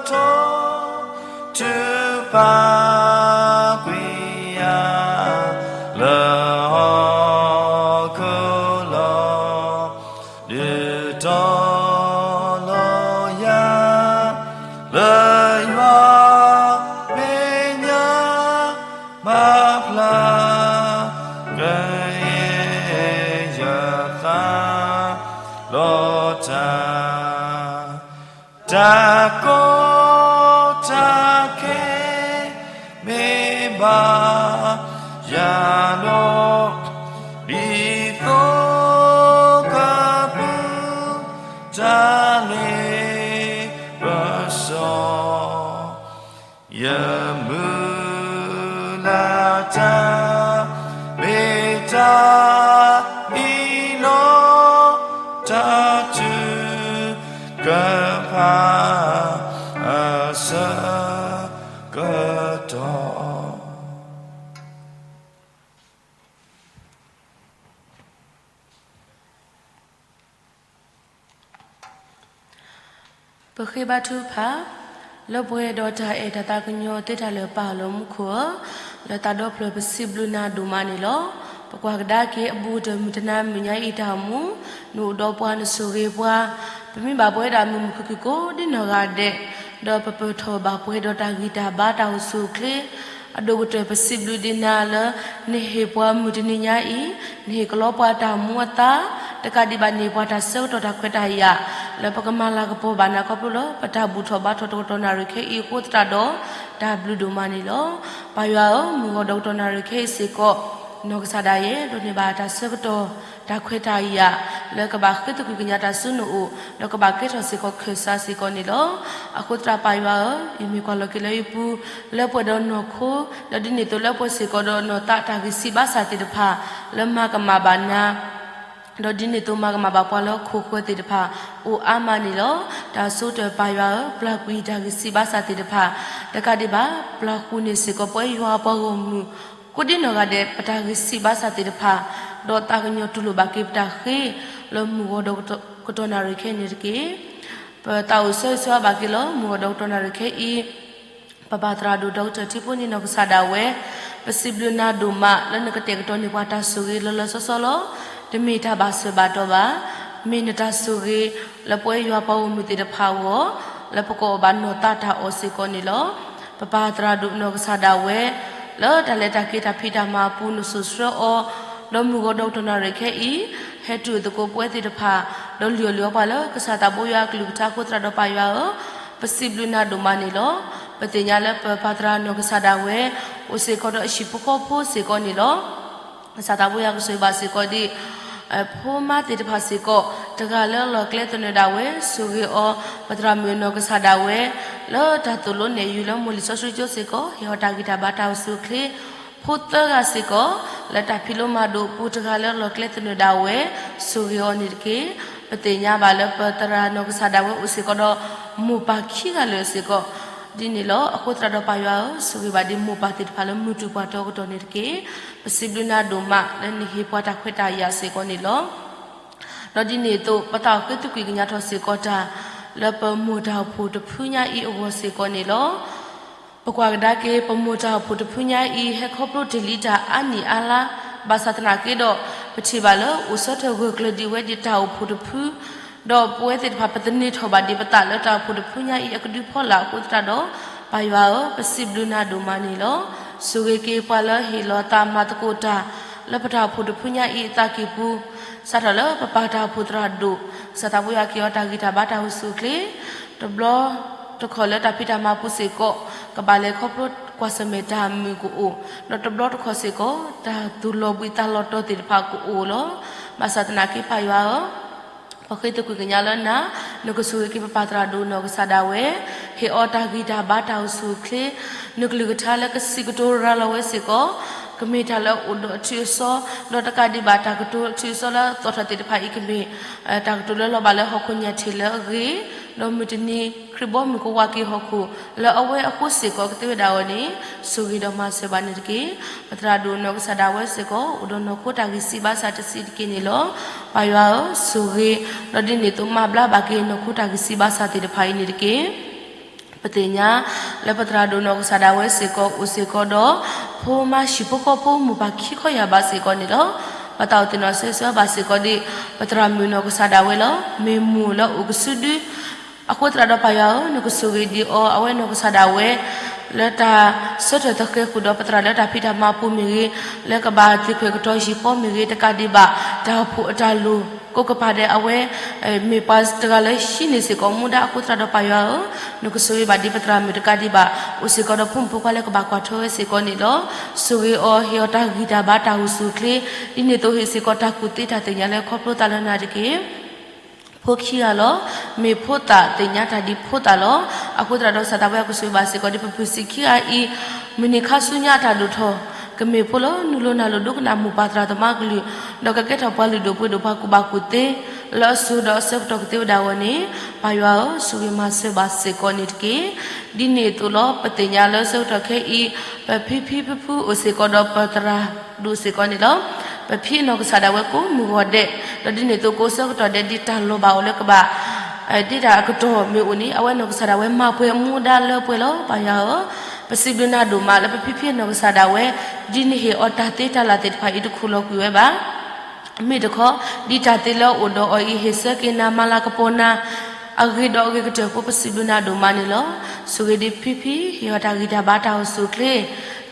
တီၢ် ထုကဖၣ်ကွံာ်ယၤ လၢဟီၣ်ခိၣ်လီၤ. ဒုးတီၤလီၤယၤ လၢယွၤမဲာ်ညါ မၤဖျါကယဲၢ်ယသး လီၤတၢ် တၢ်ကီတၢ်ခဲ မ့ၢ်ဘၣ်ယၤလီၤ. ဒ်သိးကပုၢ်တၢ်လ့ပစီ ယမုၢ်လၢ်တၢ် မ့ၢ်တၢ်အံၤလီၤ. တၢ်ထုကဖၣ် အဆၢကတီၢ် ပဃ့ဘါထုကဖၣ် လၢပှဲၤဒီးတၢ်အဲၣ်တၢ်သးကညီၤသ့တၢ်လၢာ်ပၢ်လၢမူခိၣ်ဧၢ, လၢသးဒီဖျၢၣ်ပစံးဘျုးနၤဒိၣ်မးန့ၣ်လီၤ. ပကွၢ်ကဒါက့ၤအဘူးတမုၢ်တနၤမုၢ်ညါအံၤတၢ်အိၣ်မူ, နအိၣ်ဒီးပှၤနဆိၣ်ဂ့ၤပှၤ, ပမ့ၢ်ဘၣ်ပဝဲဒၣ်မုာ်မုာ်ခုၣ်ခုၣ်ကိးဒ်နီၢ်ဂၤဒဲး, ဒီးပပၢၢ်ထီၣ်ဘၣ်ပှဲၤဒီးတၢ်ဂံၢ်တၢ်ဘါတၢ်အိၣ်ဆူၣ်အိၣ်ချ့ အဒိၣ်ကတၢၢ်ပစံးဘျုးဒံးနၤလၢ နဟ့ၣ်ပှၤမုၢ်တနံၤညါအံၤ, နဟ့ၣ်ကလီပှၤတၢ်မူအသါ, တကးဒံးဘၣ်န့ၣ် ပှၤတၢ်ဆၢကတီၢ်တၢ်ခွဲးတၢ်ယာ် လၢပကမၤလၤကပီၤဘၣ်နၤခီဖျိလၢ ပတၢ်ဘူၣ်ထီၣ်ဘါထီၣ်တကတီၢ်နၣ်ရံၣ်ခဲအံၤအဃိသတးဒီး တၢ်ဘျုးဒိၣ်မးန့ၣ်လီၤ. ပၢ်ယွၤဧၢ, မုၢ်ဂီၤဒီးကတီၢ်နၣ်ရံၣ်ခဲအံၤစ့ၢ်ကီး နီၢ်ကစၢ်ဒၣ်ယဲ ဒိးန့ၢ်ဘၣ်တၢ်ဆၢကတီၢ် တၢ်ခွဲးတၢ်ယာ် လၢကဘၣ်ဃ့သကွံၢ်ကညးတၢ်ဆူနအိၣ်, ဒီးကဘၣ်ကဲထီၣ်စ့ၢ်ကီးခၢၣ်စးစ့ၢ်ကီးန့ၣ်လီၤ. အဃိသတးပၢ်ယွၤဧၢ, ယမ့ၢ်ကွၢ်လီၤက့ၤလၢယပူၤ လၢပှဲၤဒီးနီၢ်ခိ, ဒီးဒ်န့ၣ်အသိးလၢပှဲၤစ့ၢ်ကီးဒီးနီၢ်သးတၢ်ဂံၢ်စၢ်ဘါစၢ်သ့ၣ်တဖၣ် လၢမၤကမၣ်ဘၣ်နၤ ဒီးဒ်န့ၣ်အသိးမၤကမၣ်ဘၣ်ပှၤလၢခိၣ်ဃၢၤသ့ၣ်တဖၣ် အိၣ်အါမးန့ၣ်လီၤ. တၢ်ဆိကတၢၢ်ပၢ်ယွၤဧၢ, ပျၢ်ကွံာ်တၢ်ဂံၢ်စၢ်ဘါစၢ်သ့ၣ်တဖၣ်, တကးဒံးဘၣ် ပျၢ်ဃုာ်န့ၢ်စ့ၢ်ကီးပဝဲယွၤအပှၤဂီၢ်မုၢ် ကိးဒံနီၢ်ဂၤဒဲး ပတၢ်ဂံၢ်စၢ်ဘါစၢ်သ့ၣ်တဖၣ်, ဒီးသးကညီၤတူၢ်လိာ်ဘၣ်က့ၤပတၢ်ဃ့ လၢမုၢ်ဂီၤဒီးကတီၢ်နၣ်ရံၣ်ခဲအံၤန့ၣ်တက့ၢ်. ပသးအိၣ်ဆၢဂ့ၤဆၢဝါဘၣ်က့ၤလၢ မုၢ်ဂီၤဒီးကတီၢ်နၣ်ရံၣ်ခဲအံၤ ပပၢ်သရၣ်ဒိၣ် ဒီကတၢၢ်ထံဖိန့ၣ်နီၢ်ကစၢ်ဒၣ်ဝဲ, ပစံးဘျုးနၤဒိၣ်မး လၢနကတဲာ်ကတီၤန့ၢ်ပှၤတၢ်ဆိၣ်ဂ့ၤလီၤလီၤဆီဆီလီၤ. တမ့ၢ်တၢ်ဘၣ်စၢၤဘၣ်တီၢ်ဘၣ်. မ့ၢ်နတၢ်ဆိၣ်ဂ့ၤ လၢပဝဲယွၤပှၤဂီၢ်မုၢ်သ့ၣ်တဖၣ်အဂီၢ်, လၢပကအီၣ်ဘၣ်နီၢ်သးတၢ်အီၣ်စ့ၢ်ကီးန့ၣ်လီၤ. ပပၢ်သရၣ်ဒိၣ်နီၢ်ကစၢ်ဒၣ်ဝဲ လၢတၢ်လဲၤတၢ်က့ၤတၢ်ဖံးတၢ်မၤအပူၤ နစိၢ်ဆှၢအီၤ, ဒီးမုၢ်ဂီၤဒီးကတီၢ်နၣ်ရံၣ်ခဲအံၤ ဟဲတုၤအိၣ်သကိးပဝဲသ့ၣ်တဖၣ်, ဒီးလုၢ်အီၣ်လုၢ်အီပှၤလၢကစၢ်သးဘိယွၤအကလုၢ်ကထါအဃိ သရၣ်ဒီးပၢ်ယွၤဧၢ, ပစံးဘျုးနၤဒိၣ်မးန့ၣ်လီၤ. ပသ့ၣ်ညါလၢပပၢ်သရၣ်နီၢ်ကစၢ်ဒၣ်ဝဲ အိၣ်စ့ၢ်ကီးဒီးအဟံၣ်ဖိဃီဖိစ့ၢ်ကီးန့ၣ်လီၤ. ကစၢ်သးဘိယွၤကဆိၣ်ဂ့ၤဘၣ်စ့ၢ်ကီးဒ် ဖိမါသ့ၣ်တဖၣ်စ့ၢ်ကီး, တဂၤလၢလီၢ်ကျဲသနၢၣ်ဒၣ်ဝဲ ဆိၣ်ဂ့ၤအီၤ, ပသရၣ်မုၣ်နီၢ်ကစၢ်ဒၣ်ဝဲ လၢတၢ်သိၣ်လိနဲၣ်ယုၤလၢမိၢ်လံာ်စီဆှံကၠိစ့ၢ်ကီး ဟ့ၣ်အီၤတၢ်ဂံၢ်တၢ်ဘါတၢ်အိၣ်ဆူၣ်အိၣ်ချ့, ဖိသၢဂၤစ့ၢ်ကီး လၢတၢ်ဖံးလိမၤဒိးအပူၤ တဂၤလၢလီၢ်ကျဲသနၢၣ်ဒၣ်ဝဲ ဆိၣ်ဂ့ၤအီၤန့ၣ်တက့ၢ်. ပသ့ၣ်ညါဘၣ်လၢပသရၣ်နီၢ်ကစၢ်ဒၣ်ဝဲအိၣ်စ့ၢ်ကီးဒီး မိၢ်ပၢ်ခံဂၤလၢာ်စ့ၢ်ကီး, ဒ်န့ၣ်လီၤ. အဃိသရၣ်ဒီးပၢ်ယွၤဧၢ, ဆိၣ်ဂ့ၤဘၣ်ဒ်မိၢ်ပၢ်သ့ၣ်တဖၣ်လၢမုၢ်တူၢ်ပှၤတီၤကတီၢ်န့ၣ်တက့ၢ်. ပစံးဘျုးနၤဒိၣ်မးလၢနဟ့ၣ်ပှၤတၢ်ခွဲးတၢ်ယာ်စ့ၢ်ကီးန့ၣ်လီၤ. ဒီးဒ်န့ၣ်အသိး ပသးအိၣ်ဃ့သကွံာ်ကညးထီၣ်စ့ၢ်ကီးတၢ် လၢပမိၢ်တၢ်အိၣ်ဖှိၣ်တဖုညါအံၤအဂီၢ်စ့ၢ်ကီးန့ၣ်လီၤ. ပကွၢ်ကဒါက့ၤ ပမိၢ်တၢ်အိၣ်ဖှိၣ်တဖုညါအံၤ ဟဲခီဖျိတ့ၢ်လံတၢ်အါနံၣ်အါလါ ဘၣ်ဆၣ်သနာ်က့ဒီး ပထံၣ်ဘၣ်လၢအိၣ်ဆၢထၢၣ်ဂၢၢ်ကျၢၤဒံးဝဲဒ်တၢ်အိၣ်ဖှိၣ်တဖု, ဒီးပဝဲသ့ၣ်တဖၣ်ပသန့ၤထီၣ်ဘၣ်ဒံးပသးလၢတၢ်အိၣ်ဖှိၣ်တဖုညါအံၤအကဒုဖီလာ်အဃိသတးဒီး ပၢ်ယွၤဧၢ, ပစံးဘျုးနၤဒိၣ်မးန့ၣ်လီၤ. ဆိၣ်ဂ့ၤက့ၤပှၤလၢဟ့ၣ်လီၤသးမၤသကိးတၢ် လၢပတၢ်အိၣ်ဖှိၣ်တဖုညါအံၤအသးကံၢ်ပူၤ, စးထီၣ်လၢပပၢ်တၢ်အိၣ်ဖှိၣ်သရၣ်ဒိၣ်, ကစၢ်သးဘိယွၤက့ၤအီၤတၢ်ဂံၢ်တၢ်ဘါတၢ်အိၣ်ဆူၣ်အိၣ်ချ့, တဘျီတခီၣ်လၢတၢ်ဖံးတၢ်မၤပူၤစ့ၢ်ကီး, ကဘၣ်လဲၤခီဖျိကွၢ်ဆၢၣ်မဲာ်တၢ်မုာ်ကအိၣ်, ဒီးတဘျီတခီၣ်စ့ၢ်ကီး တၢ်သူၣ်လီၤဘှံးသးလီၤတီၤသ့ၣ်တဖၣ်ကအိၣ်လီၤ. ဘၣ်ဆၣ်သနာ်က့ပၢ်ယွၤဧၢ, ပဃ့သကွံာ်ကညးလၢနၤ, နကဆိၣ်ဂ့ၤက့ၤပပၢ်သရၣ်ဒိၣ်နီၢ်ကစၢ်ဒၣ်ဝဲ, ဟ့ၣ်အီၤတၢ်ဂံၢ်တၢ်ဘါတၢ်အိၣ်ဆူၣ်အိၣ်ချ့, နကလုၢ်ကထါလၢကစံးကတိၤရၤလီၤဝဲစ့ၢ်ကီး, ကမ့ၢ်တၢ်လၢအအိၣ်ဒီးအထူးအစီ, ဒီးတကးဒံးဘၣ်တၢ်ကတိၤထူးအစီလၢအသီၣ်ထီၣ်သ့ၣ်တဖၣ်အံၤကမ့ၢ် တၢ်ကတိၤလၢလီၤဘၣ်လၢဟီၣ်ခိၣ်ညၣ်ထံးလၢအဂ့ၤ, ဒီးမုၢ်တနံၤခရံာ်ဘီမုၢ်ကဝးက့ၤဟီၣ်ခိၣ်လၢအဝဲအဃိစ့ၢ်ကီးကသ့ဝဲဒၣ်အဂီၢ်န့ၣ်, ဆိၣ်ဂ့ၤဒီးမၤစၢၤဘၣ်န့ၣ်တက့ၢ်. ပသရၣ်ဒိၣ်နီၢ်ကစၢ်ဒၣ်ဝဲစ့ၢ်ကီး အိၣ်ဒီးနီၢ်ခိတၢ်ဂံၢ်စၢ်ဘါစၢ်တဆံးတက့ၢ်န့ၣ်လီၤ. ပၢ်ယွၤဧၢ, ဆိၣ်ဂ့ၤ, ဒီးဒ်န့ၣ်အသိးမၤဘျါဘၣ်က့ၤနီၢ်ခိတၢ်ဂံၢ်စၢ်ဘါစၢ်သ့ၣ်တဖၣ်အံၤန့ၣ်တက့ၢ်. ပသ့ၣ်ညါလၢပသရၣ်ဒိၣ်နီၢ်ကစၢ်ဒၣ်ဝဲစ့ၢ်ကီး အိၣ်စ့ၢ်ကီးဒီး ဖိမါဟံၣ်ဖိဃီဖိမိၢ်ပၢ်ခံခီယၢ်ဘးစ့ၢ်ကီးန့ၣ်လီၤ. ပသးအိၣ်သ့ၣ်နီၣ်ဆၢဂ့ၤဆၢဝါဘၣ်စ့ၢ်ကီးဒ် ပသရၣ်မုၣ်နီၢ်ကစၢ်ဒၣ်ဝဲလီၤ. မ့ၢ်မိၢ်လၢအိၣ်ကစုဒု အဃိသရၣ်ဒီးပၢ်ယွၤဧၢ, နကဆိၣ်ဂ့ၤဒံးအီၤ အဝဲနီၢ်ကစၢ်ဒၣ်ဝဲ လၢတၢ်ဆၢထၢၣ်သဃဲၤဃုာ်ဒီးပသရၣ်လၢတၢ်ဖံးတၢ်မၤပူၤမ့ၢ်ဂ့ၤ, လၢကဘၣ်သ့ၣ်ခွဲးကတီၤဟံၣ်ဃီမ့ၢ်ဂ့ၤ, တကးဒံးဘၣ် တၢ်အိၣ်ဖှိၣ်အတၢ်လိၣ်ကိးကပၤဒဲး အဝဲ မ့ၢ်ပှၤတဂၤလၢဟံးန့ၢ်စ့ၢ်ကီးမူဒါ အဃိသရၣ်ဒီးပၢ်ယွၤဧၢ, နကဆိၣ်ဂ့ၤဘၣ်ဒံးပသရၣ်မုၣ်တကးဒံးဘၣ် အိၣ်စ့ၢ်ကီးဒီးဖိမုၣ်ဖိခွါလၢကဘၣ်ကွၢ်ထွဲဝဲစ့ၢ်ကီးန့ၣ်လီၤ. ဆိၣ်ဂ့ၤအီၤ ဟ့ၣ်အီၤတၢ်ဂံၢ်တၢ်ဘါတၢ်အိၣ်ဆူၣ်အိၣ်ချ့, ဒ်န့ၣ်အသိးဟ့ၣ်စ့ၢ်ကီးတၢ်ကူၣ်သ့တၢ်သ့ၣ်ညါလၢခီဖျိသးလၢနၤတက့ၢ်. ဖိခံဂၤလီၤ. မ့ၢ်ဖိသၣ်သ့ၣ်ညါတၢ်ဒ်ဖိသၣ်လီၤ. အဃိသတးဒီးကစၢ်သးဘိယွၤကဆိၣ်ဂ့ၤဘၣ်စ့ၢ်ကီးဒ်ပပုၢ်စံခံဂၤအံၤ, မုၢ်နံၤခါဆူညါအတၢ်ဒိၣ်ထီၣ်, ကမ့ၢ်ဖိလၢနုာ်လီၤနၢ်လီၤဒိကနၣ်မိၢ်ပၢ်သရၣ်သမါကလုၢ်, ဒီးကကဲထီၣ်ပှၤလုၢ်ဒိၣ်ပှ့ၤဒိၣ်ပှၤကူၣ်ဘၣ်ကူၣ်သ့ လၢအစိၤဒီးအဆၢကတီၢ်ကသ့ဝဲဒၣ်အဂီၢ်န့ၣ်, ပၢ်ယွၤဧၢ, ဆိၣ်ဂ့ၤမၤစၢၤဘၣ်စ့ၢ်ကီးန့ၣ်တက့ၢ်. ဒ်န့ၣ်အသိးလီၤ. ပသ့ၣ်ညါလၢဆၢကတီၢ်ခဲအံၤ, ပဖံဖံဖုဖုအိၣ်စ့ၢ်ကီးဒီးပသရၣ်ဒိၣ်စ့ၢ်ကီးန့ၣ်လီၤ. ပဖံအနီၢ်ကစၢ်ဒၣ်ဝဲကိးမုၢ်ဂီၤဒဲး, ဒီးဒ်န့ၣ်အသိးကိးဆၢကတီၢ်ဒဲးဒ်တၢ်လီၤဘၣ်အီၤလၢကဘၣ် ဒ်တၢ်အကတီၢ်မ့ၢ်အိၣ်န့ၣ်, အဝဲနီၢ်ကစၢ်ဒၣ်ဝဲမၤပှဲၤမူဒါလၢပှဲၤလီၤ. ပၢ်ယွၤဧၢ, ပစံးဘျုးနၤဒိၣ်မးလၢပဖံဖံအနီၢ်ကစၢ်ဒၣ်ဝဲ, ဒ်နဟ့ၣ်အီၤတၢ်သ့တၢ်လၢ်သ့ၣ်တဖၣ်အံၤတခူၣ်လီၤကွံာ်ဝဲဘၣ်. မ့ၢ်တခီ, ဒ်တၢ်သ့လၢအအိၣ်ဒီးအီၤအံၤ ဟ့ၣ်ဆၢက့ၤနၤ မၤလၤကပီၤနၤ အဂ့ၤဒီးအဂ့ၤကတၢၢ်ဖိ ပစံးဘျုးနၤဒိၣ်မးန့ၣ်လီၤ. ဆိၣ်ဂ့ၤဒံးဖံဖံ, ဟ့ၣ်အီၤတၢ်ဂံၢ်တၢ်ဘါတၢ်အိၣ်ဆူၣ်အိၣ်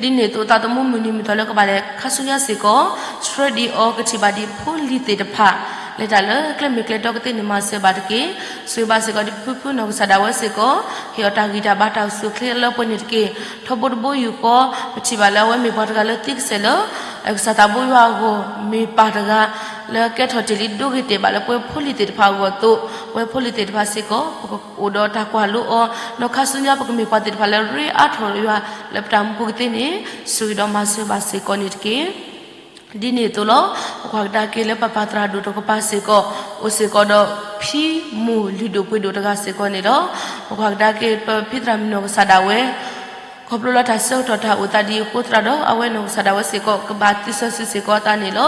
ချ့, ဒ်န့ၣ်အသိးသးသမူမုၢ်နံၤမုၢ်သီလၢကဘၣ်လဲၤခါဆူညါစ့ၢ်ကီး, ဆှၢဒံးအီၤ ကထံၣ်ဘၣ်ဒံးဖိလံၤသ့ၣ်တဖၣ်, လဲၤတၢ်လၢကျဲမုၢ်ကျဲတီကသ့ၣ်န့ၣ် မၤစၢၤဘၣ်တက့ၢ်. ဆိၣ်ဂ့ၤဘၣ်စ့ၢ်ကီးဒံးဖံဖံနီၢ်ကစၢ်ဒၣ်ဝဲစ့ၢ်ကီး, ဟ့ၣ်အီၤတၢ်ဂံၢ်တၢ်ဘါတၢ်အိၣ်ဆူၣ်အိၣ်ချ့လၢပှဲၤန့ၣ်တက့ၢ်. ထီဘိတဘိယူၢ်ဃီ, ပထံၣ်ဘၣ်လၢအဝဲမ့ၢ်ပှၤတဂၤလၢသံကစဲာ်လၢ ကစၢ်သးဘိယွၤအဂီၢ်, မ့ၢ်ပၢ်တဂၤ လၢကဲထီၣ်တ့ၢ်လံဒိဂ့ၤတဲာ်ဘၣ်လၢပဝဲဖိလံၤသ့ၣ်တဖၣ်အဂီၢ်အသိး, ပဝဲဖိလံၤသ့ၣ်တဖၣ်စ့ၢ်ကီး ပကအိၣ်ဒီးတၢ်ကွၢ်လိအီၤ, ဒီးခါဆူညါပကမ့ၢ်ပှၤသ့ၣ်တဖၣ်လၢရ့အါထီၣ်ယွၤလၢပတၢ်မူပူၤကသ့န့ၣ်, ဆိၣ်ဂ့ၤဒီးမၤစၢၤဘၣ်စ့ၢ်ကီးန့ၣ်တက့ၢ်. ဒ်န့ၣ်အသိးလီၤ. ပကွၢ်ကဒါက့ၤလၢပပၢ်သရၣ်ဒိၣ်တကပၤစ့ၢ်ကီး အိၣ်စ့ၢ်ကီးဒီးဖံမိၢ်လုၢ်ဒိၣ်ပှ့ၤဒိၣ်တဂၤစ့ၢ်ကီးန့ၣ်လီၤ. ပကွၢ်ကဒါက့ၤပဖံသရၣ်မုၣ်နီၢ်ကစၢ်ဒၣ်ဝဲ ခီဖျိလၢတၢ်ဆၢကတီၢ်တၢ်အိၣ်သးဒ်အံၤအဃိသတးဒီး အဝဲနီၢ်ကစၢ်ဒၣ်ဝဲစ့ၢ်ကီး ကဘၣ်သံစီဆှံစ့ၢ်ကီးအသးန့ၣ်လီၤ.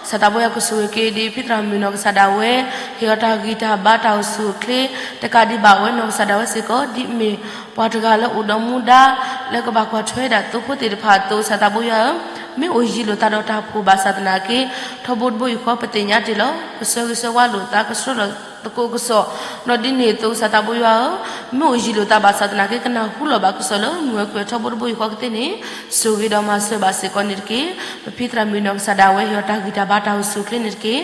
ကစၢ်သးဘိယွၤကဆိၣ်ဂ့ၤက့ၤဒ်ဖံသရၣ်မုၣ်နီၢ်ကစၢ်ဒၣ်ဝဲ ဟ့ၣ်အီၤတၢ်ဂံၢ်တၢ်ဘါတၢ်အိၣ်ဆူၣ်အိၣ်ချ့ တကးဒံးဘၣ် အဝဲနီၢ်ကစၢ်ဒၣ်ဝဲစ့ၢ်ကီး ဒ်အမ့ၢ်ပှၤတဂၤလၢအိၣ်ဒီးမူဒါ လၢကဘၣ်ကွၢ်ထွဲဒၣ်သိဖိသ့ၣ်တဖၣ်အသိး ကစၢ်သးဘိယွၤဧၢ, မ့ၢ်အိၣ်ယံၤလိာ်သးဒီးတၢ်ဖှိၣ်ဘၣ်ဆၣ်သနာ်က့ ထီဘိတဘိယူၢ်ဃီပသ့ၣ်ညါတ့ၢ်လီၤ. ကဆၢဂ့ၤဆၢဝါလိာ်သး ကဆှၢလီၤသကိးကစီၣ်, ဒီးဒ်န့ၣ်အသိး ကစၢ်သးဘိယွၤဧၢ, မ့ၢ်အိၣ်ယံၤလိာ်သးဘၣ်ဆၣ်သနာ်က့ ကနၢ်ဟူလီၤဘၣ်ကစီၣ်လၢ မုၢ်ဝဲကွံာ်ထီဘိတဘိယူၢ်ဃီကသ့န့ၣ် ဆိၣ်ဂ့ၤဒီးမၤစၢၤဘၣ်စ့ၢ်ကီးန့ၣ်တက့ၢ်. ပဖံသရၣ်မုၣ်နီၢ်ကစၢ်ဒၣ်ဝဲ ဟ့ၣ်အီၤတၢ်ဂံၢ်တၢ်ဘါတၢ်အိၣ်ဆူၣ်အိၣ်ချ့န့ၣ်တက့ၢ်.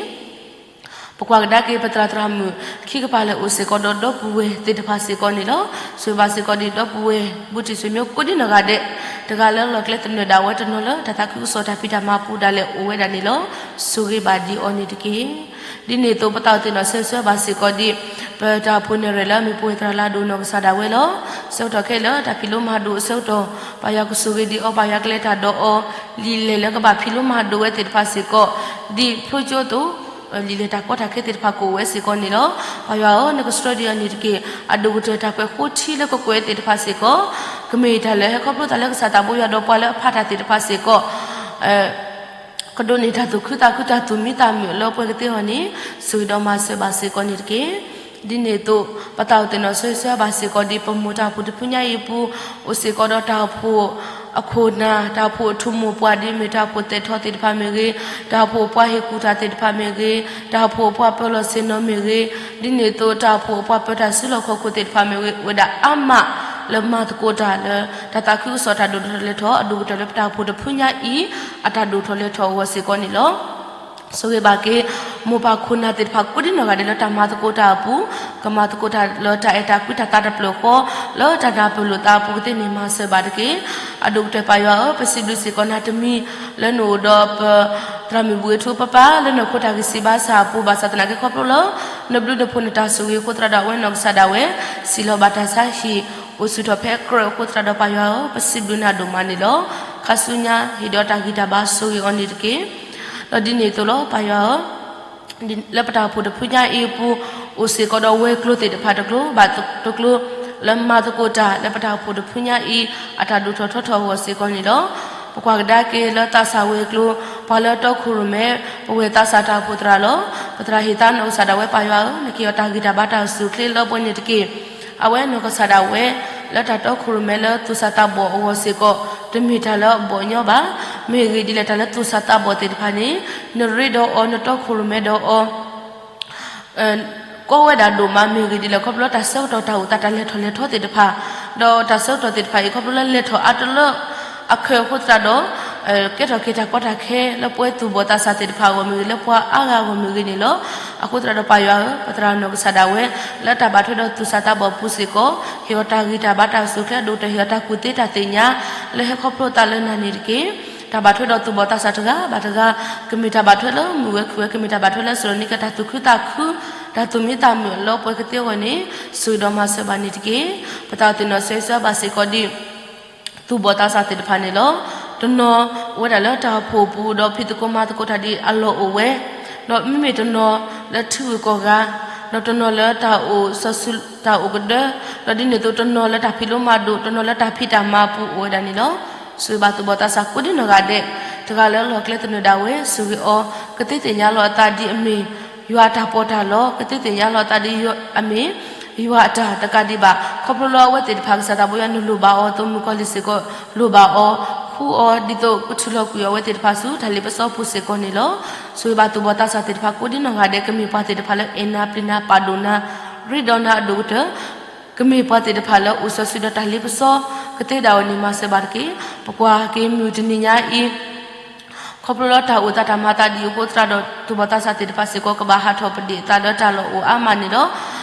ပကွၢ်ကဒါက့ၤပသရၣ်သရၣ်မုၣ်ခံကပၤလၢအိၣ်စ့ၢ်ကီးဒီးဒီပုၢ်ဝဲၢ်သ့ၣ်တဖၣ်စ့ၢ်ကီးန့ၣ်လီၤ. ဆိၣ်ဂ့ၤဘၣ်စ့ၢ်ကီးဒ်ဒီပုၢ်ဝဲၢ် ဘူးတံၢ်ဆွေမျိုး ကိးဒံနီၢ်ဂၤဒဲး, တဂၤလၢလီၢ်ကျဲသနၢၣ်ဒၣ်ဝဲ တနီၤလၢတၢ်သးခုကစီၣ်တၢ်ဖံးတၢ်မၤပူၤဒၣ်လဲာ်အိၣ်ဝဲဒၣ်န့ၣ်လီၤ. ဆိၣ်ဂ့ၤဘၣ်ဒ်အီၤန့ၣ်တက့ၢ်. ဒ်န့ၣ်အသိး ပသးအိၣ်သ့ၣ်နီၣ်ဆၢဂ့ၤဆၢဝါဘၣ်စ့ၢ်ကီးဒ် ပတၢ်အိၣ်ဖှိၣ်နဲၣ်ရွဲၣ်လၢအမ့ၢ်ပဝဲသရၣ်လၤဒိၣ်နီၢ်ကစၢ်ဒၣ်ဝဲလီၤ. ဆၢကတီၢ်ခဲလၢာ်တၢ်ဖံးလိမၤဒိးအဆၢကတီၢ် ပၢ်ယွၤကဆိၣ်ဂ့ၤဒံးအီၤ ပၢ်ယွၤကလဲၤတၢ်ဒီးအီၤ လံာ်လဲၢ်လၢကဘၣ်ဖံးလိမၤဒိးဝဲသ့ၣ်တဖၣ်စ့ၢ်ကီး ဒ်ဖျိကၠိအသိး လံာ်လဲၢ်တၢ်ကီတၢ်ခဲသ့ၣ်တဖၣ်ကအိၣ်ဝဲစ့ၢ်ကီးန့ၣ်လီၤ. ပၢ်ယွၤဧၢ, နကဆှၢဒံးအီၤန့ၣ်တက့ၢ်. အဒိၣ်ကတၢၢ်တၢ်ကွဲးဃိထံလၢကကွဲးသ့ၣ်တဖၣ်စ့ၢ်ကီး ကမ့ၢ်တၢ်လၢဟဲခီဖျိသးလၢကစၢ်သးဘိယွၤဒီးပှၤလၢအဖးတၢ်သ့ၣ်တဖၣ်စ့ၢ်ကီး ကဒိးန့ၢ်တၢ်သူၣ်ခုသးခု တၢ်သူၣ်မံသးမုာ်လၢပှဲၤကသ့အဂီၢ်န့ၣ် ဆိၣ်ဂ့ၤဒီးမၤစၢၤဘၣ်စ့ၢ်ကီးန့ၣ်တက့ၢ်. ဒ်န့ၣ်အသိး ပသးအိၣ်သ့ၣ်နီၣ်ဆၢဂ့ၤဆၢဝါဘၣ်စ့ၢ်ကီးဒ် ပမိၢ်တၢ်အိၣ်ဖှိၣ်တဖုညါအံၤအပူၤ အိၣ်စ့ၢ်ကီးဒီးတၢ်အိၣ်ဖှိၣ်အခိၣ်နၢ် တၢ်အိၣ်ဖှိၣ်အထူၣ်မိၢ်ပှၢ် ဒ်အမ့ၢ်တၢ်အိၣ်ဖှိၣ်သဲးထီၣ်သ့ၣ်တဖၣ်မ့ၢ်ဂ့ၤ, တၢ်အိၣ်ဖှိၣ်အပှၤဟ့ၣ်ကူၣ်တၢ်သ့ၣ်တဖၣ်မ့ၢ်ဂ့ၤ, တၢ်အိၣ်ဖှိၣ်အပှၤပၢၤလီၢ်ဆ့ၣ်နီၤမ့ၢ်ဂ့ၤ, ဒ်န့ၣ်အသိး တၢ်အိၣ်ဖှိၣ်အပှၤပၢၤတၢ်စုလီၢ်ခီၣ်ခိၣ်သ့ၣ်တဖၣ်မ့ၢ်ဂ့ၤ အိၣ်ဝဲဒၣ်အါမးလၢမၤသကိးတၢ်လၢ တၢ်သးခုကစီၣ်တၢ်ဒိၣ်ထီၣ်လဲၤထီၣ် အဒိၣ်ကတၢၢ်လၢပတၢ်အိၣ်ဖှိၣ်တဖုညါအံၤ အတၢ်ဒိၣ်ထီၣ်လဲၤထီၣ်အဂီၢ်စ့ၢ်ကီးန့ၣ်လီၤ. ဆိၣ်ဂ့ၤဘၣ်က့ၤ မိၢ်ပၢ်ခိၣ်နၢ်သ့ၣ်တဖၣ်ကိးဒံနီၢ်ဂၤဒဲးလၢတၢ်မၤသကိးတၢ်အပူၤ, ကမၤသကိးတၢ်လၢတၢ်အဲၣ်တၢ်ကွံတၢ်သးတဖျၢၣ်ဃီ လၢတၢ်နၢ်ပၢၢ်လိာ်သးအပူၤကသ့န့ၣ် မၤစၢၤဘၣ်တက့ၢ်. အဒိၣ်ကတၢၢ်ပၢ်ယွၤဧၢ, ပစံးဘျုးစ့ၢ်ကီးနၤတမံၤ လၢနအိၣ်ဒီးပသရၣ်မုၣ်ဘူၣ်ဝ့ထူပပၢ် လၢနခိတၢ်ဂံၢ်စၢ်ဘါစၢ်အပူၤ ဘၣ်ဆၣ်သနာ်က့ခီဖျိလၢ နဘျုးနဖှိၣ်နတၢ်ဆိၣ်ဂ့ၤအဃိသတးဒီး အဝဲနီၢ်ကစၢ်ဒၣ်ဝဲ စံၣ်လီၤဘၣ်တၢ်ဆါဟံၣ် အိၣ်ဆူၣ်ထီၣ်ဖဲအကြၢးအဃိသတးဒီး ပၢ်ယွၤဧၢ, ပစံးဘျုးနၤဒိၣ်မးန့ၣ်လီၤ. ခါဆူညါ ဟ့ၣ်ဒီးတၢ်ဂံၢ်တၢ်ဘါဆိၣ်ဂ့ၤအီၤန့ၣ်တက့ၢ်. ဒီးဒ်န့ၣ်အသိးလီၤ ပၢ်ယွၤဧၢ, လၢပတၢ်အိၣ်ဖှိၣ်တဖုညါအံၤအပူၤ အိၣ်စ့ၢ်ကီးဒီးဝဲၤကျိၤသ့ၣ်တဖၣ်တကျိၤဘၣ်တကျိၤ လၢမၤသကိးတၢ်လၢပတၢ်အိၣ်ဖှိၣ်တဖုညါအံၤ အတၢ်ဒိၣ်ထီၣ်ထီထီၣ်အဂီၢ်စ့ၢ်ကီးန့ၣ်လီၤ. ပကွၢ်ကဒါက့ၤလၢသးစၢ်ဝဲၤကျိၤ ပှၤလၢတီခိၣ်ရိၣ်မဲ ပဝဲၢ်သးစၢ်တၢ်အိၣ်ဖှိၣ်သရၣ်လီၤ. ပသရၣ်ဟ့ၣ်သါနီၢ်ကစၢ်ဒၣ်ဝဲပၢ်ယွၤဧၢ, နကဟ့ၣ်အီၤတၢ်ဂံၢ်တၢ်ဘါတၢ်အိၣ်ဆူၣ်အိၣ်ချ့လၢပှဲၤန့ၣ်တက့ၢ်. အဝဲနီၢ်ကစၢ်ဒၣ်ဝဲ လၢတၢ်တီခိၣ်ရိၣ်မဲလၢသူၣ်စၢ်သးဘီၣ်အဂီၢ်စ့ၢ်ကီး တမ့ၢ်တၢ်လၢအဘီၣ်ညီဘၣ်. မ့ၢ်ဂ့ၢ်ဒ်လဲၣ်တၢ်လၢသူၣ်စၢ်သးဘီၣ်သ့ၣ်တဖၣ်န့ၣ် နရ့ဒီးအီၤ နတီခိၣ်ရိၣ်မဲဒီးအီၤ ကီဝဲဒၣ်ဒိၣ်မး မ့ၢ်ဂ့ၢ်ဒ်လဲၣ် ခီဖျိတၢ်ဆၢကတီၢ်တၢ်အိၣ်သးတၢ်လဲၤထီၣ်လဲၤထီသ့ၣ်တဖၣ်, ဒီးတၢ်ဆၢကတီၢ်သ့ၣ်တဖၣ်အံၤ ခီဖျိလၢလဲၤထီၣ်အါတလၢအခၢးအဃိသတးဒီး ကဲထီၣ်က့ၤတၢ်ကီတၢ်ခဲလၢပဝဲသူၣ်ဘီၣ်သးစၢ်သ့ၣ်တဖၣ်အဂီၢ်မ့ၢ်ဂ့ၤ လၢပှၤအါဂၤအဂီၢ်မ့ၢ်ဂ့ၤန့ၣ်လီၤ. အဃိသတးဒီးပၢ်ယွၤဧၢ, ပသရၣ်နီၢ်ကစၢ်ဒၣ်ဝဲ လၢတၢ်ဘၣ်ထွဲဒီးသူၣ်စၢ်သးဘီၣ်အပူၤစ့ၢ်ကီး ဟ့ၣ်အီၤတၢ်ဂံၢ်တၢ်ဘါတၢ်အိၣ်ဆူၣ်အိၣ်ချ့ အဒိၣ်ကတၢၢ်ဟ့ၣ်အီၤတၢ်ကူၣ်သ့တၢ်သ့ၣ်ညါ လၢဟဲခီဖျိသးလၢနၤန့ၣ်တက့ၢ်. တၢ်ဘၣ်ထွဲဒီးသူၣ်ဘီၣ်သးစၢ်တဂၤဘၣ်တဂၤ ကမ့ၢ်တၢ်ဘၣ်ထွဲလၢမုၢ်ဝဲခုၣ်ဝဲ ကမ့ၢ်တၢ်ဘၣ်ထွဲလၢစရီနံက တၢ်သူၣ်ခုသးခု တၢ်သူၣ်မံသးမုာ်အလီၢ်ပှဲၤကသ့အဂီၢ်န့ၣ် ဆိၣ်ဂ့ၤဒီးမၤစၢၤဘၣ်န့ၣ်တက့ၢ်. ပသးအိၣ်သ့ၣ်နီၣ်ဆၢဂ့ၤဆၢဝါဘၣ်စ့ၢ်ကီးဒ် ပတၢ်အိၣ်ဖှိၣ်န့ၣ်ရဲၣ်လၢအမ့ၢ်ပဝဲသူၣ်ဘီၣ်သးစၢ်သ့ၣ်တဖၣ်န့ၣ်လီၤ. တနီၤအိၣ်ဝဲဒၣ်လၢတၢ်အိၣ်ဖှိၣ်အပူၤဒီးဖံးသကိးမၤသကိးတၢ်ဒ်အလီၢ်အိၣ်ဝဲ, ဒီးမ့မ့ၢ်တနီၤလၢထံဂုၤကီၢ်ဂၤ, ဒီးတနီၤလၢတၢ်အိၣ်စီၤစုၤတၢ်အိၣ်ကဒၢ, ဒီးဒ်န့ၣ်အသိးတနီၤလၢတၢ်ဖံးလိမၤဒိး, တနီၤလၢတၢ်ဖံးတၢ်မၤအပူၤအိၣ်ဝဲဒၣ်န့ၣ်လီၤ. ဆိၣ်ဂ့ၤဘၣ်သူၣ်ဘီၣ်သးစၢ်ကိးဒံနီၢ်ဂၤဒဲး, တဂၤလၢလီၢ်ကျဲသနၢၣ်ဒၣ်ဝဲ ဆိၣ်ဂ့ၤအီၤ, ကသ့သ့ၣ်ညါလီၤအသးဒ်အမ့ၢ် ယွၤအတၢ်ပီးတၢ်လီ, ကသ့သ့ၣ်ညါလီၤအသးဒ်အမ့ၢ် ယွၤအတၢ်တကးဒံးဘၣ် ခီဖျိလၢအဝဲသ့ၣ်တဖၣ် ကစၢ်သးဘိယွၤနလိၣ်ဘၣ်အီၤ သိးမုၣ်ကီၤလံၢ်စ့ၢ်ကီး လိၣ်ဘၣ်အီၤ, ဃုအီၤ ဒ်သိးကထုးလီၤကွံာ်အီၤဝဲသ့ၣ်တဖၣ်ဆူ တၢ်လ့ပစီပူၤစ့ၢ်ကီးန့ၣ်လီၤ. ဆိၣ်ဂ့ၤဘၣ်သူၣ်ဘီၣ်သးစၢ်သ့ၣ်တဖၣ်ကိးဒံနီၢ်ဂၤဒဲး ကမ့ၢ်ပှၤသ့ၣ်တဖၣ်လၢအဲၣ်နၤပျံၤနၤ ပာ်ဒိၣ်နၤ ရ့ဒီးနၤအဒိၣ်ကတၢၢ်, ကမ့ၢ်ပှၤသ့ၣ်တဖၣ်လၢအိၣ်စီၤစုၤဒီးတၢ်လ့ပစီ ကသ့ဒၣ်အီၤန့ၣ် မၤစၢၤဘၣ်တက့ၢ်. ပကွၢ်က့ၤမုၢ်တနံၤညါအံၤ ခီဖျိလၢတၢ်အိၣ်သးတၢ်မၤသးဒ်အံၤအဃိသတးဒီး သူၣ်ဘီၣ်သးစၢ်သ့ၣ်တဖၣ်စ့ၢ်ကီး ကဘၣ်ဟးထီၣ်ပဒ့ၣ်အသးလၢတၢ်လီၢ်အိၣ်အါမးန့ၣ်လီၤ.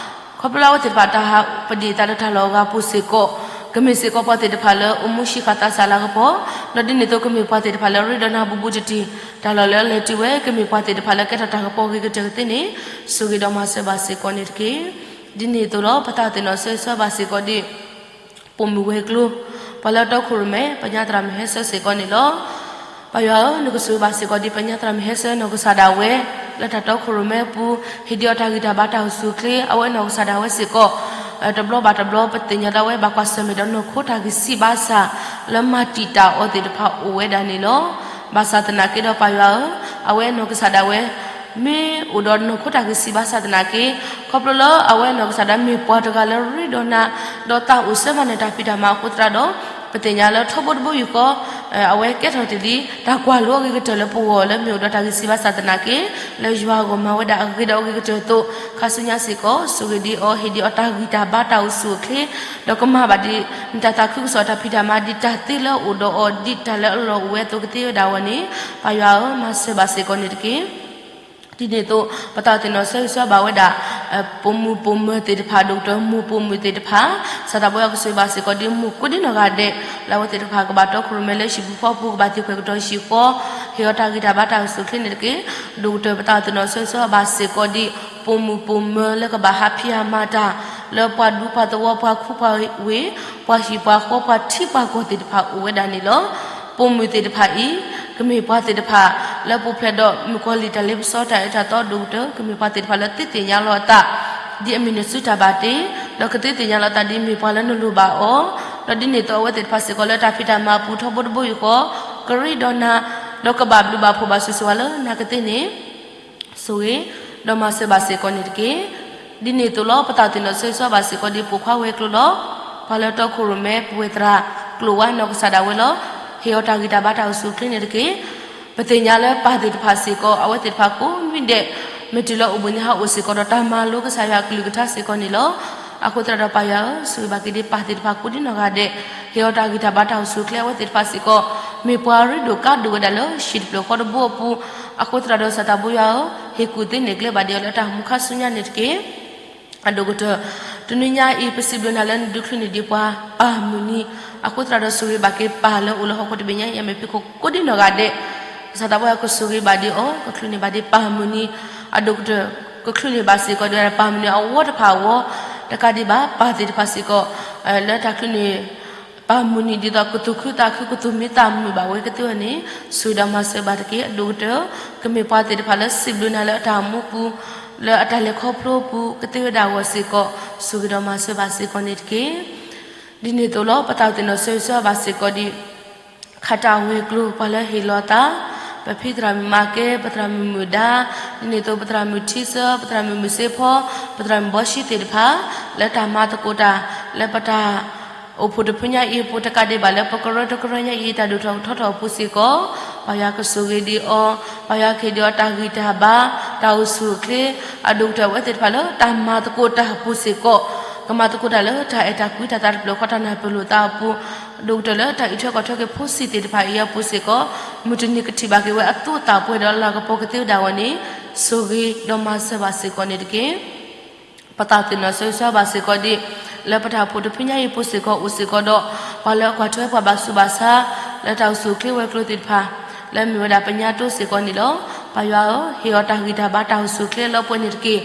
ခီဖျိလၢအဝဲသ့ၣ်တဖၣ်တၢ်ဟးပဒ့ၣ်အသးလၢတၢ်လီၢ်အဂၤပူၤစ့ၢ်ကီး ကမ့ၢ်စ့ၢ်ကီးပှၤသ့ၣ်တဖၣ်လၢအိၣ်မူဆံးဃာ်သးစၢ်လၤကပီၤ, ဒီးဒ်န့ၣ်အသိးကမ့ၢ်ပှၤသ့ၣ်တဖၣ်လၢရ့ဒီးနၤဘူးဘူးတံၢ်တံၢ်, တၢ်လီၢ်လၢအလဲၤတုၤဝဲ ကမ့ၢ်ပှၤသ့ၣ်တဖၣ်လၢကဲထီၣ်တၢ်ကပီၤဂ့ၤကတၢၢ်ကသ့န့ၣ် ဆိၣ်ဂ့ၤဒီးမၤစၢၤဘၣ်စ့ၢ်ကီးန့ၣ်တက့ၢ်. ဒ်န့ၣ်အသိးလီၤ ပသးသ့ၣ်နီၣ်ဆၢဂ့ၤဆၢဝါဘၣ်စ့ၢ်ကီးဒ် ပိာ်မုၣ်ဝဲၤကျိၤ, ပှၤလၢတီခိၣ်ရိၣ်မဲ ပညါသရၣ်မုၣ်ဟဲဆၢစ့ၢ်ကီးန့ၣ်လီၤ. ပၢ်ယွၤဧၢ, နကဆိၣ်ဂ့ၤဘၣ်စ့ၢ်ကီးဒ်ပညါသရၣ်မုၣ်ဟဲဆၢနီၢ်ကစၢ်ဒၣ်ဝဲ လၢတၢ်တီခိၣ်ရိၣ်မဲအပူၤ, ဟ့ၣ်ဒံးအီၤတၢ်ဂံၢ်တၢ်ဘါတၢ်အိၣ်ဆူၣ်အိၣ်ချ့, အဝဲနီၢ်ကစၢ်ဒၣ်ဝဲစ့ၢ်ကီး တဘျီဘၣ်တဘျီ ပသ့ၣ်ညါလၢအဝဲဘၣ်ကွၢ်ဆၢၣ်မဲာ်ဒီးနီၢ်ခိတၢ်ဂံၢ်စၢ်ဘါစၢ် လၢမၤတံာ်တာ်အီၤသ့ၣ်တဖၣ်အိၣ်ဝဲဒၣ်န့ၣ်လီၤ. ဘၣ်ဆၣ်သနာ်က့ဒီးပၢ်ယွၤဧၢ, အဝဲနီၢ်ကစၢ်ဒၣ်ဝဲ မ့ၢ်အိၣ်ဒီးနီၢ်ခိတၢ်ဂံၢ်စၢ်ဘါစၢ်သနာ်က့, ခီဖျိလၢအဝဲနီၢ်ကစၢ်ဒၣ်မ့ၢ်ပှၤတဂၤလၢရ့ဒီးနၤ, ဒီးသးအိၣ်စၢၤမၤနၢၤတၢ်ဖံးတၢ်မၤအဃိသတးဒီး, ပသ့ၣ်ညါလၢထီဘိတဘိယူၢ်ဃီ အဝဲကဲထီၣ်တ့ၢ်လံ တၢ်ကွၢ်လိအဂ့ၤကတၢၢ်လၢပဂီၢ်လၢမ့ၢ်အိၣ်ဒီးတၢ်ဂံၢ်စၢ်ဘါစၢ်သနာ်က့, လၢယွၤအဂီၢ်မၤဝဲဒၣ်အဂ့ၤဒီးအဂ့ၤကတၢၢ်အသိး, ခါဆူညါစ့ၢ်ကီး ဆိၣ်ဂ့ၤဒံးအီၤ ဟ့ၣ်ဒံးအီၤတၢ်ဂံၢ်တၢ်ဘါတၢ်အိၣ်ဆူၣ်အိၣ်ချ့, ဒီးကမၤဘၣ်ဒ် နတၢ်သးခုကစီၣ်တၢ်ဖံးတၢ်မၤဒ်တၢ်သ့လၢအအိၣ်ဒီးအီၤ ဒ်တၢ်လၢအလီၢ်အိၣ်ဝဲအသိးကသ့ဝဲဒၣ်အဂီၢ်န့ၣ်, ပၢ်ယွၤဧၢ, မၤစၢၤဘၣ်စ့ၢ်ကီးန့ၣ်တက့ၢ်. ဒ်န့ၣ်အသိး ပသးအိၣ်သ့ၣ်နီၣ်ဆၢဂ့ၤဆၢဝါဘၣ်ဝဲဒၣ် ပိာ်မုၣ်ပိာ်မၢၤသ့ၣ်တဖၣ် ဒိၣ်ကတၢၢ်မိၢ်ပိာ်မုၣ်သ့ၣ်တဖၣ်, စၢ်သးဘိယွၤကဆိၣ်ဂ့ၤဘၣ်စ့ၢ်ကီးဒ်မိၢ်ကိးဒ်နီၢ်ဂၤဒဲး, လၢအဝဲသ့ၣ်တဖၣ်ကဘၣ်တီခိၣ်ရိၣ်မဲလၢဟံၣ်ပူၤဃီပူၤ ကဘၣ်သ့ၣ်ခွဲးကတီၤဟံၣ်ဃီ, ဟ့ၣ်အီၤတၢ်ဂံၢ်တၢ်ဘါတၢ်အိၣ်ဆူၣ်အိၣ်ချ့န့ၣ်တက့ၢ်. ဒိၣ်ကတၢၢ်ပသးအိၣ်သ့ၣ်နီၣ်ဆၢဂ့ၤဆၢဝါဘၣ်စ့ၢ်ကီးဒ် ပိာ်မုၣ်ပိာ်မၢၤလၢကဘၣ်ဟးဖံးဟးမၤတၢ် လၢပှၤဒူပှၤသဝီ ပှၤခူပှၤဝ့ၢ်, ပှၤဟံၣ်ပှၤဃီ ပှၤထံပှၤကီၢ်သ့ၣ်တဖၣ်အိၣ်ဝဲဒၣ်န့ၣ်လီၤ. ပိာ်မုၣ်သ့ၣ်တဖၣ်အံၤ ကမ့ၢ်ပှၤသ့ၣ်တဖၣ် လၢပူၤဖျဲးဒီးမုၣ်ကီၤလံၢ်တၢ်လ့ပစီတၢ်အၢတၢ်သီ ဒိၣ်ကတၢၢ် ကမ့ၢ်ပှၤသ့ၣ်တဖၣ်လၢသ့သ့ၣ်ညါလီၤအသး ဒ်အမ့ၢ်နစုတၢ်ဘၣ်တ့, ဒီးကသ့သ့ၣ်ညါလီၤအသးဒ်မ့ၢ်ပှၤလၢနလိၣ်ဘၣ်အီၤ, ဒီးဒ်န့ၣ်အသိးအဝဲသ့ၣ်တဖၣ်စ့ၢ်ကီးလၢတၢ်ဖံးတၢ်မၤအပူၤထီဘိတဘိယူၢ်ဃီ ကရ့ဒီးနၤ, ဒီးကဘၣ်ဘျုးဘၣ်ဖှိၣ်ဘၣ်ဆူၣ်စ့ၢ်ကီးလၢနၤကသ့န့ၣ် ဆိၣ်ဂ့ၤ ဒီးမၤစၢၤဘၣ်စ့ၢ်ကီးန့ၣ်တက့ၢ်. ဒ်န့ၣ်အသိးလီၤ ပသးအိၣ်သ့ၣ်နီၣ်ဆၢဂ့ၤဆၢဝါဘၣ်စ့ၢ်ကီးဒ်ပိာ်ခွါဝဲၤကျိၤလီၤ. ပှၤလၢတီခိၣ်ရိၣ်မဲပဝဲၢ်သရၣ်ကျိၤဝဲနီၢ်ကစၢ်ဒၣ်ဝဲလီၤ. ဟ့ၣ်အီၤတၢ်ဂံၢ်တၢ်ဘါတၢ်အိၣ်ဆူၣ်အိၣ်ချ့န့ၣ်တက့ၢ်. ပသ့ၣ်ညါလၢပၢ်သ့ၣ်တဖၣ်စ့ၢ်ကီး အဝဲသ့ၣ်တဖၣ်ကိးနွံဒဲး မ့ၢ်တုၤလၢအိၣ်ဘှံးနံၤဟးအိၣ်စ့ၢ်ကီးဒီးတၢ်မၤလိကစၢ်ယွၤအကလုၢ်ကထါစ့ၢ်ကီးန့ၣ်လီၤ. အဃိသတးဒီးပၢ်ယွၤဧၢ, ဆိၣ်ဂ့ၤဘၣ်က့ၤဒ်ပၢ်သ့ၣ်တဖၣ်ကိးဒ်နီၢ်ဂၤဒဲး, ဟ့ၣ်အီၤတၢ်ဂံၢ်တၢ်ဘါတၢ်အိၣ်ဆူၣ်အိၣ်ချ့ အဝဲသ့ၣ်တဖၣ်စ့ၢ်ကီး မ့ၢ်ပှၤရ့ဒိၣ်ကါဒိၣ်ဝဲဒၣ်လၢဟံၣ်တဖျၢၣ်ဃီတဘိအပူၤ, အဃိသတးဒီးစၢ်သးဘိယွၤဧၢ, ဟ့ၣ်ကူၣ်သ့န့ၢ်ကျဲဘၣ်ဒံးအီၤလၢတၢ်မူခါဆူညါန့ၣ်တက့ၢ်. အဒိၣ်ကတၢၢ် တနွံညါအံၤ ပစံးဘျုးနၤလၢနဒုးချုးန့ၢ်ဒံးပှၤပၢ်မုၢ်နံၤ, အဃိသတးဒီးဆိၣ်ဂ့ၤဘၣ်က့ၤပၢ်လၢအိၣ်လၢဟီၣ်ခိၣ်တဘ့ၣ်ညါအံၤ အမ့ၢ်ဖံးခိၣ်ကိးဒ်နီၢ်ဂၤဒဲး, စၢ်သးဘိယွၤကဆိၣ်ဂ့ၤဘၣ်ဒံးအီၤ ကချုးန့ၢ်ဘၣ်ဒံးပၢ်မုၢ်နံၤ, အဒိၣ်ကတၢၢ် ကချုးန့ၢ်ဘၣ်စ့ၢ်ကီးဒံးပၢ်မုၢ်နံၤအဝီတဖၣ်အဂီၢ်, တကးဒံးဘၣ် ပၢ်သ့ၣ်တဖၣ်စ့ၢ်ကီး လၢတၢ်ချုးန့ၢ် ပၢ်မုၢ်နံၤဒ်သိးကသူၣ်ခုသးခု ကသူၣ်မံသးမုာ်ဘၣ်ဝဲကသ့ဝဲန့ၣ်, ဆိၣ်ဂ့ၤဒီးမၤစၢၤဘၣ်တက့ၢ်. အဒိၣ်ကတၢၢ် ကမ့ၢ်ပှၤသ့ၣ်တဖၣ်လၢစံးဘျုးနၤလၢအတၢ်အိၣ်မူပူၤ, လၢအတၢ်လဲၤခီဖျိပူၤ ကသ့ဝဲဒၣ်အဂီၢ်စ့ၢ်ကီး, ဆိၣ်ဂ့ၤဒီးမၤစၢၤဘၣ်စ့ၢ်ကီးန့ၣ်တက့ၢ်. ဒ်န့ၣ်အသိးလီၤ ပသးအိၣ်သ့ၣ်နီၣ်ဆၢဂ့ၤဆၢဝါဘၣ်စ့ၢ်ကီးဒ် ခးတၢ်ဝဲၤကျိၤ ပှၤလၢဟ့ၣ်လီၤသး, ပဖံသရၣ်မုၣ်မၤကဲ, ပသရၣ်မုၣ်မုၢ်ဒါ, ဒ်န့ၣ်အသိး ပသရၣ်မုၣ်ထံဆၢ, ပသရၣ်မုၣ်မုၢ်စ့ဖီ, ပသရၣ်မုၣ်ဘီရှံသ့ၣ်တဖၣ်, လၢတၢ်မၤသကိးတၢ် လၢပတၢ်အိၣ်ဖှိၣ်တဖုညါအံၤအပူၤ တကးဒံးဘၣ်လၢပကရၢတကရၢညါအံၤ တၢ်ဒိၣ်ထီၣ်ထီထီၣ်အပူၤစ့ၢ်ကီး, ပၢ်ယွၤကဆိၣ်ဂ့ၤဒံးအီၤ, ပၢ်ယွၤကဟ့ၣ်ဒံးအီၤတၢ်ဂံၢ်တၢ်ဘါ, တၢ်အိၣ်ဆူၣ်အိၣ်ချ့, အဒိၣ်ကတၢၢ်အဝဲသ့ၣ်တဖၣ်လၢတၢ်မၤသကိးတၢ်အပူၤစ့ၢ်ကီး, ကမၤသကိးတၢ်လၢတၢ်အဲၣ်တၢ်ကွံတၢ်သးတဖျၢၣ်ဃီတၢ်နၢ်ပၢၢ်လိာ်သးအပူၤ, အဒိၣ်ကတၢၢ်လၢတၢ်အံးထွဲကွၢ်ထွဲက့ၤဖိဆံးသ့ၣ်တဖၣ်အံၤအပူၤစ့ၢ်ကီး, မုၢ်တနံၤကထံၣ်ဘၣ်က့ၤဝဲအသိးသးပှဲၤဒီးအလၤကပီၤကသ့ဝဲဒၣ်အဂီၢ်န့ၣ်, ဆိၣ်ဂ့ၤဒီးမၤစၢၤဘၣ်စ့ၢ်ကီးန့ၣ်တက့ၢ်. ပသးအိၣ်သ့ၣ်နီၣ်ဆၢဂ့ၤဆၢဝါဘၣ်စ့ၢ်ကီးဒ် လၢပတၢ်အိၣ်ဖှိၣ်တဖုညါအံၤအပူၤစ့ၢ်ကီးအိၣ်စ့ၢ်ကီးဒီး ပှၤလၢအကွၢ်ထွဲပှၤဘၣ်ဆူးဘၣ်ဆါ လၢတၢ်အိၣ်ဆူၣ်အိၣ်ချ့ဝဲၤကျိၤသ့ၣ်တဖၣ် လၢမ့ၢ်ဝဲဒၣ်ပညါတိစ့ၢ်ကီးန့ၣ်လီၤ. ပၢ်ယွၤဧၢ, ဟ့ၣ်အီၤတၢ်ဂံၢ်တၢ်ဘါတၢ်အိၣ်ဆူၣ်အိၣ်ချ့လၢပှဲၤန့ၣ်တက့ၢ်.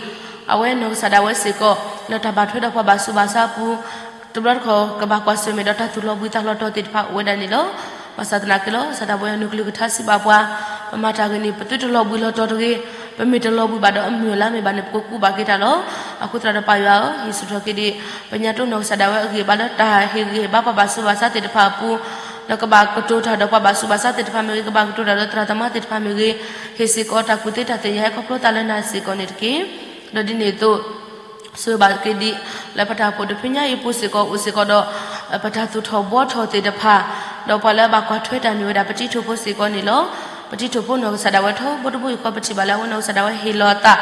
အဝဲနီၢ်ကစၢ်ဒၣ်ဝဲစ့ၢ်ကီး လၢတၢ်ဘၣ်ထွဲဒီးပှၤဘၣ်ဆူးဘၣ်ဆါအပူၤ တဘျီတခီၣ် ကဘၣ်ကွၢ်ဆၢၣ်မဲာ်ဒီးတၢ်သူၣ်လီၤဘှံးသးလီၤတီၤသ့ၣ်တဖၣ်အိၣ်ဝဲဒၣ်န့ၣ်လီၤ. ဘၣ်ဆၣ်သနာ်က့လီၤ စၢ်သးဘိယွၤနကလုၢ်ကထါစံးဘၣ်ပှၤ, ပမၤတၢ်ဂ့ၤန့ၣ် ပသုတလီၤဘှံးလီၤတီၤတဂ့ၤ, ပမ့ၢ်တလီၤဘှံးဘၣ်ဒီး အမုၢ်အလါမ့ၢ်ဘၣ်န့ၣ် ပကကူးဘၣ်က့ၤတၢ်လီၤ. အဃိသတးဒီးပၢ်ယွၤဧၢ, ဟ့ၣ်ဆူၣ်ထီၣ်က့ၤဒံး ပညါတိနီၢ်ကစၢ်ဒၣ်ဝဲအဂံၢ်အဘါလၢတၢ်ဟ့ၣ်ဂံၢ်ဟ့ၣ်ဘါပှၤဘၣ်ဆူးဘၣ်ဆါသ့ၣ်တဖၣ်အပူၤ, ဒီးကဘၣ်ကတိၤတၢ်ဒီးပှၤဘၣ်ဆူးဘၣ်ဆါသ့ၣ်တဖၣ်မ့ၢ်ဂ့ၤ, ကဘၣ်ကတိၤတၢ်ဒီးသရၣ်သမါသ့ၣ်တဖၣ်မ့ၢ်ဂ့ၤ, ဟ့ၣ်စ့ၢ်ကီးတၢ်ကူၣ်သ့တၢ်သ့ၣ်ညါဟဲခီဖျိသးလၢနၤစ့ၢ်ကီးန့ၣ်တက့ၢ်. ဒီးဒ်န့ၣ်အသိး ဆိၣ်ဂ့ၤဘၣ်က့ၤဒံး လၢပတၢ်အိၣ်ဖှိၣ်တဖုညါအံၤအပူၤစ့ၢ်ကီးအိၣ်စ့ၢ်ကီးဒီး ပတၢ်သူၣ်ထီၣ်ဘှီထီၣ်သ့ၣ်တဖၣ်, ဒီးပှၤလၢအဘၣ်ကွၢ်ထွဲတၢ်မ့ၢ်ဝဲဒၣ်ပတံၤထိၣ်ဖိစ့ၢ်ကီးန့ၣ်လီၤ. ပတံၤထိၣ်ဖိနီၢ်ကစၢ်ဒၣ်ဝဲထီဘိတဘိယူၢ်ဃီ ပထံၣ်ဘၣ်လၢအဝဲနီၢ်ကစၢ်ဒၣ်ဝဲဟ့ၣ်လီၤအသး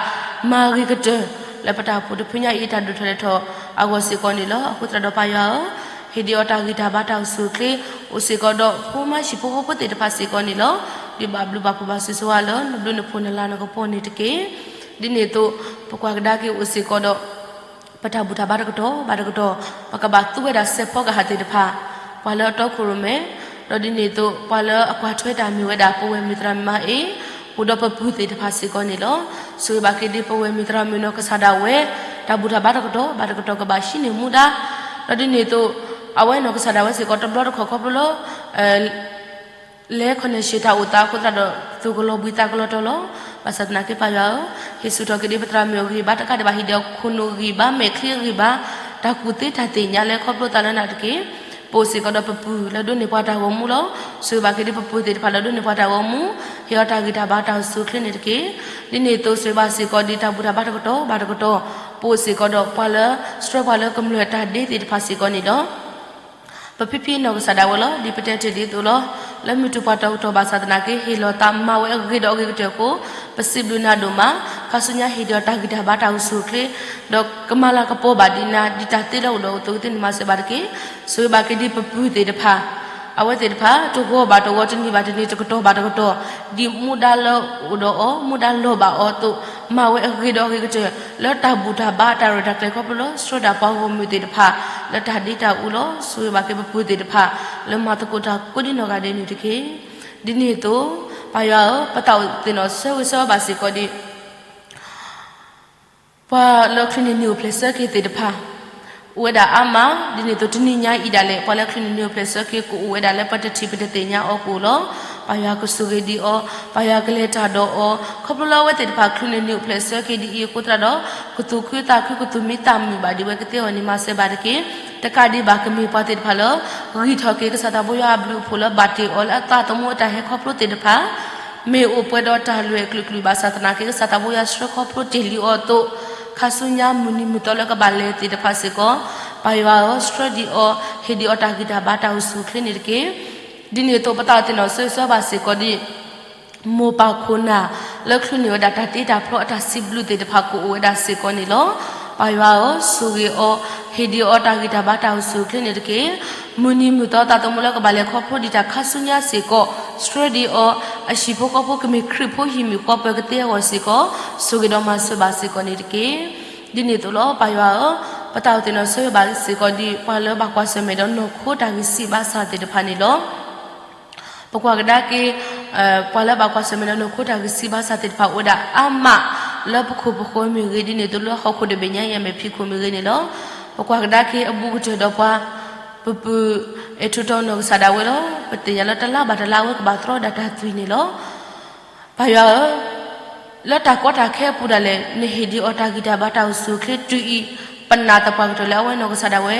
မၤဂ့ၤကတၢၢ် လၢပတၢ်အိၣ်ဖှိၣ်တဖုညါအံၤတၢ်ဒိၣ်ထီၣ်လဲၤထီၣ်အဂီၢ်စ့ၢ်ကီးန့ၣ်လီၤ. အဃိသတးဒီးပၢ်ယွၤဧၢ, ဟ့ၣ်ဒံးအီၤတၢ်ဂံၢ်တၢ်ဘါတၢ်အိၣ်ဆူၣ်အိၣ်ချ့ အိၣ်စ့ၢ်ကီးဒီးဖိမါဟံၣ်ဖိဃီဖိသ့ၣ်တဖၣ်စ့ၢ်ကီးန့ၣ်လီၤ. ဒ်ဘၣ်ဘျုးဘၣ်ဖှိၣ်ဘၣ်ဆူၣ်စ့ၢ်ကီးလၢနဘျုးနဖှိၣ်နလၤနကပီၤန့ၣ်တက့ၢ်. ဒ်န့ၣ်အသိး ပကွၢ်ကဒါက့ၤအိၣ်စ့ၢ်ကီးဒီး ပတၢ်ဘူၣ်တၢ်ဘါတကတီၢ်ဘၣ်တကတီၢ် ပကဘၣ်သူဝဲဒၣ်စဲးဖီကဟၣ်သ့ၣ်တဖၣ်, ပှၤလၢအတီခိၣ်ရိၣ်မဲ, ဒီးဒ်န့ၣ်အသိး ပှၤလၢအကွၢ်ထွဲတၢ်မ့ၢ်ဝဲဒၣ် ပဝဲၢ်မုၣ်သရၣ်မုၣ်မါအ့, အိၣ်ဒီးပပုၢ်သ့ၣ်တဖၣ်စ့ၢ်ကီးန့ၣ်လီၤ. ဆိၣ်ဂ့ၤဘၣ်က့ၤဒ်ပဝဲၢ်မုၣ်သရၣ်မုၣ်နီၢ်ကစၢ်ဒၣ်ဝဲ တၢ်ဘူၣ်တၢ်ဘါတကတီၢ်ဘၣ်တကတီၢ်ကဘၣ်ဟံးန့ၢ်မူဒါ, ဒီးဒ်န့ၣ်အသိး အဝဲနီၢ်ကစၢ်ဒၣ်ဝဲစ့ၢ်ကီးတဘျီတခီၣ်ခီဖျိလၢ လဲၤခီၣ်နၢၣ်ရှ့ၣ်တၢ်အိၣ်သးအဃိသတးဒီး သူၣ်ကလီၤဘှံးသးကလီၤတီၤလီၤ. ဘၣ်ဆၣ်သနာ်က့ပၢ်ယွၤဧၢ, ဟ့ၣ်ဆူၣ်ထီၣ်က့ၤဒ်ပသရၣ်မုၣ်အဂံၢ်ဘါတကးဒံးဘၣ်, ဟ့ၣ်ဒံးအခိၣ်နူာ်အဂံၢ်ဘါ, မဲာ်ချံအဂံၢ်ဘါ, တၢ်ကူၣ်သ့တၢ်သ့ၣ်ညါလၢခီဖျိသးလၢနၤတက့ၢ်. ပအိၣ်စ့ၢ်ကီးဒီးပပုၢ်လၢဒိးန့ၢ်ပှၤတၢ်ဂီၤမူလီၤ. ဆိၣ်ဂ့ၤဘၣ်က့ၤဒ်ပပုၢ်သ့ၣ်တဖၣ်လၢဒိးန့ၢ်ပှၤတၢ်ဂီၤမူ, ဟ့ၣ်အီၤတၢ်ဂံၢ်တၢ်ဘါတၢ်အိၣ်ဆူၣ်အိၣ်ချ့န့ၣ်တက့ၢ်. ဒ်န့ၣ်အသိး ဆိၣ်ဂ့ၤဘၣ်စ့ၢ်ကီးဒ်တၢ်ဘူၣ်တၢ်ဘါတကတီၢ်ဘၣ်တကတီၢ်, ပအိၣ်စ့ၢ်ကီးဒီးပှၤလၢ ဆှၢပှၤလၢကမျၢၢ်တၢ်ဒ့သ့ၣ်တဖၣ်စ့ၢ်ကီးန့ၣ်လီၤ. ပဖံဖံနီၢ်ကစၢ်ဒၣ်ဝဲလီၤ. ဒ်ပတဲတ့ၢ်ဒ်သိးလီၤ. လၢမုၢ်တူၢ်ပှၤတီၤကတီၢ်ဘၣ်ဆၣ်သနာ်က့ ဟ့ၣ်လီၤသးမၤဝဲအဂ့ၤဒီးအဂ့ၤကတၢၢ်အဃိ, ပစံးဘျုးနၤဒိၣ်မး, ခါဆူညါဟ့ၣ်ဒံးအီၤတၢ်ဂံၢ်တၢ်ဘါတၢ်အိၣ်ဆူၣ်အိၣ်ချ့, ဒီးကမၤလၤကပီၤဘၣ်ဒံးနၤ ဒ်တၢ်သ့လၢအိၣ်ဒီးအိၣ်သးကသ့န့ၣ်မၤစၢၤဘၣ်တက့ၢ်. ဆိၣ်ဂ့ၤဘၣ်က့ၤဒ်ပပုၢ်သ့ၣ်တဖၣ်, အဝဲသ့ၣ်တဖၣ် တဂီၤဘၣ်တဂီၤ တနံၤဘၣ်တနံၤ တကတီၢ်ဘၣ်တကတီၢ်, ဒ်မူဒါလၢအိၣ်ဒီးအီၤ မူဒါလီၤဘၣ်အီၤအသိး, မၤဝဲအဂ့ၤဒီးအဂ့ၤကတၢၢ် လၢတၢ်ဘူၣ်တၢ်ဘါတၢ်ရဲၣ်တၢ်ကျဲၤခီဖျိလၢ ဆှၢဒၣ်ပှၤဂီၢ်မုၢ်သ့ၣ်တဖၣ် လၢတၢ်ဒ့တၢ်အူလီၤ. ဆိၣ်ဂ့ၤဘၣ်က့ၤပပုၢ်သ့ၣ်တဖၣ် လၢမၤသကိးတၢ်ကိးဒံနီၢ်ဂၤဒဲးန့ၣ်တက့ၢ်. ဒ်န့ၣ်အသိး, ပၢ်ယွၤဧၢ, ပသးအိၣ်သ့ၣ်နီၣ်ဆၢဂ့ၤဆၢဝါဘၣ်စ့ၢ်ကီးဒ် ပှၤလၢချုးန့ၢ်နံၣ်အိၣ်ဖျဲၣ်ဆၢက့ၤသ့ၣ်တဖၣ် အိၣ်ဝဲဒၣ်အါမး, ဒ်န့ၣ်အသိးတနံၤညါအံၤဒၣ်လဲာ် ပှၤလၢချုးန့ၢ်နံၣ်အိၣ်ဖျဲၣ်ဆၢက့ၤကအိၣ်ဝဲဒၣ်လၢပတထံၣ်ပတသ့ၣ်ညါအီၤကအိၣ်လီၤ. ပၢ်ယွၤကဆိၣ်ဂ့ၤဒံးအီၤ, ပၢ်ယွၤကလဲၤတၢ်ဒီးအီၤ, ခီဖျိလၢအဝဲသ့ၣ်တဖၣ်ချုးန့ၢ်နံၣ်အိၣ်ဖျဲၣ်ဆၢက့ၤဒ်အံၤအဃိသတးဒီး ကသူၣ်ခုသးခုကသူၣ်မံသးမုာ်ဘၣ်ဒံးဝဲကသ့အဂီၢ်န့ၣ် မၤစၢၤဘၣ်တက့ၢ်. တကးဒံးဘၣ်ကမ့ၢ်ပှၤသ့ၣ်တဖၣ်လၢ ဂံၢ်ထီၣ်က့ၤကစၢ်သးဘိယွၤအဘျုးအဖှိၣ်လၢဘၣ်တ့ၢ်အီၤလၢအသးသမူအတၢ်ဟဲခီဖျိသ့ၣ်တဖၣ် မ့ၢ်အိၣ်ပှဲၤဒီးတၢ်လွဲၢ်အကလုာ်ကလုာ်ဘၣ်ဆၣ်သနာ်က့ ကစၢ်သးဘိယွၤဆှၢခီဖျိတ့ၢ်လံအီၤအသိး, ခါဆူညါမုၢ်နံၤမုၢ်သီလၢကဘၣ်လဲၤသ့ၣ်တဖၣ်စ့ၢ်ကီး, ပၢ်ယွၤဧၢ, ဆှၢဒံးအီၤ, ဟ့ၣ်ဒံးအီၤတၢ်ဂံၢ်တၢ်ဘါတၢ်အိၣ်ဆူၣ်အိၣ်ချ့န့ၣ်တက့ၢ်. ဒ်န့ၣ်အသိး ပသးအိၣ်သ့ၣ်နီၣ်ဆၢဂ့ၤဆၢဝါဘၣ်စ့ၢ်ကီးဒ် မိၢ်ပၢ်ခိၣ်နၢ် လၢချုးန့ၢ်ဝဲဒၣ်တၢ်တ့တၢ်ဖျီအတၢ်စံးဘျုးသ့ၣ်တဖၣ်ကအိၣ်ဝဲဒၣ်စ့ၢ်ကီးန့ၣ်လီၤ. ပၢ်ယွၤဧၢ, ဆိၣ်ဂ့ၤအီၤ, ဟ့ၣ်ဒံးအီၤတၢ်ဂံၢ်တၢ်ဘါတၢ်အိၣ်ဆူၣ်အိၣ်ချ့န့ၣ်တက့ၢ်. မုၢ်နံၤမုၢ်သီသးသမူလၢကဘၣ်လဲၤခီဖျိဒံးတၢ်ခါဆူညါစ့ၢ်ကီး, ဆှၢဒံးအီၤ, အဟံၣ်ဖိဃီဖိကမ့ၢ်ခရံာ်ဖိဟံၣ်မုၣ်ဃီပၢၤကသ့အဂီၢ်စ့ၢ်ကီး, ဆိၣ်ဂ့ၤဒီးမၤစၢၤဘၣ်စ့ၢ်ကီးန့ၣ်တက့ၢ်. ဒ်န့ၣ်အသိးလီၤ. ပၢ်ယွၤဧၢ, ပသးအိၣ်သ့ၣ်နီၣ်ဆၢဂ့ၤဘၣ်စ့ၢ်ကီးဒ် ပှၤလၢဘၣ်ကွၢ်ဆၢၣ်မဲာ်ဒီးနီၢ်ခိတၢ်ဂံၢ်စၢ်ဘါစၢ်သ့ၣ်တဖၣ်န့ၣ်လီၤ. ပကွၢ်ကဒါက့ၤ ပှၤလၢဘၣ်ကွၢ်ဆၢၣ်မဲာ်ဒီးနီၢ်ခိတၢ်ဂံၢ်စၢ်ဘါစၢ်သ့ၣ်တဖၣ်အိၣ်ဝဲဒၣ်အါမး လၢပခိၣ်ပဃၢၤမ့ၢ်ဂ့ၤဒ်န့ၣ်အသိးလၢဟီၣ်ခိၣ်တဘ့ၣ်ညါအံၤအမဲာ်ဖံးခိၣ်မ့ၢ်ဂ့ၤန့ၣ်လီၤ. ပကွၢ်ကဒါက့ၤအဘူးကတၢၢ်ဒီးပှၤ ပပုၢ်အဲၣ်ထူးတီနီၢ်ကစၢ်ဒၣ်ဝဲလီၤ. ပသ့ၣ်ညါလၢတလါဘၣ်တလါအဝဲကဘၣ်သြီဒၣ်တၢ်သွံၣ်န့ၣ်လီၤ. ပၢ်ယွၤဧၢ, လၢတၢ်ကီတၢ်ခဲအပူၤဒၣ်လဲာ် နဟ့ၣ်ဒံးအီၤတၢ်ဂံၢ်တၢ်ဘါတၢ်အိၣ်ဆူၣ်အိၣ်ချ့တုၤအံၤ, ပနာ်သပှၢ်ကတၢၢ်လၢအဝဲနီၢ်ကစၢ်ဒၣ်ဝဲ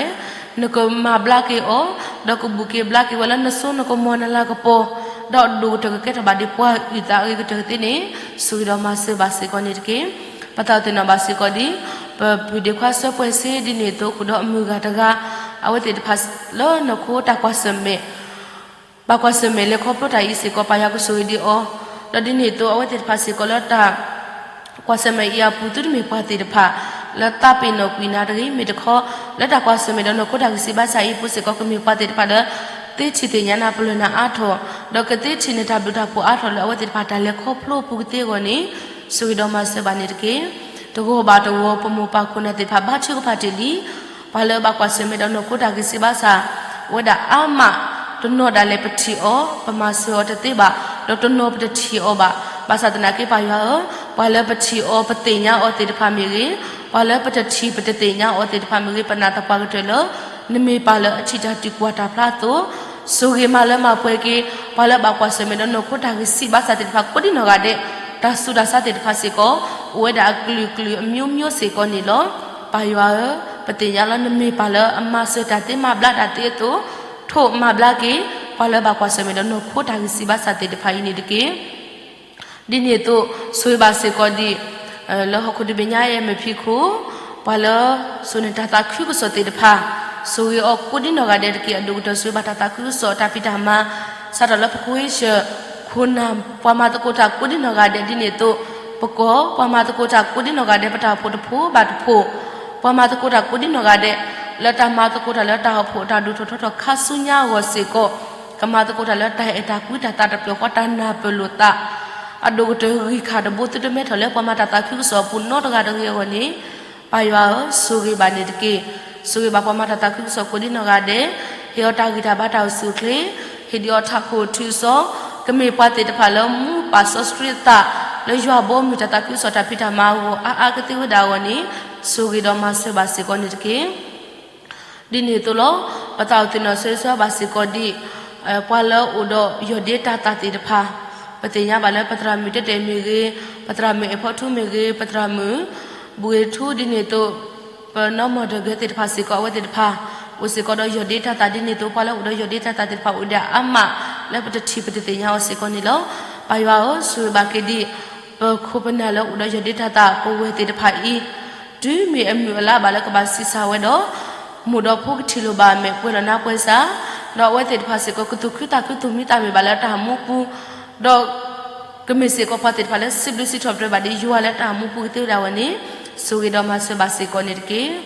နကမၤဘျါက့ၤအီၤ, ဒီးကဘူၣ်က့ၤဘျါက့ၤဝဲလၢနစိနကမီၤနလၤကပီၤ, ဒီးအဒိၣ်ကတၢၢ်ကကဲထီၣ်ဘၣ်ဒ်ပှၤအုၣ်သးအဂ့ၤကတၢၢ်ကသ့န့ၣ် ဆိၣ်ဂ့ၤဒီးမၤစၢၤဘၣ်စ့ၢ်ကီးန့ၣ်တက့ၢ်. ပသးအိၣ်သ့ၣ်နီၣ်ဘၣ်စ့ၢ်ကီးဒ် ပပုၢ်ဒ့ခွါစၢၤပှဲၤစ့ဒ်န့ၣ်အသိး ဃုာ်ဒီးအမုၢ်ဂၤတဂၤ, အဝဲသ့ၣ်တဖၣ်လၢနီၢ်ခိတၢ်ကွၢ်ဆၢၣ်မဲာ် ဘၣ်ကွၢ်ဆၢၣ်မဲာ်လဲၤခီဖျိတၢ်အံၤစ့ၢ်ကီး ပၢ်ယွၤကဆိၣ်ဂ့ၤဒံးအီၤ, ဒီးဒ်န့ၣ်အသိး အဝဲသ့ၣ်တဖၣ်စ့ၢ်ကီးလၢတၢ်ကွၢ်ဆၢၣ်မဲာ်အံၤအပူၤ သုတမ့ၢ်ပှၤသ့ၣ်တဖၣ် လၢသးပ့ၤနီၣ်ကွံာ်နၤတဂ့ၤ, မ့ၢ်တခီ လၢတၢ်ကွၢ်ဆၢၣ်မဲာ်ဒီးနီၢ်ခိတၢ်ဂံၢ်စၢ်ဘါစၢ်အံၤအပူၤစ့ၢ်ကီး ကမ့ၢ်ပှၤသ့ၣ်တဖၣ်လၢ သ့ထံၣ်သ့ၣ်ညါနၤပလၢၢ်နၤအါထီၣ်, ဒီးကသ့ထံၣ်နတၢ်ဘျုးတၢ်ဖှိၣ်အါထီၣ်လၢအဝဲသ့ၣ်တဖၣ်တၢ်လဲၤခီဖျိအပူၤကသ့အဂီၢ်န့ၣ် ဆိၣ်ဂ့ၤဒီးမၤစၢၤဘၣ်န့ၣ်တက့ၢ်. တဂီၢ်ဘၣ်တဂီၢ် ပမိၢ်ပၢ်ခိၣ်နၢ်သ့ၣ်တဖၣ် ဘါထုကဖၣ်တ့ၢ်လံ ပှၤလၢဘၣ်ကွၢ်ဆၢၣ်မဲာ်ဒီးနီၢ်ခိတၢ်ဂံၢ်စၢ်ဘါစၢ် အိၣ်ဝဲဒၣ်အါမး, တနီၤဒၣ်လဲာ်ပထံၣ်အီၤ, ပမၤစၢၤအီၤတသ့ဘၣ်, ဒီးတနီၤပတထံၣ်အီၤဘၣ်. ဘၣ်ဆၣ်သနာ်က့ပၢ်ယွၤဧၢ, ပှၤလၢပထံၣ်အီၤပသ့ၣ်ညါအီၤသ့ၣ်တဖၣ်မ့ၢ်ဂ့ၤ, ပှၤလၢပတထံၣ်ပတသ့ၣ်ညါအီၤသ့ၣ်တဖၣ်မ့ၢ်ဂ့ၤ, ပနာ်သပှၢ်ကတၢၢ်လၢ နမ့ၢ်ပၢ်လၢအထံၣ်တၢ်သံကွၢ်တၢ်ဖျါအသိး, ဆိၣ်ဂ့ၤမၤလၢမၤပှဲၤက့ၤ ပှၤလၢဘၣ်ကွၢ်ဆၢၣ်မဲာ်ဒီးနီၢ်ခိတၢ်ဂံၢ်စၢ်ဘါစၢ်သ့ၣ်တဖၣ်ကိးဒံနီၢ်ဂၤဒဲး, တၢ်ဆူးတၢ်ဆါသ့ၣ်တဖၣ်စ့ၢ်ကီး အိၣ်ဝဲဒၣ်အကလုာ်ကလုာ်အမျိုးမျိုးစ့ၢ်ကီးန့ၣ်လီၤ. ပၢ်ယွၤဧၢ, ပသ့ၣ်ညါလၢနမ့ၢ်ပၢ်လၢအမၤစၢၤတၢ်သ့မၤဘျါတၢ်သ့အသိး, ထိၣ်မၤဘျါက့ၤ ပှၤလၢဘၣ်ကွၢ်ဆၢၣ်မဲာ်ဒီးနီၢ်ခိတၢ်ဂံၢ်စၢ်ဘါစၢ်သ့ၣ်တဖၣ်အံၤန့ၣ်တက့ၢ်. ဒ်န့ၣ်အသိး ဆိၣ်ဂ့ၤဘၣ်စ့ၢ်ကီးဒ် လၢဟီၣ်ခိၣ်တဘ့ၣ်ညါအံၤအမဲာ်ဖံးခိၣ်, ပှၤလၢစိာ်န့ၢ်တၢ်သးခုကစီၣ်သ့ၣ်တဖၣ်, ဆိၣ်ဂ့ၤအီၤကိးဒံနီၢ်ဂၤဒဲးတက့ၢ်. အဒိၣ်ကတၢၢ်ဆိၣ်ဂ့ၤဘၣ်တၢ်သးခုကစီၣ်တၢ်ဖံးတၢ်မၤ, စးထီၣ်လၢပခွ့ဆၢၣ်ခိၣ်နၢ် ပှၤမၤသကိးတၢ်ကိးဒံနီၢ်ဂၤဒဲးဒ်န့ၣ်အသိး, ပကီၢ် ပှၤမၤသကိးတၢ်ကိးဒံနီၢ်ဂၤဒဲး ပတၢ်အိၣ်ဖှိၣ်တဖိဘၣ်တဖိ, ပှၤမၤသကိးတၢ်ကိးဒံနီၢ်ဂၤဒဲး လၢတၢ်မၤသကိးတၢ်လၢတၢ်အိၣ်ဖှိၣ်တၢ်ဒိၣ်ထီၣ်ထီထီၣ်ခါဆူညါအဂီၢ်စ့ၢ်ကီး, ကမၤသကိးတၢ်လၢတၢ်အဲၣ်တၢ်ကွံတၢ်သးတဖျၢၣ်ဃီတၢ်နၢ်ပၢၢ်လိာ်သး, အဒိၣ်ကတၢၢ်ဂံၢ်ခၣ်တဘိသုတမဲထီၣ်လၢပှၤမၤတၢ်သးခုကစီၣ်အပူၤနီတဂၤတဂ့ၤအဂီၢ်န့ၣ်, ပၢ်ယွၤဧၢ, ဆိၣ်ဂ့ၤဘၣ်န့ၣ်တက့ၢ်. ဆိၣ်ဂ့ၤဘၣ်ပှၤမၤတၢ်သးခုကစီၣ်ကိးဒံနီၢ်ဂၤဒဲး, ဟ့ၣ်အီၤတၢ်ဂံၢ်တၢ်ဘါတၢ်အိၣ်ဆူၣ်အိၣ်ချ့, ဟ့ၣ်ဒံးအီၤထးခိၣ်ထူအစီ, ကမ့ၢ်ပှၤသ့ၣ်တဖၣ်လၢမူပၢ်စီဆှံအသး လၢယွၤဘီမုၢ်တၢ်သးခုကစီၣ်တၢ်ဖံးတၢ်မၤအဂီၢ်အါအါကသ့ဝဲဒၣ်အဂီၢ်န့ၣ်, ဆိၣ်ဂ့ၤဒီးမၤစၢၤဘၣ်စ့ၢ်ကီးန့ၣ်တက့ၢ်. ဒ်န့ၣ်အသိးလီၤ. ပသးအိၣ်သ့ၣ်နီၣ်ဆၢဂ့ၤဆၢဝါဘၣ်စ့ၢ်ကီးဒ် ပှၤလၢအိၣ်ဒီးယီၢ်ဒ့တၢ်သၣ်သ့ၣ်တဖၣ်, ပသ့ၣ်ညါဘၣ်လၢပသရၣ်မုၣ်တဲတဲာ်မ့ၢ်ဂ့ၤ, ပသရၣ်မုၣ်အဲၣ်ဖီထူမ့ၢ်ဂ့ၤ, ပသရၣ်မုၣ်ဘှ့ၣ်ထူဒ်န့ၣ်အသိး, ပနီၢ်မီၢ်ဒီးဂဲၤသ့ၣ်တဖၣ်စ့ၢ်ကီး အဝဲသ့ၣ်တဖၣ် အိၣ်စ့ၢ်ကီးဒီးယီၢ်ဒ့တၢ်သၣ်ဒ်န့ၣ်အသိး ပှၤလၢအိၣ်ဒီးယီၢ်ဒ့တၢ်သၣ်သ့ၣ်တဖၣ်အိၣ်ဒံးအါမး လၢပတထံၣ်ပတသ့ၣ်ညါအီၤစ့ၢ်ကီးန့ၣ်လီၤ. ပၢ်ယွၤဧၢ, ဆိၣ်ဂ့ၤဘၣ်က့ၤဒံး ပခိၣ်ပနၢ်လၢအိၣ်ဒီးယီၢ်ဒ့တၢ်သၣ်ပဝဲသ့ၣ်တဖၣ်အံၤ, တုၤမ့ၢ်အမုၢ်အလါဘၣ်လၢကဘၣ်ဆံးစၢ်ဝဲဒီး, မိၢ်ဒီးဖိကထံၣ်လိာ်ဘၣ်အမဲာ်ပှဲၤလီၤနါပှဲၤစၢ်, ဒီးအဝဲသ့ၣ်တဖၣ်စ့ၢ်ကီး ကသူၣ်ခုသးခုသူၣ်မံသးမုာ်ဘၣ်လၢတၢ်မူပူၤ, ဒီးကမ့ၢ်စ့ၢ်ကီးပှၤသ့ၣ်တဖၣ်လၢစံးဘျုးစံးထီၣ်ပတြၢၤဘၣ်ဒံးယွၤလၢတၢ်မူပူၤကသ့ဝဲဒၣ်ဝဲန့ၣ်, ဆိၣ်ဂ့ၤဒီးမၤစၢၤဘၣ်စ့ၢ်ကီးန့ၣ်တက့ၢ်.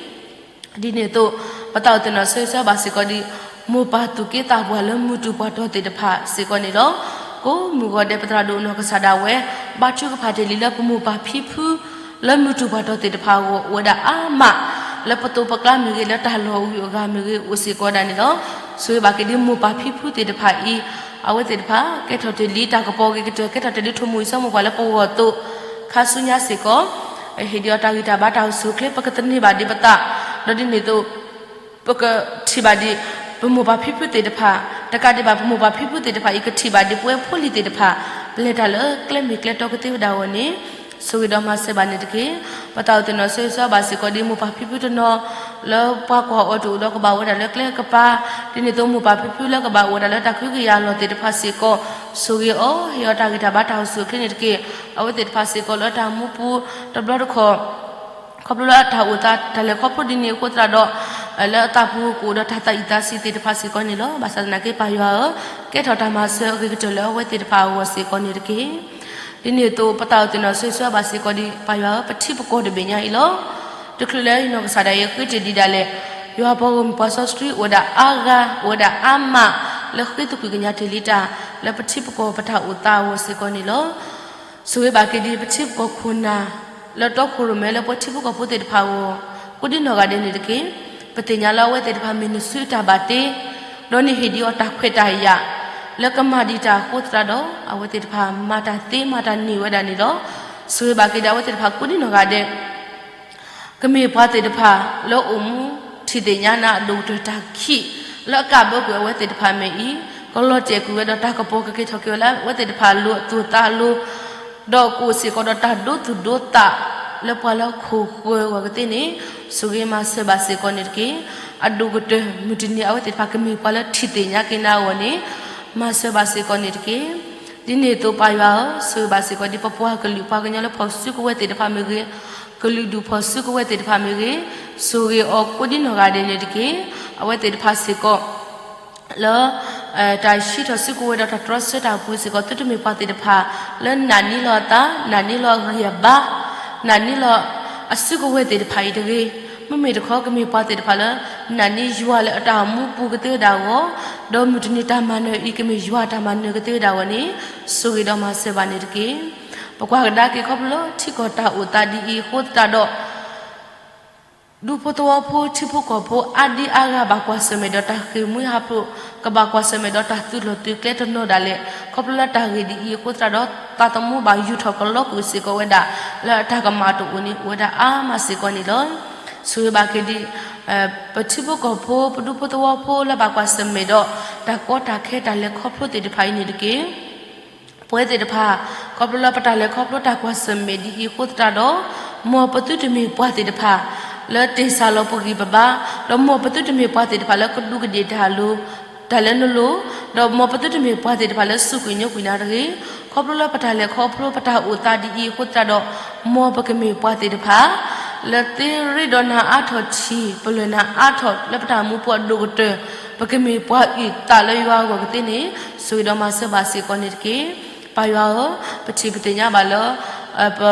ဒ်န့ၣ်အသိး, ပသးအိၣ်သ့ၣ်နီၣ်ဆၢဂ့ၤဆၢဝါဘၣ်စ့ၢ်ကီးဒံး မိၢ်ပၢ်သူၣ်က့သးပှၢ်လၢမုၢ်တူၢ်ပှၤတီၤသ့ၣ်တဖၣ်စ့ၢ်ကီးန့ၣ်လီၤ. ကိးမုၢ်ဂီၤဒဲး ပသရၣ်ဒိၣ်နီၢ်ကစၢ်ဒၣ်ဝဲ ဘါထုကဖၣ်တ့ၢ်လံလၢပမိၢ်ပၢ်ဖံဖု လၢမုၢ်တူၢ်ပှၤတီၤသ့ၣ်တဖၣ်အဂီၢ် အိၣ်ဝဲဒၣ်အါမး, လၢပသိးပကျါမ့ၢ်ဂ့ၤ လၢတၢ်လီၢ်အဂုၤအဂၤမ့ၢ်ဂ့ၤ အိၣ်စ့ၢ်ကီးဝဲဒၣ်န့ၣ်လီၤ. ဆိၣ်ဂ့ၤဘၣ်က့ၤဒံးမိၢ်ပၢ်ဖံဖုသ့ၣ်တဖၣ်အံၤ, အဝဲသ့ၣ်တဖၣ် ကဲထီၣ်တ့ၢ်လံတၢ်ကပီၤဂ့ၤကတၢၢ် ကဲထီၣ်တ့ၢ်လံထိၣ်မူၤအံၤစီၤမိၢ်ပှၢ်လၢပဂီၢ်အသိး, ခါဆူညါစ့ၢ်ကီး ဟ့ၣ်ဒံးအီၤတၢ်ဂံၢ်တၢ်ဘါတၢ်အိၣ်ဆူၣ်အိၣ်ချ့ ပကသန့ၤဘၣ်ဒံးပသး, ဒီးဒ်န့ၣ်အသိး ပကထံၣ်ဘၣ်ဒံး ပမိၢ်ပၢ်ဖံဖုသ့ၣ်တဖၣ်, တကးဒံးဘၣ် ပမိၢ်ပၢ်ဖံဖုသ့ၣ်တဖၣ်အံၤ ကထံၣ်ဘၣ်ဒံးပဝဲဖိလံၤသ့ၣ်တဖၣ် ပလဲၤတၢ်လၢကျဲမ့ၢ်ကျဲတီကသ့ဝဲဒၣ်အဂီၢ်န့ၣ်, ဆိၣ်ဂ့ၤဒီးမၤစၢၤဘၣ်န့ၣ်တက့ၢ်. ပသးအိၣ်သ့ၣ်နီၣ်ဆၢဂ့ၤဆၢဝါဘၣ်စ့ၢ်ကီးဒံး မိၢ်ပၢ်ဖံဖုတနီၤ လၢပှၤကွၢ်အီၤတအိၣ်ဒီးကဘၣ်အိၣ်ဝဲဒၣ်လၢကျဲကပၤ, ဒ်န့ၣ်အသိး မိၢ်ပၢ်ဖံဖုလၢကဘၣ်အိၣ်ဝဲဒၣ်လၢတၢ်ကဟုကယာ်လီၢ်သ့ၣ်တဖၣ်စ့ၢ်ကီး, ဆိၣ်ဂ့ၤအီၤ ဟ့ၣ်အီၤတၢ်ဂံၢ်တၢ်ဘါတၢ်အိၣ်ဆူၣ်အိၣ်ချ့န့ၣ်တက့ၢ်. အဝဲသ့ၣ်တဖၣ်စ့ၢ်ကီးလၢတၢ်မူပူၤတဘျီတခီၣ် ခီဖျိလၢအတၢ်အိၣ်သးတၢ်လဲၤခီဖျိဒ်န့ၣ်အဃိသတးဒီး, လၢအသးပူၤကအိၣ်ဒီးတၢ်သးအံၣ်သးဆံးသ့ၣ်တဖၣ်စ့ၢ်ကီးန့ၣ်လီၤ. ဘၣ်ဆၣ်သနာ်က့ပၢ်ယွၤဧၢ, ကဲထီၣ်တၢ်မၤစၢၤအဂ့ၤကတၢၢ်လၢအဝဲသ့ၣ်တဖၣ်အဂီၢ်စ့ၢ်ကီးန့ၣ်တက့ၢ်. ဒ်န့ၣ်အသိး ပသးအိၣ်သ့ၣ်နီၣ်ဆၢဂ့ၤဆၢဝါဘၣ်စ့ၢ်ကီးဒံး ပၢ်ယွၤဧၢ, ပထံပကီၢ်တဘ့ၣ်ညါအံၤလီၤ. တချုးလၢယနီၢ်ကစၢ်ဒၣ်ယဲဃ့တ့ၢ်ဒံးဒၣ်လဲာ်, ယွၤပှၤဂီၢ်မုၢ်ပှၤစီဆှံအိၣ်ဝဲဒၣ်အါဂၤ အိၣ်ဝဲဒၣ်အါမး လၢဃ့သကွံာ်ကညးတ့ၢ်လံတၢ် လၢပထံပကီၢ်ပတၢ်အိၣ်သးအဂီၢ်စ့ၢ်ကီးန့ၣ်လီၤ. ဆိၣ်ဂ့ၤဘၣ်က့ၤဒံးပထံပကီၢ်ခိၣ်နၢ် လၢတီခိၣ်ရိၣ်မဲလၢပှၤထံဖိကီၢ်ဖိသ့ၣ်တဖၣ်အဂီၢ်, ကိးဒံနီၢ်ဂၤဒဲးန့ၣ်တက့ၢ်. ပသ့ၣ်ညါလၢအဝဲသ့ၣ်တဖၣ်မ့ၢ်နစုအတၢ်ဘၣ်တ့, ဒီးနဟ့ၣ်ဒံးအီၤတၢ်ခွဲးတၢ်ယာ် လၢကမၤဒံးတၢ်အဃိသတးဒီး အဝဲသ့ၣ်တဖၣ်မၤတၢ်သ့မၤတၢ်န့ၢ်ဝဲဒၣ်န့ၣ်လီၤ. ဆိၣ်ဂ့ၤဘၣ်က့ၤဒံးအဝဲသ့ၣ်တဖၣ်ကိးဒံနီၢ်ဂၤဒဲး ကမ့ၢ်ပှၤသ့ၣ်တဖၣ်လၢအိၣ်မူထံၣ်သ့ၣ်ညါနၤအဒိၣ်ကတၢၢ်တၢ်ခံး လၢအကးဘၢကွံာ်အဝဲသ့ၣ်တဖၣ်မ့ၢ်အံၤ, ကလီၤတဲာ်ကွံာ်ဝဲဒီးတၢ်ကပီၤကက့ၤထီၣ်က့ၤဝဲလၢအဝဲသ့ၣ်တဖၣ်အလိၤအသူၣ်အသးအလိၤ, ဒီးကအိၣ်စ့ၢ်ကီးဒီးတၢ်ဒိသူၣ်ဒိသး လၢပှၤလၢခိၣ်ဃၢၤအဂီၢ်ကသ့န့ၣ်, ဆိၣ်ဂ့ၤမၤစၢၤဘၣ်စ့ၢ်ကီးန့ၣ်တက့ၢ်. အဒိၣ်ကတၢၢ်မုၢ်တနံၤအဝဲသ့ၣ်တဖၣ်ကမ့ၢ်ပှၤလၢထံၣ်သ့ၣ်ညါက့ၤနၤအဂီၢ်န့ၣ်, မၤစၢၤဘၣ်စ့ၢ်ကီးန့ၣ်တက့ၢ်. ဒ်န့ၣ်အသိးပၢ်ယွၤဧၢ, ဆိၣ်ဂ့ၤဘၣ်စ့ၢ်ကီးဒ်ပပှၤကလုာ်ပှၤကညီလၢဖီၣ်စုကဝဲၤသ့ၣ်တဖၣ်မ့ၢ်ဂ့ၤ, ကလုာ်ဒူၣ်ဖီၣ်စုကဝဲၤသ့ၣ်တဖၣ်မ့ၢ်ဂ့ၤ, ဆိၣ်ဂ့ၤအီၤကိးဒံနီၢ်ဂၤဒဲးန့ၣ်တက့ၢ်. အဝဲသ့ၣ်တဖၣ်စ့ၢ်ကီး လၢ တၢ်ဟံးထီၣ်စုကဝဲၤဒီးတၢ်တြီဆၢတၢ်အပူၤစ့ၢ်ကီး သုတမ့ၢ်ပှၤသ့ၣ်တဖၣ် လၢနာ်န့ၢ်လီၤအသး, နာ်န့ၢ်လီၤအဂံၢ်အဘါ, နာ်န့ၢ်လီၤအစုကဝဲၤသ့ၣ်တဖၣ်အံၤတဂ့ၤ. မ့မ့ၢ်တခီကမ့ၢ်ပှၤသ့ၣ်တဖၣ်လၢ နာ်န့ၢ်ယွၤလၢအတၢ်အိၣ်မူပူၤကသ့ဝဲဒၣ်အဂီၢ်, ဒီးမုၢ်တနံၤတၢ်မၤနၢၤအံၤကမ့ၢ်ယွၤအတၢ်မၤနၢၤကသ့ဝဲဒၣ်အဂီၢ်န့ၣ်, ဆိၣ်ဂ့ၤဒီးမၤစၢၤဘၣ်န့ၣ်တက့ၢ်. ပကွၢ်ကဒါက့ၤခီဖျိလၢထံကီၢ်တၢ်အိၣ်သးဒ်အံၤအဃိသတးဒီး ဒူဖိသဝီဖိထံဖိကီၢ်ဖိအါဒံအါဂၤဘၣ်ကွၢ်ဆၢၣ်မဲာ်ဒီးတၢ်ဃ့ၢ်မှံဟးဖျိး, ကဘၣ်ကွၢ်ဆၢၣ်မဲာ်ဒီးတၢ်သုးလီၢ်သုးကျဲတနီၤဒၣ်လဲာ်, ခီဖျိလၢတၢ်ဂ့ၢ်ဒ်အံၤအဃိသတးဒီး သးသမူဘၣ်ယူာ်ထီၣ်ကလီကွံာ်စ့ၢ်ကီးဝဲဒၣ် လၢအတၢ်ကမၣ်တအိၣ်န့ၣ် အိၣ်ဝဲဒၣ်အါမးစ့ၢ်ကီးန့ၣ်လီၤ. ဆိၣ်ဂ့ၤဘၣ်က့ၤဒံး ပထံဖိကီၢ်ဖိ ပဒူဖိသဝီဖိလၢဘၣ်ကွၢ်ဆၢၣ်မဲာ်ဒီး တၢ်ကီတၢ်ခဲတၢ်လဲၤခီဖျိသ့ၣ်တဖၣ်အံၤန့ၣ်တက့ၢ်. ပဝဲသ့ၣ်တဖၣ် ခီဖျိလၢပတၢ်လဲၤခီဖျိတၢ်ကွၢ်ဆၢၣ်မဲာ်ဒ်အံၤအဃိသတးဒီး, မ်ပသုတမ့ၢ်ပှၤသ့ၣ်တဖၣ် လၢတ့ၢ်စၢ်လီၤပဂံၢ်ပဘါ, ဒီးမ်ပသုတမ့ၢ်ပှၤသ့ၣ်တဖၣ်လၢကဒူးကဒ့ၣ်တၢ်လိၤ တၢ်လၢနလိၤ, ဒီးမ်ပသုတမ့ၢ်ပှၤသ့ၣ်တဖၣ်လၢစူးကွံာ်ညိကွံာ်နၤတဂ့ၤ. ခီဖျိလၢပတၢ်လဲၤခီဖျိပတၢ်အိၣ်သးဒ်အံၤအဃိသတးဒီး, မ်ပကမ့ၢ်ပှၤသ့ၣ်တဖၣ် လၢသ့ရ့ဒီးနၤအါထီၣ်ထံၣ် ပလၢၢ်နၤအါထီၣ်လၢပတၢ်မူပူၤအဒိၣ်ကတၢၢ်, ပကမ့ၢ်ပှၤအုၣ်သးလၢယွၤအဂီၢ်ကသ့န့ၣ်, ဆိၣ်ဂ့ၤဒီးမၤစၢၤဘၣ်စ့ၢ်ကီးန့ၣ်တက့ၢ်. ပၢ်ယွၤဧၢ, ပထံၣ်ပသ့ၣ်ညါဘၣ်လၢ ပ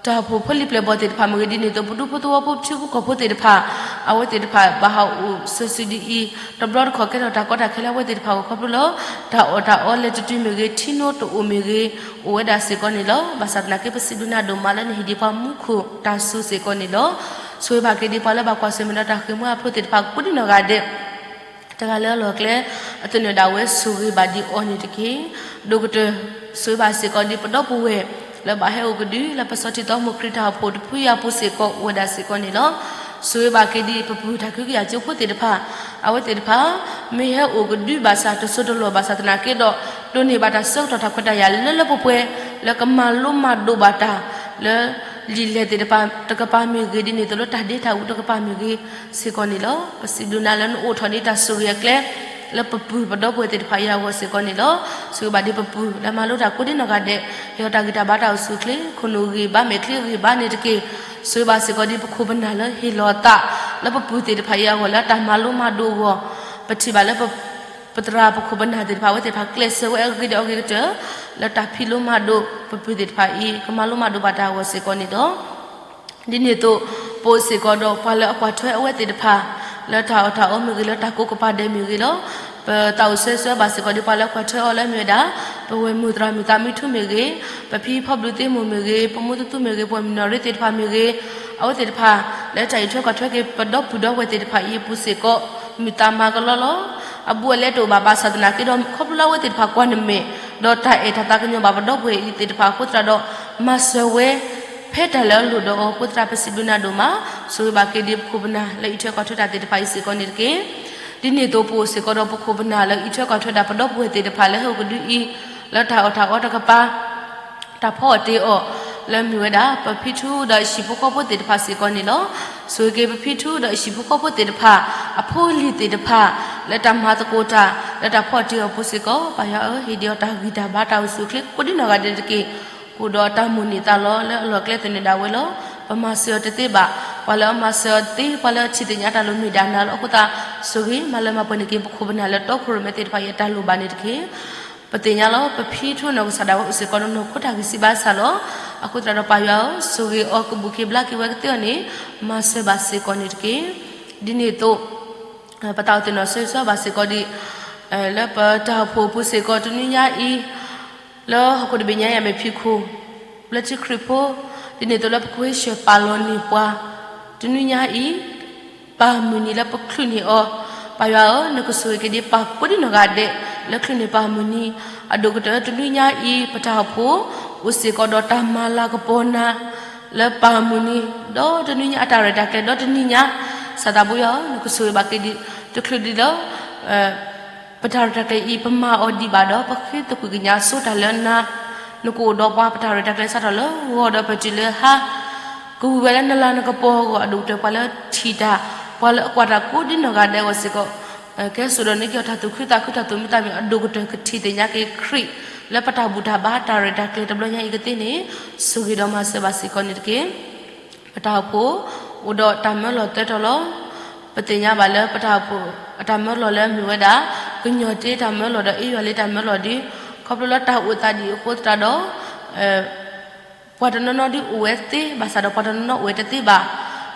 တၢ်အိၣ်ဖှိၣ်ဖိလံၤပျဲၢ်ဘီၣ်သ့ၣ်တဖၣ်မ့ၢ်ဂ့ၤဒ်န့ၣ်အသိး ပဒူဖိသဝီဖိထံဖိကီၢ်ဖိသ့ၣ်တဖၣ်, အဝဲသ့ၣ်တဖၣ်ဘၣ်ဟးအိၣ်စီၤစုၤဒ်အံၤ, တဘျီတခီၣ်ကဲထီၣ်တၢ်ကီတၢ်ခဲလၢအဝဲသ့ၣ်တဖၣ်အဂီၢ်ခီဖျိလၢ တၢ်အီၣ်တၢ်အီလဲၤတတုၤမ့ၢ်ဂ့ၤ, ထံနိတအိၣ်မ့ၢ်ဂ့ၤ, အိၣ်ဝဲဒၣ်စ့ၢ်ကီးန့ၣ်လီၤ. ဘၣ်ဆၣ်သနာ်က့ ပစံးဘျုးနၤဒိၣ်မးလၢနဟ့ၣ်ဒံးပှၤမူခိၣ်တၢ်စိၤစ့ၢ်ကီးန့ၣ်လီၤ. ဆိၣ်ဂ့ၤဘၣ်က့ၤဒံးပှၤလၢဘၣ်ကွၢ်ဆၢၣ်မဲာ်ဒီးတၢ်ဃ့ၢ်မှံဟးဖျိးသ့ၣ်တဖၣ်ကိးဒံနီၢ်ဂၤဒဲး တဂၤလၢအလီၢ်အကျဲ အသနၢၣ်ဒၣ်ဝဲဆိၣ်ဂ့ၤဘၣ်ဒံးအီၤန့ၣ်တက့ၢ်. ဒိၣ်ကတၢၢ် ဆိၣ်ဂ့ၤဘၣ်စ့ၢ်ကီးဒံးပဒီပုၢ်ဝဲၢ် လၢဘၣ်ဟဲအိၣ်ကဒုလၢပစီထံသီမိၢ်ခရံာ်တၢ်အိၣ်ဖှိၣ်တဖုအံၤအပူၤစ့ၢ်ကီးအိၣ်ဝဲဒၣ်စ့ၢ်ကီးန့ၣ်လီၤ. ဆိၣ်ဂ့ၤဘၣ်က့ၤဒံးပပုၢ်တၢ်ကဟုကယာ်ကၠိဖိသ့ၣ်တဖၣ်, အဝဲသ့ၣ်တဖၣ် မ့ၢ်ဟဲအိၣ်ကဒုဘၣ်ဆၣ် တစိၢ်တလီၢ်ဘၣ်ဆၣ်သနာ်က့ဒီး ဒိးန့ၢ်ဘၣ်တၢ်ဆၢကတီၢ်တၢ်ခွဲးတၢ်ယာ်လၢလၢပှဲၤပှဲၤ လၢကမၤလိမၤဒိးဘၣ်တၢ် လၢလံာ်လဲၢ်သ့ၣ်တဖၣ်တကပၤမ့ၢ်ဂ့ၤ ဒ်န့ၣ်အသိးလၢတၢ်ဒ့တၢ်အူတကပၤမ့ၢ်ဂ့ၤစ့ၢ်ကီးန့ၣ်လီၤ. ပစံးဘျုးနၤလၢနအိးထီၣ်ဒံးတၢ်ဆိၣ်ဂ့ၤအကျဲ လၢပပုၢ်ပဒီပုၢ်ဝဲၢ်သ့ၣ်တဖၣ်အံၤအဂီၢ်စ့ၢ်ကီးန့ၣ်လီၤ. ဆိၣ်ဂ့ၤဘၣ်ဒံးပပုၢ် လၢမၤလိတၢ်ကိးဒံနီၢ်ဂၤဒဲး ဟ့ၣ်အီၤတၢ်ဂံၢ်တၢ်ဘါတၢ်အိၣ်ဆူၣ်အိၣ်ချ့ ခိၣ်နူာ်ဂံၢ်ဘါမဲာ်ချံဂံၢ်ဘါန့ၣ်တက့ၢ်. ဆိၣ်ဂ့ၤဘၣ်စ့ၢ်ကီးဒံးပခိၣ်ပနၢ်လၢဟ့ၣ်လီၤအသး လၢပပုၢ်သ့ၣ်တဖၣ်အံၤအဂီၢ်လၢတၢ်မၤလိမၤဒိးအဂီၢ် ပထံၣ်ဘၣ်လၢ ပသရၣ်ပခိၣ်ပနၢ်သ့ၣ်တဖၣ် အဝဲသ့ၣ်တဖၣ်ကျဲးစၢးဝဲအဂ့ၤဒီးအဂ့ၤကတၢၢ် လၢတၢ်ဖံးလိမၤဒိး ပပုၢ်သ့ၣ်တဖၣ်အံၤ ကမၤလိမၤဒိးဘၣ်တၢ်အဂီၢ်စ့ၢ်ကီးန့ၣ်ဒီး ဒ်န့ၣ်အသိး ပအိၣ်စ့ၢ်ကီးဒီးပှၤလၢအကွၢ်ထွဲအဝဲသ့ၣ်တဖၣ် လၢတၢ်အီၣ်တၢ်အီမ့ၢ်ဂ့ၤ လၢတၢ်ကိးကပၤဒဲးမ့ၢ်ဂ့ၤလီၤ. ပသးအိၣ်ဆၢဂ့ၤဆၢဝါဘၣ်စ့ၢ်ကီးဒံးပှၤလၢအကွၢ်ထွဲအီၤလၢအမ့ၢ်ဝဲဒၣ် ပဝဲၢ်မုၢ်သရၣ်မုၢ်သးမုၢ်ထူမ့ၢ်ဂ့ၤ, ပဖံဖီဘျုးသ့ၣ်မိၢ်မ့ၢ်ဂ့ၤ, ပမူသူသူမ့ၢ်ဂ့ၤ, ပဝဲၢ်မုၢ်နီၢ်ရ့သ့ၣ်တဖၣ်မ့ၢ်ဂ့ၤ, အဝဲသ့ၣ်တဖၣ် လၢတၢ်အံးထွဲကွၢ်ထွဲက့ၤ ပဒီပုၢ်ဒီဝဲၢ်သ့ၣ်တဖၣ်အံၤအပူၤစ့ၢ်ကီး မုၢ်သးမၤကလီလီၤ. အဘူးအလဲတအိၣ်ဘၣ်ဘၣ်ဆၣ်သနာ်က့ဒီး ခီဖျိလၢအဝဲသ့ၣ်တဖၣ်ကွၢ်နမဲာ် ဒီးတၢ်အဲၣ်တၢ်သးကညီၤဘၣ်ပဒီပုၢ်ဝဲၢ်အံၤသ့ၣ်တဖၣ်အဃိသတးဒီး မၤစၢၤဝဲ ဖဲတၢ်လၢအလိၣ်ဒီးအီၤအဃိသတး ပစံးဘျုးနၤဒိၣ်မး, ဆိၣ်ဂ့ၤဘၣ်က့ၤဒံးပခိၣ်ပနၢ်လၢအံးထွဲကွၢ်ထွဲတၢ်သ့ၣ်တဖၣ်အံၤစ့ၢ်ကီးန့ၣ်တက့ၢ်. ဒ်န့ၣ်အသိးပအိၣ်စ့ၢ်ကီးဒီးပခိၣ်ပနၢ်လၢအံးထွဲကွၢ်ထွဲဒၣ်ပဒီပုၢ်ဝဲၢ်သ့ၣ်တဖၣ်လၢဟဲအိၣ်ကဒုအံၤ လၢတၢ်အီၣ်တၢ်အီတကပၤ တၢ်ဖီအီၣ်တ့ၤအီၣ် လၢမ့ၢ်ဝဲဒၣ် ပဖံထူဒီးအဟံၣ်ဖိဃီဖိသ့ၣ်တဖၣ်စ့ၢ်ကီးန့ၣ်လီၤ. ဆိၣ်ဂ့ၤက့ၤပဖံထူဒီးအဟံၣ်ဖိဃီဖိသ့ၣ်တဖၣ် အဖိအလံၤသ့ၣ်တဖၣ် လၢတၢ်မၤသကိးတၢ် လၢတၢ်ဖီအီၣ်တ့ၤအီၣ်ပူၤစ့ၢ်ကီး ပၢ်ယွၤဧၢ, ဟ့ၣ်ဒံးအီၤတၢ်ဂံၢ်တၢ်ဘါတၢ်အိၣ်ဆူၣ်အိၣ်ချ့ကိးဒံနီၢ်ဂၤဒဲးတက့ၢ်. ကအိၣ်ဒီးတၢ်မိၣ်န့ၢ်သးလီလၢအလီၢ်ကျဲသနၢၣ်ဒၣ်ဝဲလီၤ. ပမၤစၢၤအီၤတသ့ဘၣ်. ပှၤလၢအမၤစၢၤအီၤသ့ ပှၤလၢအထံၣ်သ့ၣ်ညါတၢ်လိၣ်မ့ၢ်ဒၣ်နၤလီၤ. အဃိသတး ဆိၣ်ဂ့ၤမၤလၢမၤပှဲၤန့ၢ်က့ၤ ပခိၣ်ပနၢ်လၢတီခိၣ်ရိၣ်မဲသ့ၣ်တဖၣ်အံၤအတၢ်လိၣ်ဘၣ်န့ၣ်တက့ၢ်. ပသ့ၣ်ညါလီၤ ပဖံထူနီၢ်ကစၢ်ဒၣ်ဝဲအိၣ်စ့ၢ်ကီးဒီးနီၢ်ခိတၢ်ဂံၢ်စၢ်ဘါစၢ်လီၤ. အဃိသတးဒီးပၢ်ယွၤဧၢ, ဆိၣ်ဂ့ၤအီၤကဘူၣ်က့ၤဘျါက့ၤဝဲကသ့အီၤန့ၣ် မၤစၢၤဘၣ်စ့ၢ်ကီးန့ၣ်တက့ၢ်. ဒ်န့ၣ်အသိး ပသးအိၣ်သ့ၣ်နီၣ်ဆၢဂ့ၤဆၢဝါဘၣ်စ့ၢ်ကီးဒံး လၢပတၢ်အိၣ်ဖှိၣ်အပူၤစ့ၢ်ကီး တနွံညါအံၤ လၢဟီၣ်ခိၣ်တဘ့ၣ်ညါအံၤ အမဲာ်ဖံးခိၣ် ဘျၢထံခရံာ်ဖိ ဒ်န့ၣ်အသိးလၢပကဟ့ၣ်ဆှၢပာ်လီၤန့ၢ်ပှၤ တနွံညါအံၤ ပၢ်မုၢ်နံၤလၢပချုးန့ၢ်အီၤ, ပၢ်ယွၤဧၢ, နကဆိၣ်ဂ့ၤက့ၤဒံးပၢ်ကိးဒံနီၢ်ဂၤဒဲး လၢချုးန့ၢ်ပၢ်မုၢ်နံၤ, အဒိၣ်ကတၢၢ်တနွံညါအံၤ ပတၢ်အိၣ်ဖှိၣ် အိၣ်စ့ၢ်ကီးဒီးတၢ်မၤလၤကပီၤနၤ လၢပၢ်မုၢ်နံၤ, ဒီးတနွံညါအတၢ်ရဲၣ်တၢ်ကျဲၤ ဒီးတနံၤညါ ကစၢ်သးဘိယွၤဧၢ, နကဆိၣ်ဂ့ၤဘၣ်က့ၤဒံး တချုးဒံးလၢ ပတၢ်ရဲၣ်တၢ်ကျဲၤအံၤ ပမၤအီၤဒံးဘၣ်ဒီး ပဃ့သကွံာ်ကညးဆိတၢ်လၢနၤ, နကအိၣ်ဒီးပှၤ ပတၢ်ရဲၣ်တၢ်ကျဲၤစးထီၣ်လၢဂီၤဒီးပတုၤလၢဟါ, ကဝံၤဝဲလၢနလၤနကပီၤအဂီၢ် အဒိၣ်ကတၢၢ်ပှၤလၢထံၣ်တၢ်, ပှၤလၢအကွၢ်တၢ်ကိးဒံနီၢ်ဂၤဒဲးအဂီၢ်စ့ၢ်ကီး, ကဲစိာ်ဒီးန့ၢ်က့ၤအီၤတၢ်သူၣ်ခုသးခုတၢ်သူၣ်မံသးမုာ် အဒိၣ်ကတၢၢ်ကထံၣ်သ့ၣ်ညါက့ၤခရံာ် လၢပတၢ်ဘူၣ်တၢ်ဘါတၢ်ရဲၣ်တၢ်ကျဲၤတဘျီညါအံၤကသ့န့ၣ် ဆိၣ်ဂ့ၤဒီးမၤစၢၤဘၣ်စ့ၢ်ကီးန့ၣ်တက့ၢ်. ပတၢ်အိၣ်ဖှိၣ် အိၣ်ဒီးတၢ်မၢလီၤသၢတီၤလီၤ. ပသ့ၣ်ညါဘၣ်လၢပတၢ်အိၣ်ဖှိၣ် အတၢ်မၢလီၤလၢအမ့ၢ်ဝဲဒၣ် ကညီၢ်တ့တၢ်မၢလီၤဒီး အ့ယွၤလ့တၢ်မၢလီၤဒ် ခီဖျိလၢတၢ်အိၣ်သးဒ်အဃိသတးဒီး ပှၤတနီၤနီၤဒ်အိၣ်ဝဲသ့ ဘၣ်ဆၣ်ဒီးပှၤတနီၤနီၤအိၣ်ဝဲတသ့ဘၣ်.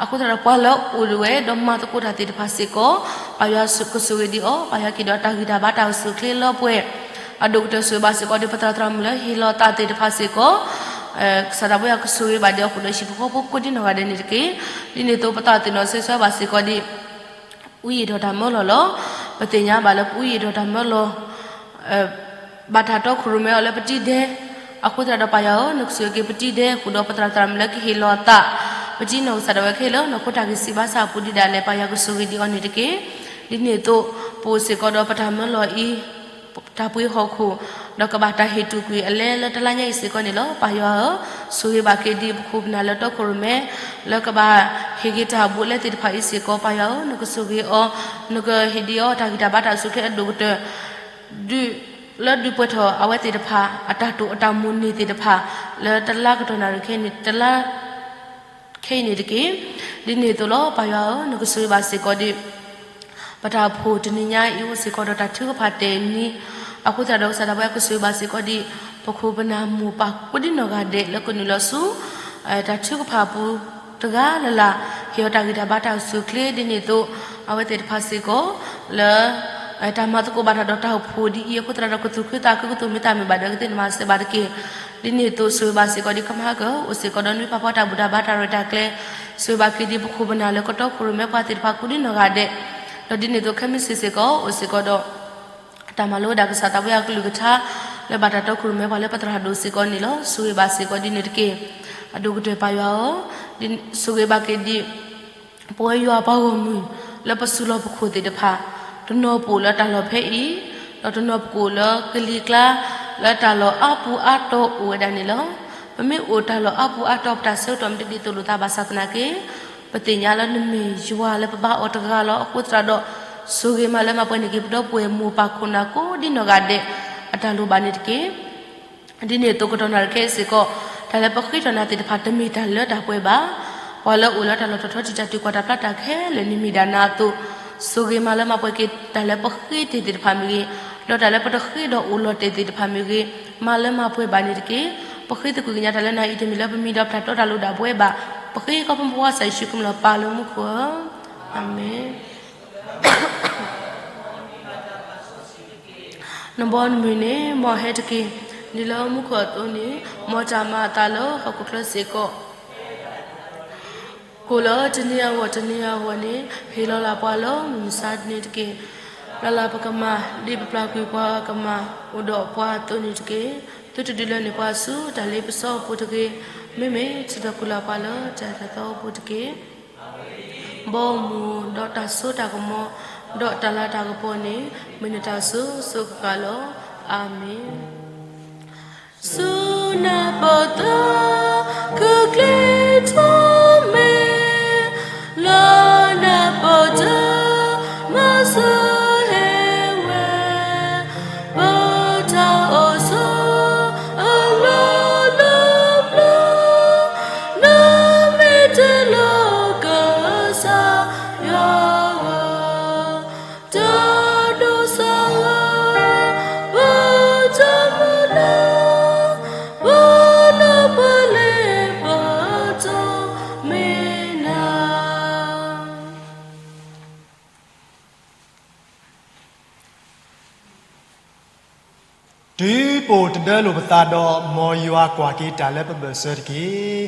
အဃိသတးဒီးပှၤလၢအအိၣ်ဝဲဒီးမၤသကိးတၢ်သ့ၣ်တဖၣ်စ့ၢ်ကီး ပၢ်ယွၤကဆိၣ်ဂ့ၤဒံးအီၤ, ပၢ်ယွၤကဟ့ၣ်ဒီးတၢ်ဂံၢ်တၢ်ဘါတၢ်အိၣ်ဆူၣ်အိၣ်ချ့လၢပှဲၤ အဒိၣ်ကတၢၢ်ဆိၣ်ဂ့ၤဘၣ်စ့ၢ်ကီးဒံး ပသရၣ်သရၣ်မုၣ်လၢဟ့ၣ်လီၤသးသ့ၣ်တဖၣ်စ့ၢ်ကီး, ကစၢ်သးဘိယွၤကဆိၣ်ဂ့ၤဘၣ်ဒံးအီၤ ဃုာ်ဒီးဟံၣ်ဖိဃီဖိကိးဒံနီၢ်ဂၤဒဲးန့ၣ်တက့ၢ်. ဒ်န့ၣ်အသိးပသးအိၣ်သ့ၣ်နီၣ်ဆၢဂ့ၤဆၢဝါဘၣ်စ့ၢ်ကီးဒံး ဝံယံာ်ထီၣ်တၢ်မၢလီၤလီၤ. ပသ့ၣ်ညါဘၣ်လၢပဝံယံာ်ထီၣ်တၢ်မၢလီၤ ဘၣ်တၢ်တီခိၣ်ရိၣ်မဲအီၤလၢပတံၤဒဲး, အဃိသတးဒီးပၢ်ယွၤဧၢ, နကဆိၣ်ဂ့ၤက့ၤပတံၤဒဲး ဃုာ်ဒီးပသရၣ်သရၣ်မုၣ်လၢကဟ့ၣ်လီၤအသး, ပတံၤနီၢ်ကစၢ်ဒၣ်ဝဲခဲလၢာ် နီၢ်ခိတၢ်ဂံၢ်စၢ်ဘါစၢ်အပူၤဒံးဒၣ်လဲာ် ပၢ်ယွၤကဆိၣ်ဂ့ၤဒံးအီၤန့ၣ်တက့ၢ်. ဒ်န့ၣ်အသိး ပအိၣ်စ့ၢ်ကီးဒီးပတၢ်မၢလီၤအံၤ တၢ်ပှ့ၤဟီၣ်ခိၣ် ဒီးကဘၣ်တၢ်ဟ့ၣ်တူၢ်ကွံာ်အလဲလၢတလါညါအံၤစ့ၢ်ကီးန့ၣ်လီၤ. ပၢ်ယွၤဧၢ, ဆိၣ်ဂ့ၤဘၣ်က့ၤဒံးပခိၣ်ပနၢ်လၢတီခိၣ်ရိၣ်မဲ လၢကဘၣ်ဟ့ၣ်က့ၤတၢ်ဘူးအလဲသ့ၣ်တဖၣ်အံၤစ့ၢ်ကီး ပၢ်ယွၤဧၢ, နကဆိၣ်ဂ့ၤအီၤ, နကဟ့ၣ်ဒံးအီၤတၢ်ဂံၢ်တၢ်ဘါတၢ်အိၣ်ဆူၣ်အိၣ်ချ့အဒိၣ်ကတၢၢ် ဒုး လၢဒုးပှဲၤထီၣ်အဝဲသ့ၣ်တဖၣ် အတၢ်တိာ်အတၢ်မိၣ်န့ၢ်သ့ၣ်တဖၣ် လၢတလါကတီၢ်နၣ်ရံၣ်ခဲအံၤန့ၣ် တလါ ခဲအံၤန့ၣ်တက့ၢ်. ဒ်န့ၣ်အသိးလီၤ ပၢ်ယွၤဧၢ, နကဆိၣ်ဂ့ၤဘၣ်စ့ၢ်ကီးဒံး ပတၢ်အိၣ်ဖှိၣ်တနံၤညါအံၤ အိၣ်စ့ၢ်ကီးဒီးတၢ်ထုကဖၣ်တဲာ်နံၤ, အဃိသတးဒီးကစၢ်သးဘိယွၤကဆိၣ်ဂ့ၤဘၣ်စ့ၢ်ကီးဒံး ပခိၣ်ပနၢ်မိၢ်ပၢ်ကိးဒံနီၢ်ဂၤဒဲး လၢကနုာ်လီၤဆူ တၢ်ထုကဖၣ်အပူၤ တဂၤလၢ်လၢ် ဟ့ၣ်အီၤတၢ်ဂံၢ်တၢ်ဘါတၢ်အိၣ်ဆူၣ်အိၣ်ချ့ ဒ်န့ၣ်အသိး အဝဲသ့ၣ်တဖၣ်စ့ၢ်ကီး လၢ တၢ်မၤသကိးဘၣ်တၢ်ဒီးတၢ်အိၣ်ဖှိၣ်ဒ်အံၤ အဃိသတးဒီး ကသူၣ်ခုသးခု ကသူၣ်မံသးမုာ်ဘၣ်ဒီး ကသ့ၣ်နမၤစၢၤဘၣ်တက့ၢ်. ဒ်န့ၣ်အသိး ဆိၣ်ဂ့ၤဘၣ်စ့ၢ်ကီးဒံး ကမၤက အိၣ်စ့ၢ်ကီးဒီးနွံဖးဖီတၢ်ဘူၣ်တၢ်ဘါတၢ်ရဲၣ်တၢ်ကျဲၤ, ဆိၣ်ဂ့ၤဘၣ်က့ၤဒံး ပခိၣ်ပနၢ်လၢကတီခိၣ်ရိၣ်မဲပှၤသ့ၣ်တဖၣ်ကိးဒံနီၢ်ဂၤဒဲး, ဒီးဒ်န့ၣ်အသိး ခဲမုၢ်ဆ့ၣ်စ့ၢ်ကီး အိၣ်စ့ၢ်ကီးဒီး တၢ်မၤလိဝဲဒၣ်ကစၢ်သးဘိယွၤကလုၢ်ကထါ လၢဘၣ်တၢ်တီခိၣ်ရိၣ်မဲပှၤလၢပသရၣ်ဒိၣ်စ့ၢ်ကီးန့ၣ်လီၤ. ဆိၣ်ဂ့ၤဘၣ်စ့ၢ်ကီးဒ်န့ၣ်တက့ၢ်. အဒိၣ်ကတၢၢ်ပၢ်ယွၤဧၢ, ဆိၣ်ဂ့ၤဘၣ်က့ၤဒံး ပဝဲယွၤပှၤဂီၢ်မုၢ် လၢပစုလီၢ်ပခိၣ်သ့ၣ်တဖၣ် တနီၤပအိၣ်လၢတၢ်လီၢ်ဖဲအံၤ, ဒီးတနီၤပကအိၣ်လၢကလံၤကျါ လၢတၢ်လီၢ်အါပူၤအါတီၤအိၣ်ဝဲဒၣ်န့ၣ်လီၤ. ပမ့ၢ်အိၣ်တၢ်လီၢ်အါပူၤအါတီၤ ပတၢ်ဆၢကတီၢ်မ့ၢ်တဒ်သိးလိာ်သးဘၣ်ဆၣ်သနာ်က့, ပသ့ၣ်ညါလၢနမ့ၢ်ယွၤလၢပဘါအီၤတဂၤလီၤ. အဃိသတးဒီး ဆိၣ်ဂ့ၤမးလၢမၤပှဲၤန့ၢ်က့ၤ ပဒီပုၢ်ဝဲၢ်မိၢ်ပၢ်ခိၣ်နၢ်ကိးဒ်နီၢ်ဂၤဒဲး အတၢ်လိၣ်ဘၣ်န့ၣ်တက့ၢ်. ဒ်န့ၣ်အသိးကတီၢ်နၣ်ရခဲအံၤစ့ၢ်ကီး, တၢ်လၢပဃ့ထီၣ်နၤသ့ၣ်တဖၣ်တမ့ၢ်တၢ်လၢတၢ်ပှဲၤဘၣ်. ပှၤလၢအအိၣ်လၢတၢ်လီၢ်တတီၤထီတံာ်တာ်တုၤကွၢ်တၢ်ဖျါတၢ်ခဲလၢာ်န့ၣ်မ့ၢ်ဒၣ်နၤအသိး, ဆိၣ်ဂ့ၤမးလၢမၤပှဲၤက့ၤ တၢ်လၢပဃ့တ့ၢ်သ့ၣ်တဖၣ်မ့ၢ်ဂ့ၤ, ဒီးတၢ်လၢပတဃ့ဒီးအိၣ်လီၤတဲာ်သ့ၣ်တဖၣ်မ့ၢ်ဂ့ၤ, မၤလၢမၤပှဲၤဘၣ်န့ၣ်တက့ၢ်. ပဃ့သကွံာ်ကညးတၢ်လၢနၤအံၤတမ့ၢ်လၢပမံၤဒီးပတၢ်တီတၢ်လိၤဒၣ်ပဝဲဘၣ်. ပဃ့ခီဖျိမုၢ်ပဝါစၢ်ယ့ၣ်ၡူးခရံာ်လၢပၢ်လၢမူခိၣ်ဧၢ, အၤမ့ၣ်. နဘီနမုၢ်န့ၣ် မ်အဟဲတက့ၢ်. ဒ်လၢမူခိၣ်အသိးန့ၣ်, မ်တၢ်မၤအသးလၢဟီၣ်ခိၣ်ချၢစ့ၢ်ကီး, ကိၣ်လၢတနံၤအဂီၢ်တနံၤအဂီၢ်န့ၣ် ဟ့ၣ်လီၤလၢပှၤလၢမုၢ်မဆါတနံၤတက့ၢ်. ပျၢ်လၢပကမၢ် ဒ်ပပျၢ်ကွံာ်ပှၤကမၢ်အိၣ်ဒီးပှၤအသိးန့ၣ်တက့ၢ်. သုတဒုးလၢန့ၢ်ပှၤဆူတၢ်လ့ပစီအပူၤတဂ့ၤ. မ့မ့ၢ်ထုးထီၣ်ကွံာ်လၢပှၤလၢတၢ်အၢတၢ်သီအပူၤတက့ၢ်. ဘီမုၢ်ဒီးတၢ်စိတၢ်ကမီၤ, ဒီးတၢ်လၤတၢ်ကပီၤန့ၣ် မ့ၢ်နတၢ်အစိၤစိၤအဃၣ်ဃၣ်လီၤ. အၤမ့ၣ်. ဆူနၢ်ပၢၢ်သၢ ခုၣ်ချ့ထီၣ်မ့ၢ်, လၢနၢ်ပၢၢ်တၢ် မၤစၢၤဟ့ၣ်ဝဲ ပတၢ်အိၣ်ဆိးအလီၢ်လၢပျၢၤ, နမ့ၢ်တ့လီၤကစၢ်ယွၤဧၢ, တၢ်ဒိးစၢ်ဝဲ ပတၢ်မုၢ်လၢ်, ပလၢပလ့ပတီၢ်မ့ၢ်နၤ. တုၤပအိၣ်တဒၢလိာ်ပသးဒီး မ်ယွၤကွၢ်က့ၤတၢ်လၢပဘၢၣ်စၢၤတက့ၢ်.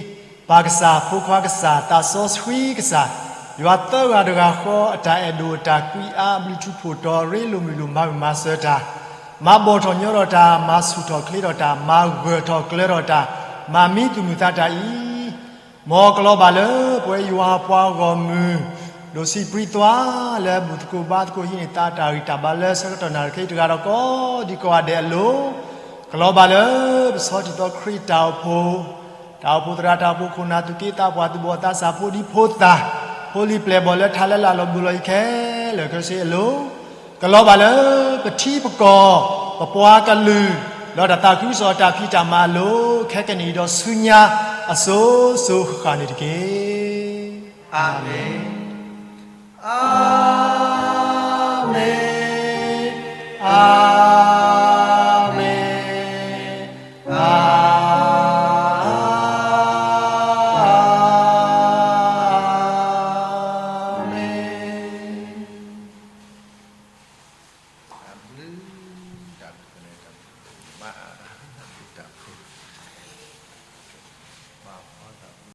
ပၢ်ကစၢ်, ဖိခွါကစၢ်, သးစီဆှံကစၢ်, ယွၤသၢဂၤတဂၤဃီ အတၢ်အဲၣ်ဒိၣ်အတၢ်ကွံအါ အဘျုးထူးဖှိၣ်တီၤရ့ လိာ်မုာ်လိာ်မၤမုာ်မၤစၢၤတၢ်, မၤဘီၣ်ထီၣ်ညီထီၣ်တၢ်, မၤဆူၣ်ထီၣ်ချ့ထီၣ်တၢ်, မၤဂၢၢ်ထီၣ်ကျၢၤထီၣ်တၢ်, မၤမံသူၣ်မုာ်သးတၢ်အံၤ, မ်ကလီၤဘၣ်လၢပဝဲယွၤအပှၤဂီၢ်မုၢ် ဒိၣ်ဆံးပြံသွါ လၢဘူၣ်သကိးဘါသကိးဟံးန့ၢ်သးတၢ်ဂံၢ်တၢ်ဘါလၢဆၢကတီၢ်နၣ်ရံၣ်ခဲအံၤတဂၤဒီးကိးဒံကိးဂၤဒဲးအလိၤ, ကလီၤဘၣ်လၢပဆီတံၢ်သီခရံာ်တၢ်အိၣ်ဖှိၣ်, တၢ်အိၣ်ဖှိၣ်သရၣ်, တၢ်အိၣ်ဖှိၣ်ခိၣ်နၢ်, သူၣ်က့သးပှၢ်, သူၣ်ဘီၣ်သးစၢ်, ဖိဒံဖိသၣ်, ဖိလံၤပျဲၢ်ဘီၣ်လၢထးလၢလာ်လီၤဘှံးလီၤယံၤခဲလၢာ်ခဲဆ့အလိၤ, ကလီၤဘၣ်လၢပထံပကီၢ်, ပပှၤကလုာ်, ဒီးတၢ်သးခုကစီၣ်အတၢ်ဖံးတၢ်မၤအလိၤ, ခဲကနံၣ်အံၤဒီးဆူညါအစိၤစိၤဃၣ်ဃၣ်န့ၣ်တက့ၢ်. အၤမ့ၣ်, အၤမ့ၣ်, အၤ